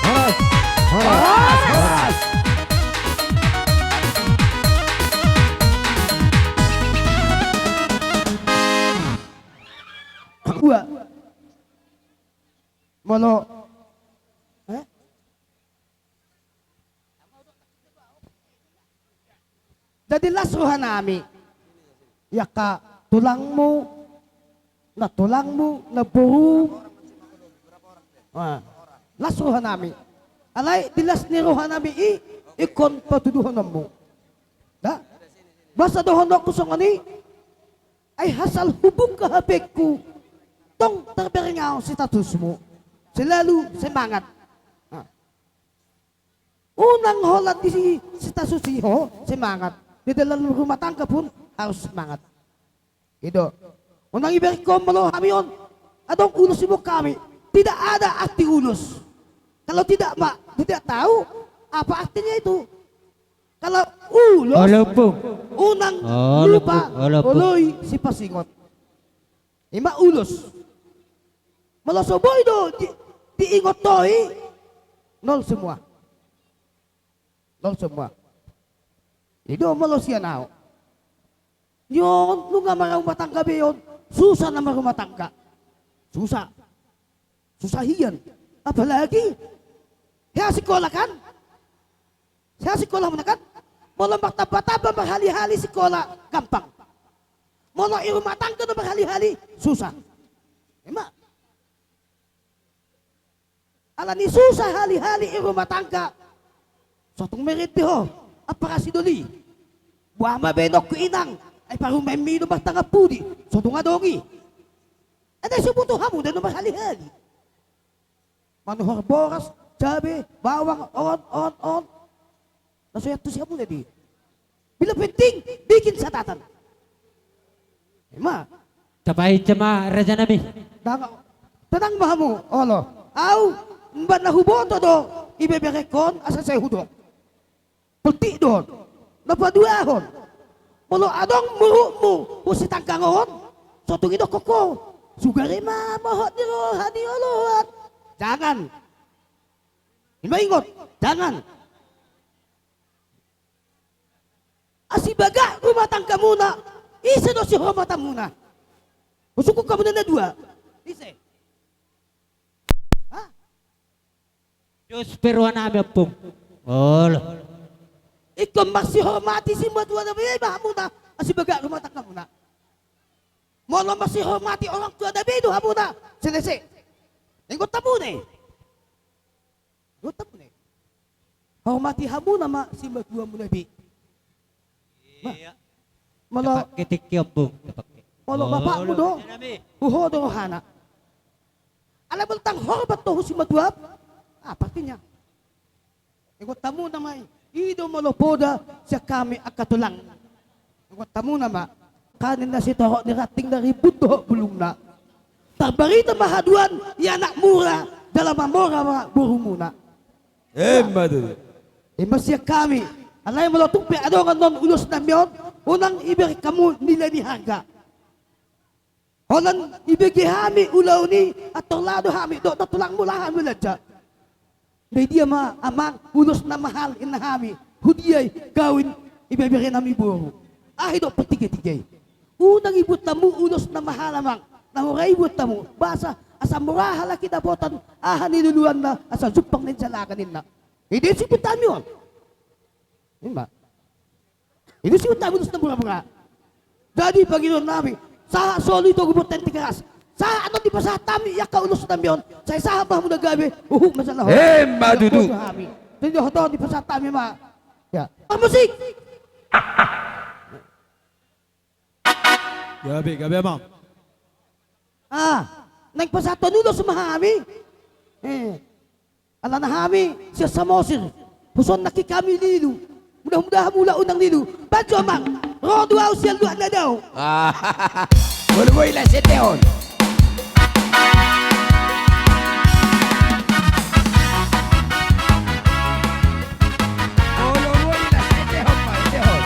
Horas, horas, horas. Dua. Molo, eh? Jadi las rohanami, i angka tulangmu, na tulangmu, na borum. Ah, las rohanami. Alai di las ni rohanami i, ingkon patuduhononmu. Da? Boasa dohononku songon i? Ai asal hubungka hapengku, tong terbereng au statusmu. Selalu semangat. Ah. Unang holan di si, status i ho semangat. Di dalam rumah tangga pun harus semangat. I do. Unang iberengkon molo hami on adong ulos, iberengkon hami. Tidak ada arti ulos. Kalau tidak, ma, tidak tahu apa artinya itu. Kalau ulos, olo, Ompung, unang, olo, lupa, Ompung, olo, Ompung, oloi sipasingot. I ma ulos. Molo so boi do di, diingot ho i, nol semua. Nol semua. I do molo sian au. Nion nunga marumah tangga be on, susah na marumah tangga. Susah. Susah hian. Apalagi hea sikola kan? Hea sikolamuna kan? Molo martamba-tamba marhali-hali sikola, gampang. Molo i rumah tangga do marhali-hali, susah. I ma. Alani susah hali-hali i rumah tangga, so tung merende ho, ampara sidoli. Boha ma be nongku inang, ai parumaenmi do martangan pudi, so tung adong i. Ate so butuh hamu do na marhali-hali. Manuhor boras, cabe, bawang, on, on, on. Na so iantusi hamuna do i. Bila penting, bikin catatan. I ma. Tapainjam ma, rajanami. Tenang, tenang ma hamu, olo. Au, umbahen na huboto do, ibeberengkon, asa sai hudok. Poltik do on. Na paduahon. Molo adong murukmu, husi tanggang on, so tung idokkon ho. Sugari ma mohot ni roha ni oloan. Jangan. I ma ingot, jangan. Asi bagak rumah tanggamuna, ise do sihormatanmuna? Husungkun hamuna na dua. Ise? Ha? Dos pe rohanami, Ompung. Olo. Ingkon marsihormati simatua na babe ma hamuna, asi bagak rumah tanggamuna. Molo marsihormati orang tua na babe do hamuna, selesai. Ingot hamuna i. Ingot hamuna i. Hormati hamuna ma simatuamuna be. Iya. Molo, tapake tingki, Ompung, tapake. Molo bapakmu do, rajanami, huhut do rohana. Alai molo ndang hormat ho tu simatuam, apa artinya? Ingot hamuna ma i. I do molo poda sian hami angka tulang. Ingot hamuna ma. Kan ninna sitorop ni ranting na ribut dohot bulungna. Tarbarita ma haduan i anak mura, jala mamora ma borumuna. Emma tutu. I ma sian hami. Alai molo tung pe adong annon ulosnami on, unang ibereng hamu nilai ni harga. Holan ibege hami ulaon i, antor laho do hami dohot na tulangmu, laho hami balanja. Nda i dia ma amang ulos na mahal inna hami, hudia i kawin ibeberenami boru. Aha i dohot partigatiga i. Unang ibuat hamu ulos na mahal amang, na mura i buat hamu, boasa asa mura halak i dapotan aha niluluanna, asa jumpang na ninjalakan inna. I do sibuat hami on. I ma. I do sibuat hami ulos na mura-mura. Jadi pangidoannami, sahat solu i togu bontean Tigaras. Sahat annon dipasahat hami i angka ulosnami on. Sai sahat ma hamu na gabe, huhut ma jala horas. Emma tutu. Jadi hot on dipasahat hami ma. Ya. Parmusik. Gabe, gabe amang. Ah, naeng pasahathon ulos ma hami. Eh. Alana hami sian Samosir, huson nangkin hami lilu. Mudah-mudahan mula unang lilu. Banjo amang, ro do au sian luat na dao. Molo boi las ete on. Molo boi las ete on ma, ete on.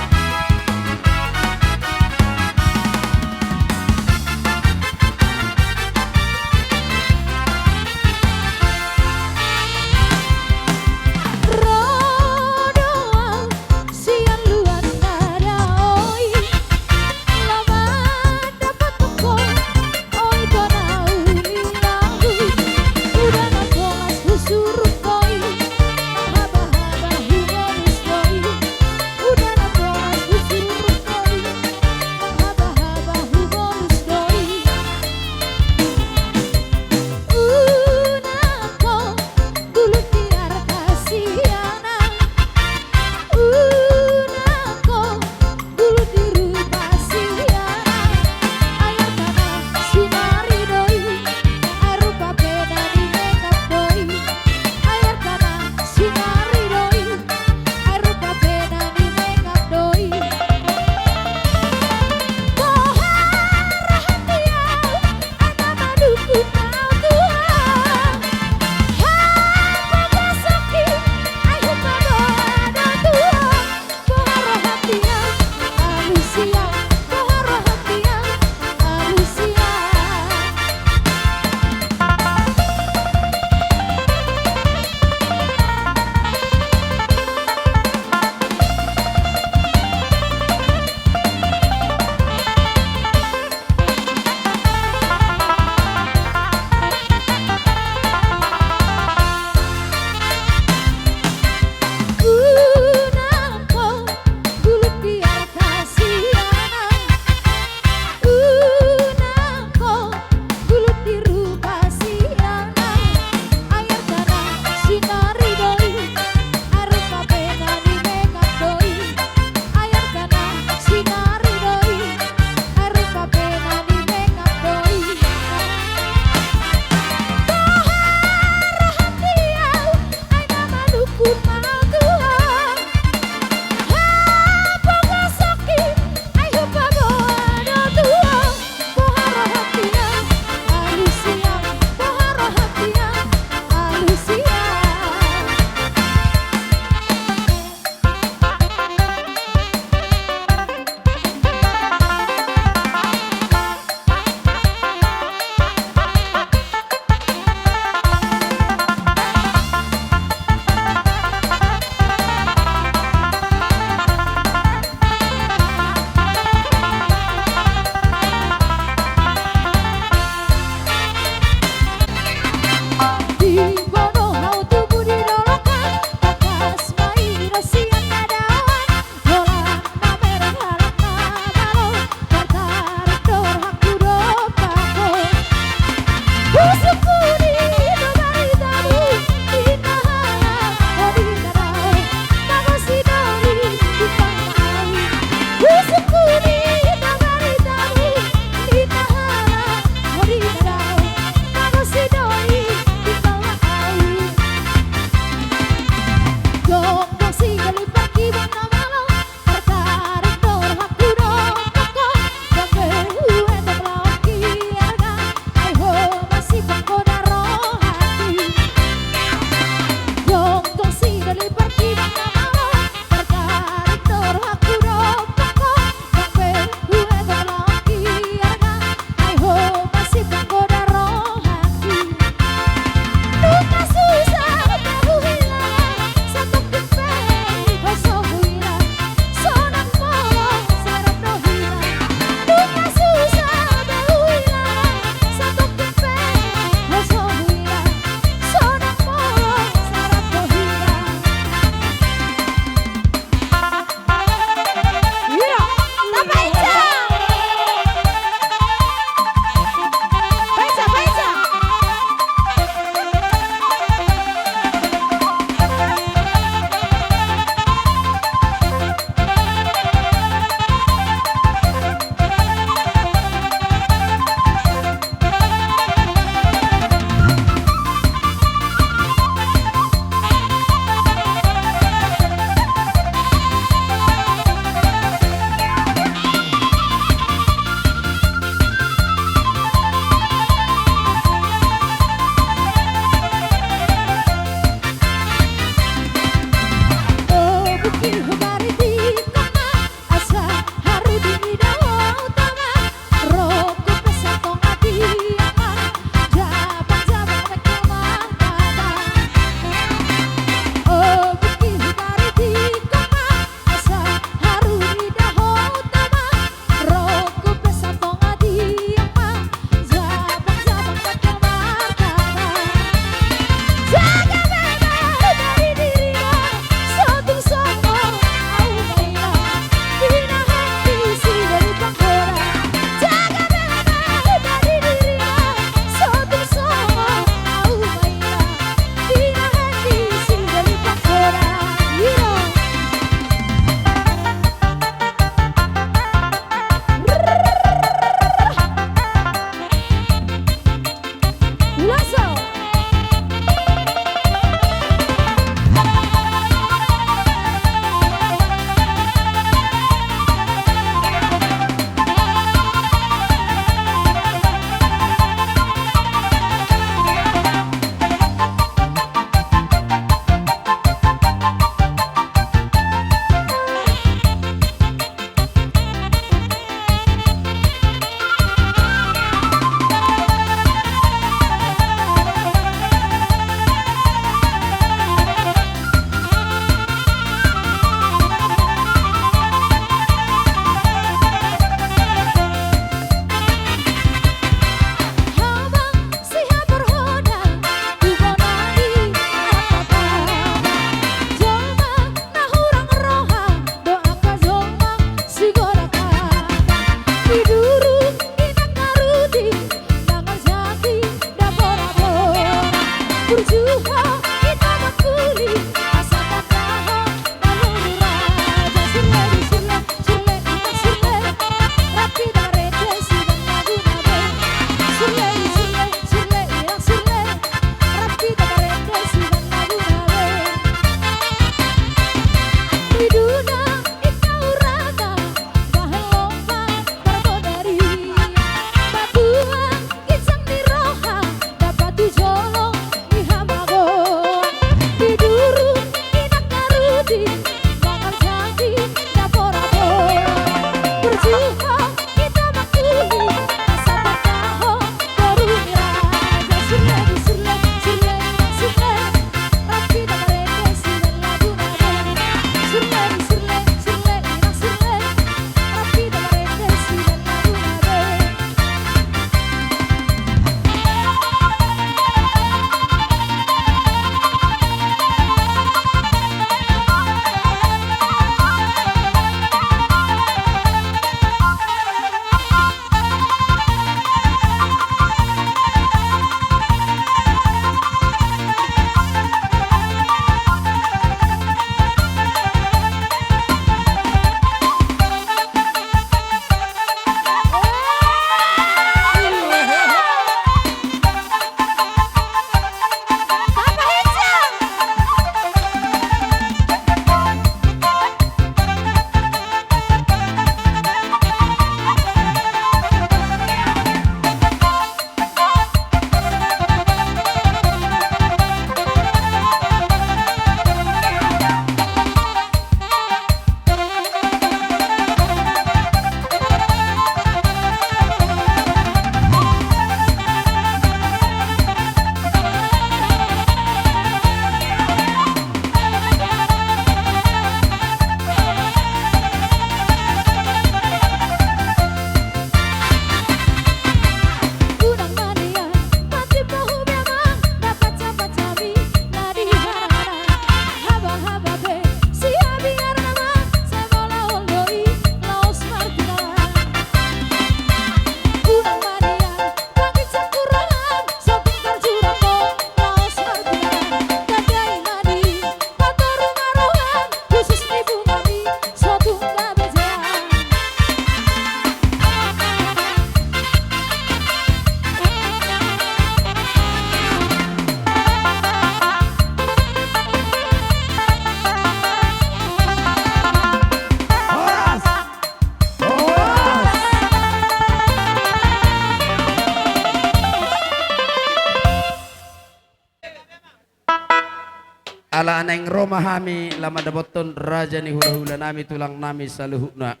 Naeng ro ma hami laho mandapothon raja ni hulahulanami, tulangnami saluhutna.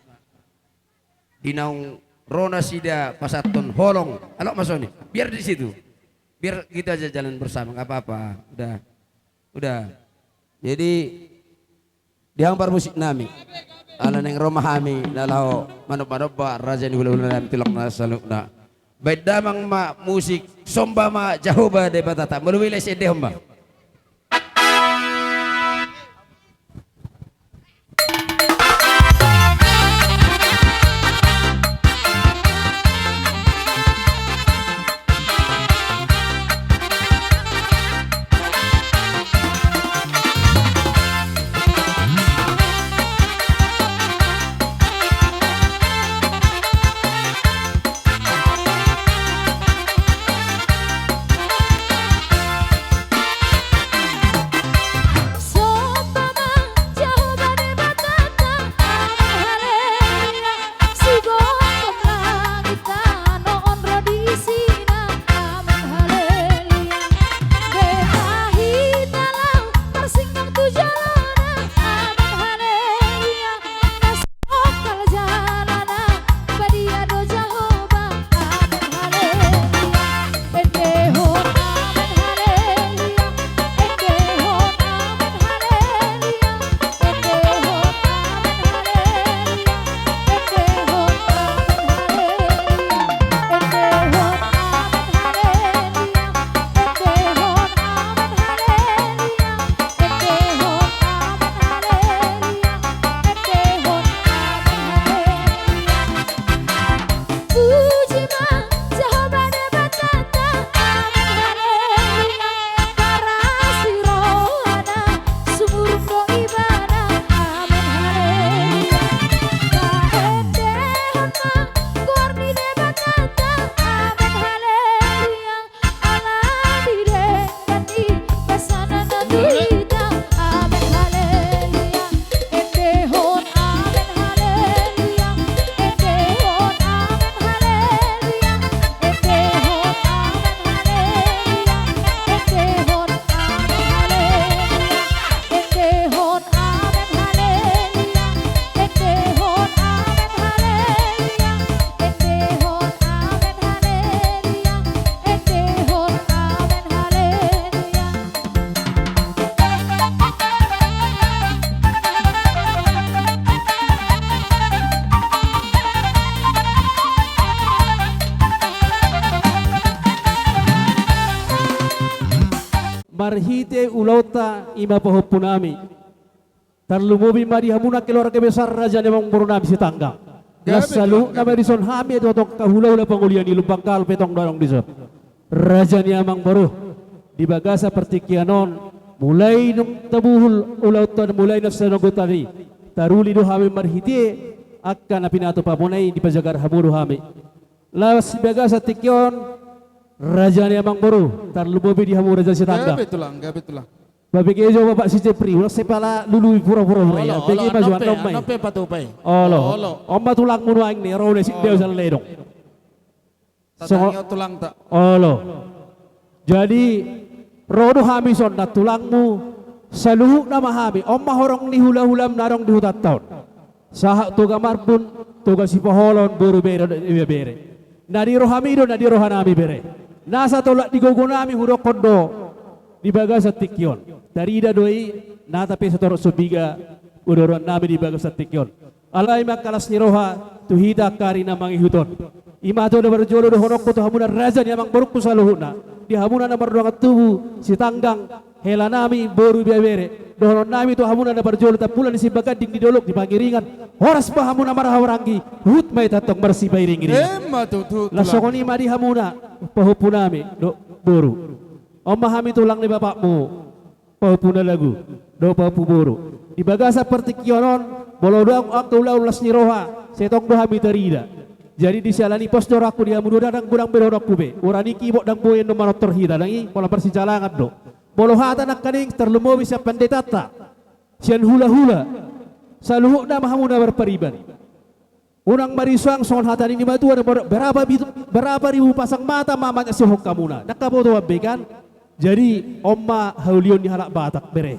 Di naung ro nasida pasahathon holong. Alok ma songon i. Biar di situ. Biar kita aja jalan bersama, nggak apa-apa. Udah. Udah. Jadi, di hamu parmusiknami. Ala naeng ro ma hami na laho manomba-nomba raja ni hulahulanami, tulangnami saluhutna. Baen damang ma musik, somba ma Jahowa Debatata. Molo boi, lae, endehon ma. Marhite ulaonta i ma pahompunami. Tarlumobi ma di hamuna keluarga besar raja ni amangborunami Sitanggang. Gabe tulang, gabe. Las saluhutna ma dison hami, ado tong angka hulahula pangoli ni Lumban Gaol pe tong do adong dison. Raja ni amangboru, di bagasan partingkian on, mulai dung tabuhul ulaonta, mulai na songon tadi, taruli do hami marhite angka na pinatupa muna i, dipajagar hamu do hami. Laos di bagasan tingki on, raja ni amangboru, tarlumobi di hamu raja Sitanggang. Gabe tulang, gabe tulang. Pabege jo bapak si Jepri, ulang sai pala lului pura-pura. Olo, olo, pabege ma jo, annon pe, annon pe patupa i. Olo. Olo. On ma tulangmu nuaeng ni, ro do sian dao saleledong. Songon i, o tulangta. Olo. Jadi, ro do hami songon na tulangmu, saluhutna ma hami, on ma horong ni hulahulam na adong di hutanta on. Sahat Toga Marbun, Toga Sipaholon, boru, bere dohot ibebere. Na di rohami do na di rohanami, bere. Nasa tolap di gogonami hudokhon do di bagasan tingki on. Tarida do i, nata pe satorop Sombiga, udoronami di bagasan tingki on. Alai ma angka las ni roha tu hita angka ari na mangihut on. I ma tu na parjolo dohononku tu hamuna raja ni amangborungku saluhutna. Di hamuna na mardongan tubu, Sitanggang, helanami, boru, ibebere, dohononnami tu hamuna na parjolo, Tampulan ni Simbaganding di dolok di Pangiringan, horas ma hamuna marhahamaranggi, huhut ma hita tong marsipairing-iringan. Emma tutu, tulang. Laos songon i ma di hamuna, pahompunami, do, boru. On ma hami tulang ni bapakmu, pahompu na lagu, do pahompu boru. Di bagasan partingkian on, molo adong angka ulaon las ni roha, sai tong do hami tarida. Jadi di siala ni pos do rohangku di hamu, dang godang be dohononku be. Ura ni kibot dang boi annon manortor hita, dang i, pola marsijalangan do. Molo hata nangkaning tarlumobi sian panditanta, sian hulahula, saluhutna ma hamu na marpariban. Unang marisuang songon hata ni nimatua na ber-, berapa bitu-, berapa ribu pasang mata ma manyaksihon hamuna. Ndang habotoan be kan? Jadi, on ma haulion ni halak Batak, bere.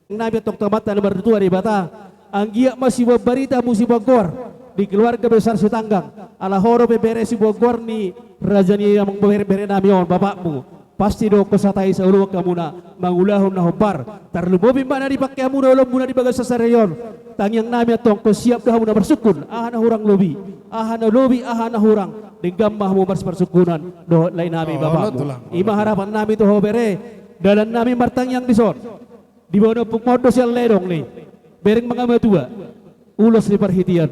Nami antong tu Amanta na martua Debata, anggiat ma siboan barita hamu siboan goar di keluarga besar Sitanggang, ala ho dope bere siboan goar ni raja ni amang bere, bere nami on bapakmu. Pasti dohonon sahat i saoloan hamuna mangulahon na hombar. Tarlumobi ma na dipangke hamuna ulaonmuna di bagasan sadari on. Tangiang nami antong, siap do hamuna marsungkun aha na hurang lobi, aha na lobi, aha na hurang, denggan ma hamu mars-, marsungkunan dohot lae nami bapakmu. Ima harapan nami tu ho bere. Dalan nami martangiang dison. Diboan ompungmon do sian ledong ni bereng mangamatua, ulos ni parhitean,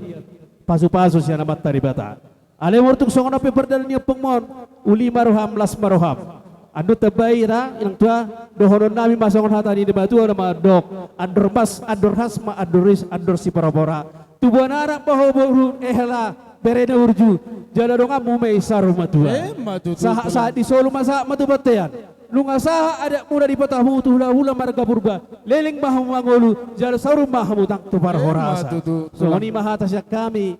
pasupasu sian Amanta Debata. Alai molo tung songon on pe pardalan ni ompungmon, uli ma roham, las ma roham. Andon tambai ra, inang tua, dohonon nami ma songon hata ni natuatua na mandok: Andor mas, andor has ma, andor ris, andor siporapora. Tubuan anak ma ho boru, hela bere na burju, jala donganmu ma i saur matua. Sahat-sahat di solu ma sahat ma tu bontean. Nunga sahat adatmuna di patamu tu hulahula marga Purba, leleng ma hamu mangolu, jala saur ma hamu tang tu parhorasan. Songon i ma hata sian hami,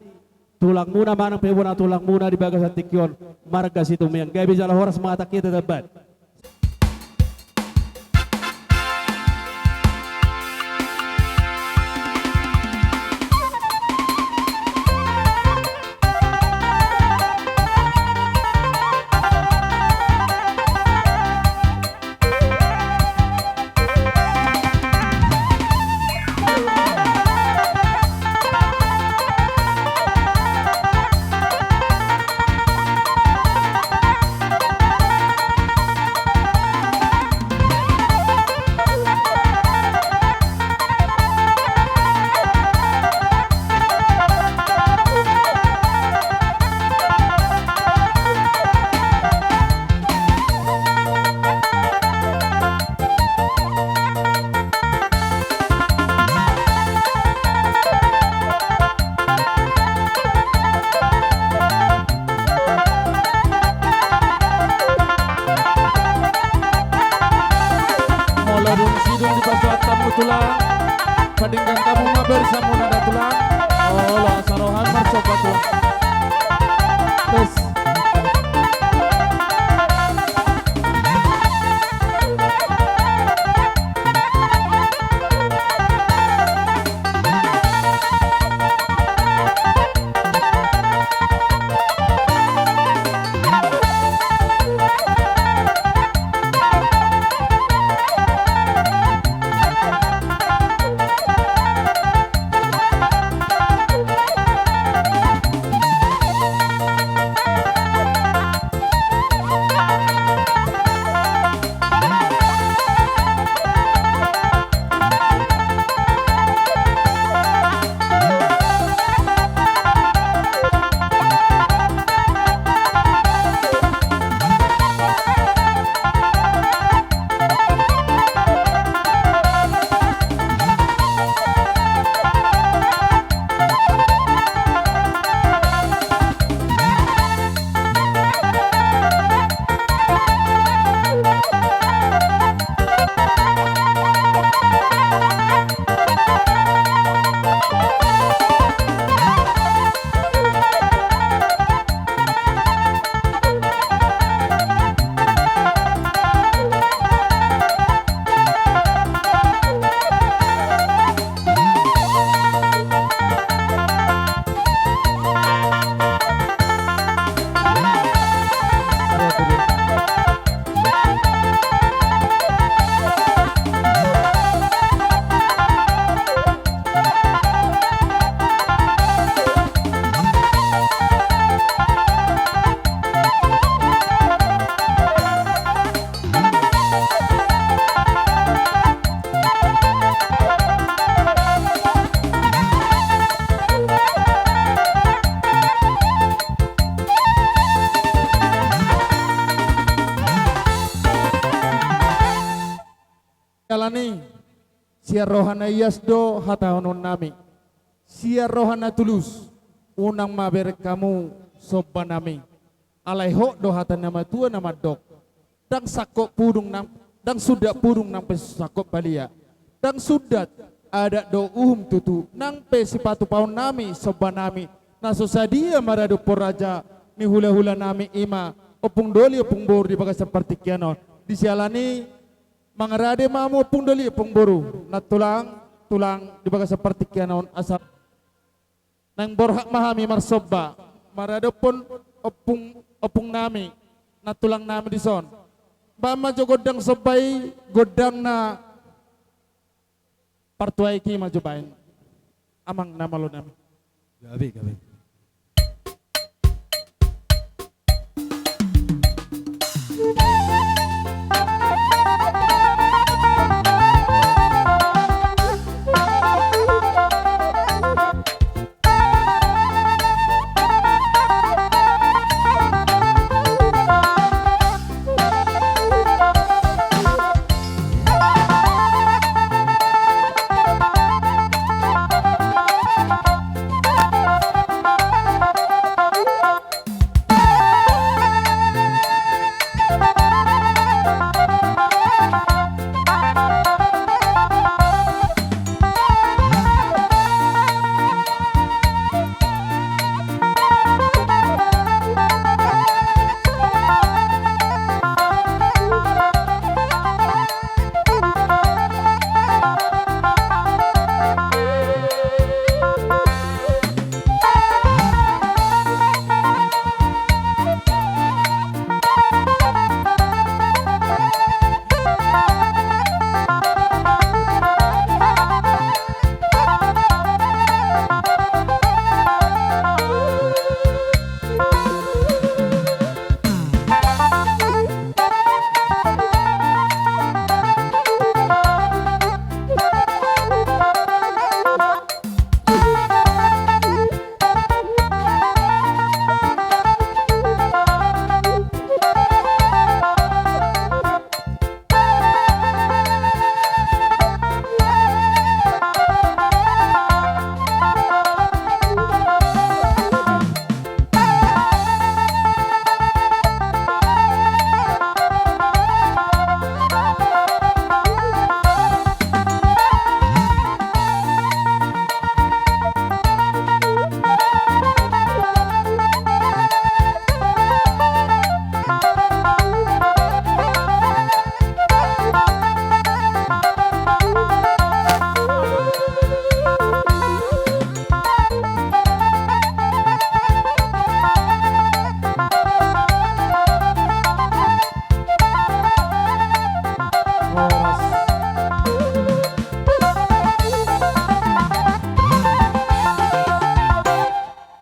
tulangmuna manang pe bona tulangmuna di bagasan tingki on, marga Situmeang. Gabe jala horas ma hata hita tambat. Molo dung sidung dipasahat hamu tulang, padenggan hamu ma barisamuna da tulang. Olo, asa roham marsomba tulang. Tes. Alani, sian roha na ias do hatahonon nami. Sian roha na tulus, unang ma bereng hamu somba nami. Alai hot do hata ni na matua na mandok: Ndang sangkot pudung nang, ndang sundat pudung nang pe sangkot balia. Ndang sundat adat dohot uhum tutu, nang pe sipatupaon nami somba nami. Na so sadia maradophon raja ni hulahula nami, ima ompung doli ompung boru di bagasan partingkian on. Di siala ni Mangarade ma hamu ompung doli, ompung boru, nantulang, tulang di bagasan partingkian on asa naeng borhat ma hami marsomba maradophon ompung, ompung nami, nantulang nami dison. Baen ma jo gondang somba i, gondang na partuaik i ma jo baen. Amang na malo nami. Gabe, gabe.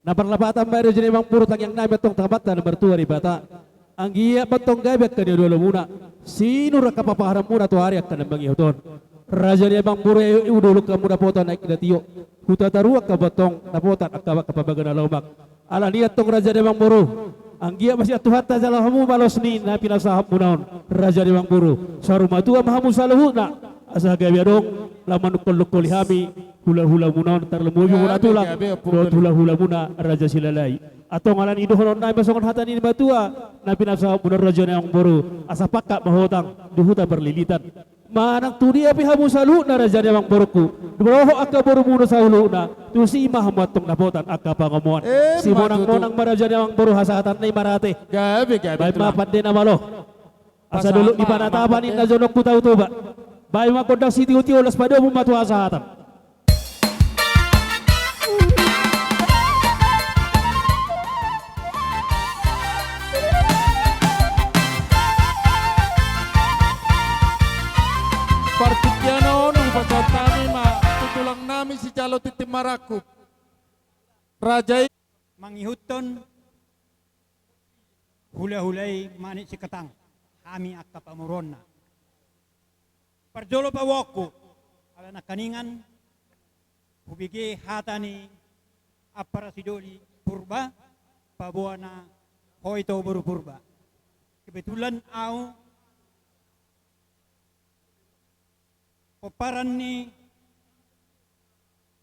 Na parlapatan ma i raja ni amang boru tangiang nami antong tu Amanta na martua Debata. Anggiat ma antong gabe angka na niula-ulamuna, sinur angka papaharanmuna tu ari angka na mangihut on. Raja ni amang boru, i do hamu na potan aek na tio. Huta Taruak hamu antong na potan angka, angka pambaga na lomak. Alani i antong raja ni amang boru, anggiat ma sian Tuhanta jalo hamu ma laos ni na pinasahatmuna on. Raja ni amang boru, saur matua ma hamu saluhutna, asa gabe adong laho manungkol-nungkoli hami hula-hulamuna on, tarlumobi hula tulang dohot hula-hulamuna Raja Silalahi. Antong alani i dohonon nami ma songon hata ni natuatua na pinasahatmuna on raja ni amang boru, asa pangkat ma hotang di huta Parlilitan. Manang tu dia pe hamu saluhutna raja ni amang borungku, dohot angka borumuna saluhutna, tusi ma hamu antong na potan angka pangomoan. Simonang-monang ma raja ni amang boru, hasahatanna i ma rade. Gabe, gabe. Baen ma pande na malo. Asa dolok ni panatapan ninna jonok Huta Toba. Baen ma gondang sitio-tio, laos padomu ma tu hasahatan. Partingkian on hupasahat hami ma tu tulang nami sijalo tintin marangkup. Raja i mangihuthon hula-hula i Manik Siketang, hami angka pamoruonna. Parjolo paboaonku, ala nangkiningan hubege hata ni ampara sidoli Purba, paboa na ho ito boru Purba. Kebetulan au pomparan ni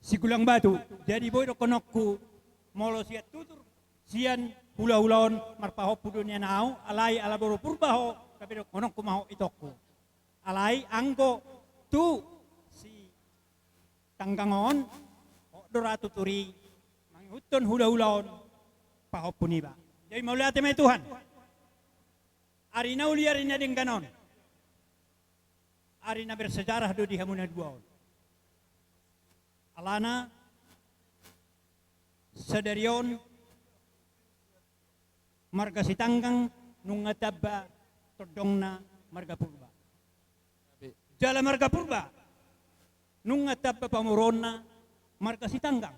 Sigulang Batu. Jadi boi dohononku, molo sian tutur sian hula-hula on marpahompu do nian au, alai ala boru Purba ho, gabe dohononku ma ho itongku. Alai anggo tu si Tanggang on, ho do ra tutur i mangihuthon hula-hula on pahompu niba. Jadi mauliate ma i Tuhan. Ari na uli, ari na denggan on. Ari na bersejarah do di hamu na dua on. Alana sadari on marga Sitanggang nunga tamba tondongna marga Purba. Jala marga Purba nunga tamba pamoruonna marga Sitanggang.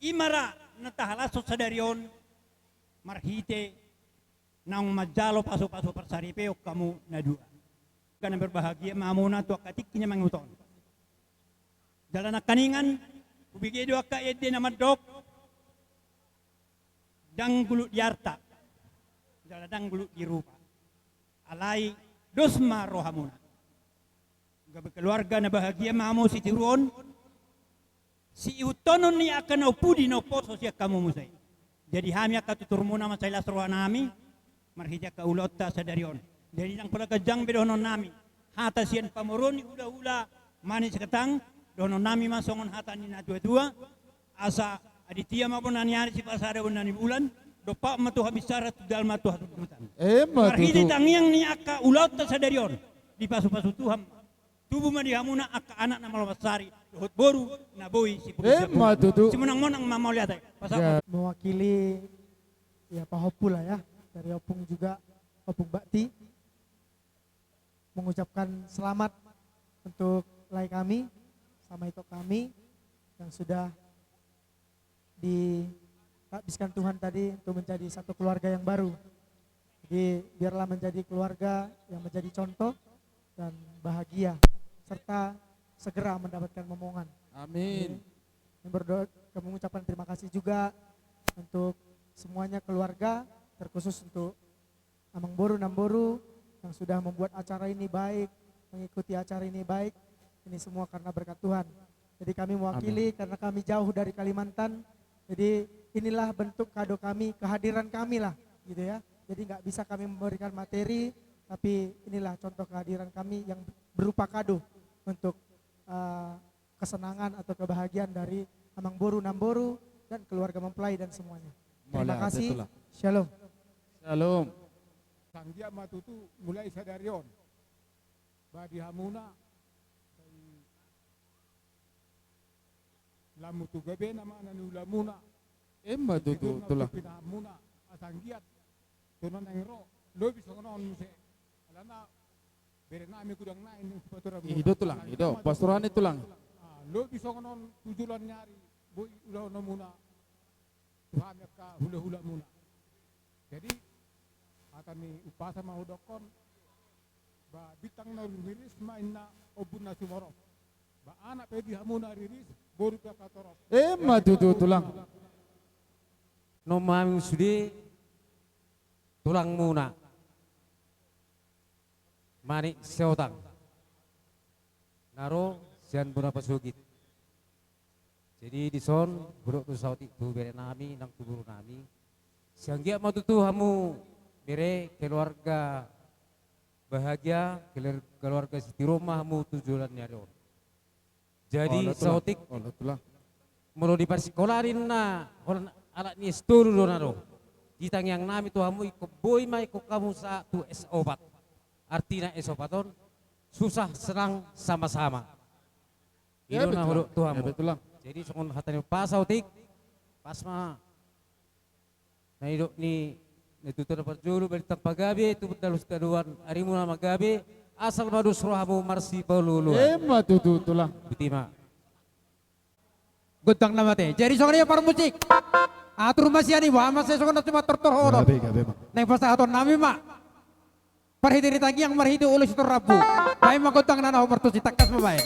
I ma ra na tahalashon sadari on marhite naung manjalo pasupasu parsaripeon hamu na dua. Angka na berbahagia ma hamuna tu angka tingki na mangihut on. Jala nangkiningan hubege do angka ende na mandok, ndang gulut di arta jala ndang gulut di rupa, alai dos ma rohamuna. Gabe keluarga na bahagia ma hamu sitiruon. Siihuthonon ni angka na umpudi na umposo sian hamu muse. Jadi hami angka tuturmuna mansai las rohanami marhite angka ulaonta sadari on. Jadi ndang pola ganjang be dohononnami. Hata sian pamoruon ni hulahula Manik Seketang, dohononnami ma songon hata ni natuatua: Asa aditya ma bona ni ari, sipasada bona ni bulan, dompak ma tu habisaran, tutu ma tu hasundutan. Emma tutu. Marhite tangiang ni angka ulaonta sadari on, dipasupasu Tuhan ma. Tubu ma di hamuna angka anak na malo mansari dohot boru na boi sipuji Tuhan. Emma tutu. Simonang-monang ma, mauliate. Pasahat. Ya. Mewakili, ya, pahompu lah ya, dari Ompung juga, Ompung Bakti, mengucapkan selamat untuk lae kami sama ito kami yang sudah ditakdirkan Tuhan tadi untuk menjadi satu keluarga yang baru. Jadi, biarlah menjadi keluarga yang menjadi contoh dan bahagia, serta segera mendapatkan momongan. Amin. Kami berdoa, kami mengucapkan terima kasih juga untuk semuanya keluarga, terkhusus untuk Amangboru, Namboru yang sudah membuat acara ini baik, mengikuti acara ini baik. Ini semua karena berkat Tuhan. Jadi kami mewakili, amin, karena kami jauh dari Kalimantan. Jadi inilah bentuk kado kami, kehadiran kami lah, gitu ya. Jadi nggak bisa kami memberikan materi, tapi inilah contoh kehadiran kami yang berupa kado untuk, eh, kesenangan atau kebahagiaan dari Amangboru, Namboru, dan keluarga mempelai dan semuanya. Terima kasih. Mauliate, tulang. Shalom. Shalom. Sanggiat ma tutu mulai sadari on. Ba di hamuna, sai lam tu gabena ma na niulamuna. Emma tutu, tulang. Pinahanmuna, asa anggiat tu na naeng ro, lobi songon on muse. Alana berenami godang nai na sipaturanmuna. I do, tulang, i do. Pas roha ni, tulang. Ah, lobi songon on tu joloan ni ari boi ulahononmuna tu hami angka hulahulamuna. Jadi hata ni umpasa ma hudokkon, ba bintang na riris ma inna ombun na sumorop. Ba anak pe di hamuna riris, boru pe angka torop. Emma tutu, tulang. Nunga hami sude tulangmuna Manik Siotang na ro sian bona pasogit. Jadi dison hudok do saotik tu berenami nang tu borunami. Sai anggiat ma tutu hamu bere keluarga bahagia, keluar-, keluarga sitiruon ma hamu tu joloan ni ari on. Jadi, olo, tulang, saotik, olo, tulang, molo di parsikolaan ninna holan anak ni S tolu do na ro. Di tangiangnami tu hamu ingkon boi ma ingkon hamu sahat tu S opat. Artina S opat on susah senang sama-sama. I do na hudok tu hamu. Ya, betul, tulang. Jadi songon hata ni umpasa, saotik, pas ma na nidok ni natuatua na parjolo: Balintang pagabe, tubu dalan sitadoan, arimuna ma gabe, asal ma dos rohamu marsipaolooloan. Emma tutu, tulang. Botima. Gondang na mate. Jadi songon i, parmusik, atur ma sian i, boha ma sai songon na cuma tortor ho do. Gabe, gabe ma. Naeng pasahatonnami ma. Marhite ni tangiang, marhite ulos sitorop rambu. Baen ma gondang na naeng martusi, tangkas ma baen.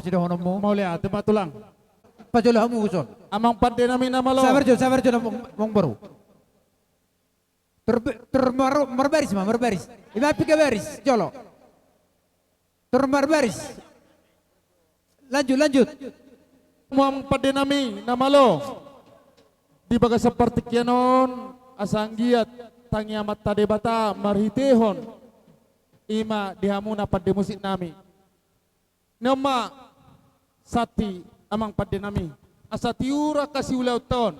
Sidohononmu. Mauliate ma tulang. Pajolo hamu son. Amang pande nami na malo. Sabar jolo, sabar jolo, amang, amangboru. Tor be-, tor mar-, marbaris ma, marbaris. Ima piga baris, jolo. Tor marbaris. Lanjut, lanjut. Amang pande nami na malo. Di bagasan partingkian on, asa anggiat tangi Amanta Debata marhitehon. Ima di hamu na pande musik nami. Nion ma, santi amang pande nami. Asa tiur angka siulaonta on.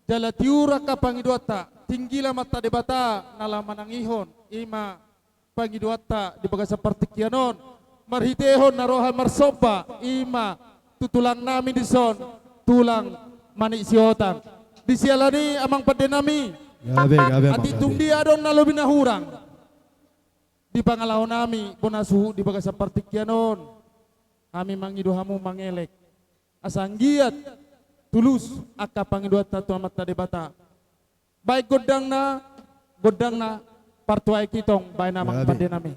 Jala tiur angka pangidoanta, tinggil Amanta Debata na laho manangihon, ima pangidoanta di bagasan partingkian on, marhitehon na roha marsomba, ima tu tulang nami dison, tulang Manik Sihotang. Di siala ni i amang pande nami. Gabe, gabe, amang, gabe. Atik tung dia adong na lobi na hurang di pangalaho nami bona suhut di bagasan partingkian on. Hami mangido hamu mangelek. Asa anggiat tulus angka pangidoanta tu Amanta Debata. Baen gondangna, gondangna partuae kitong baen amang pande nami.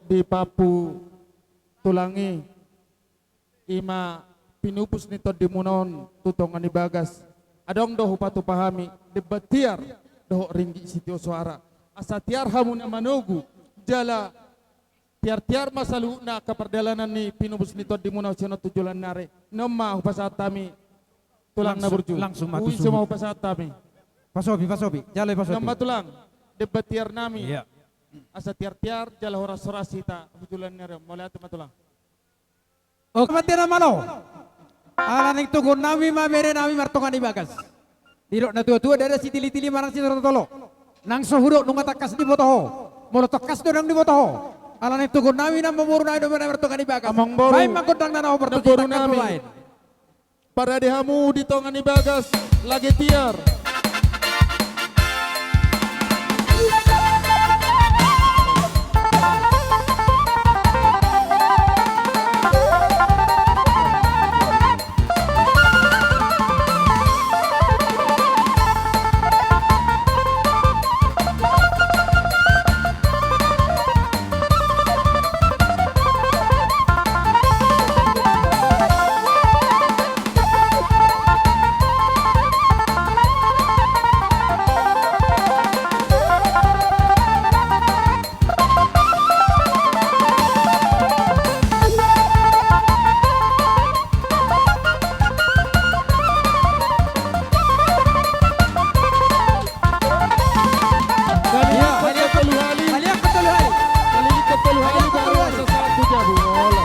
di papu tulang i, i ma pinupus ni tondimuna on tu tonga ni bagas. Adong do hupatupa hami demban tiar dohot ringgit sitio soara. Asa tiar hamu na manogu, jala tiar-tiar ma saluhutna angka pardalanan ni pinupus ni tondimuna on sian on tu joloan ni ari. Nunga ma hupasahat hami tulang na burju. Langsung ma tu suhut. Hupasahat hami. Pasopi, pasopi. Jala pasopi. Nunga ma tulang. Demban tiar nami. Iya. Asa tiar-tiar jala horas-horas hita tu joloan ni ari. Mauliate ma tulang. Oke, mauliate ma tulang. Ala naeng togu nami ma bere nami martonga ni bagas. Didok na tua-tua, ndada sitili-tili manang sitotolo. Nang so hudok nunga tangkas diboto ho. Molo tangkas do nang diboto ho, ala naeng togu nami na mamboru nami do ma na martonga ni bagas. Amangboru. Baen ma gondang na naho partonga ni bagas. Parade hamu di tonga ni bagas, lage tiar. Iya, hadiahon tolu hali. Hadiahon tolu hali. Hadiahon tolu hali. Hadiahon tolu hali. Baru sasahat tu jabu. Olo.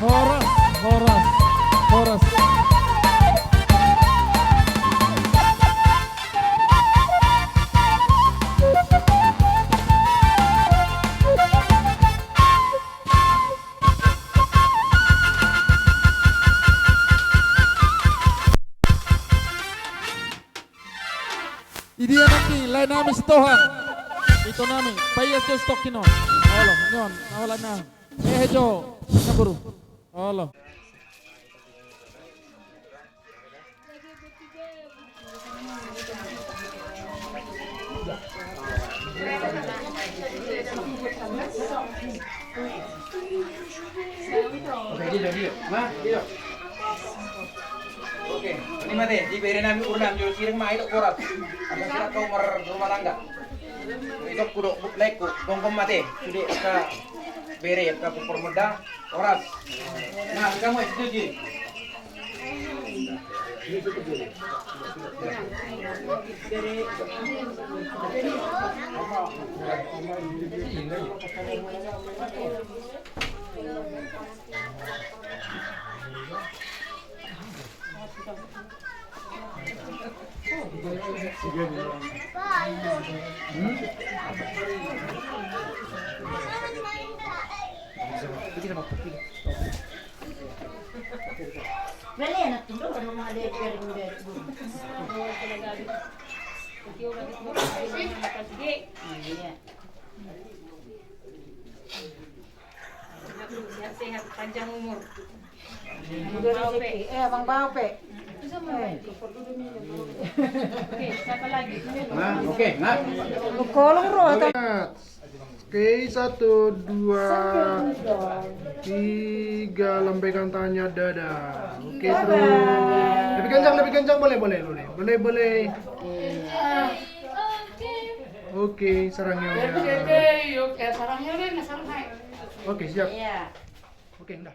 Horas, horas, horas. Idia nangkin, lae nami Sitohang. Ito nami, paias jo sitoki on. Olo, nion, na holan na. Hehe jo, na boru. Olo. Oke, jadi, jadi. Nah, iya. Oke, ini mate, di bere nami urnam, jolo sireng ma, ito korat. Ada sireng kau mer rumah tangga. Ito kudok bu-, leku, tongkong mate. Sude ka bere, ka permeda, oras. Nah, kamu itu ji. Sehat-sehat, panjang umur. Juga rezeki. Eh, Abang Bape. Oke, siapa lagi? Nah, oke, nah. Kolong ro. Oke, satu, dua, tiga, lambaikan tangannya, dadah. Oke, terus. Lebih kencang, lebih kencang, boleh, boleh, boleh. Boleh, boleh. Oke, sarangnya udah. Oke, siap. Iya. Oke, dah.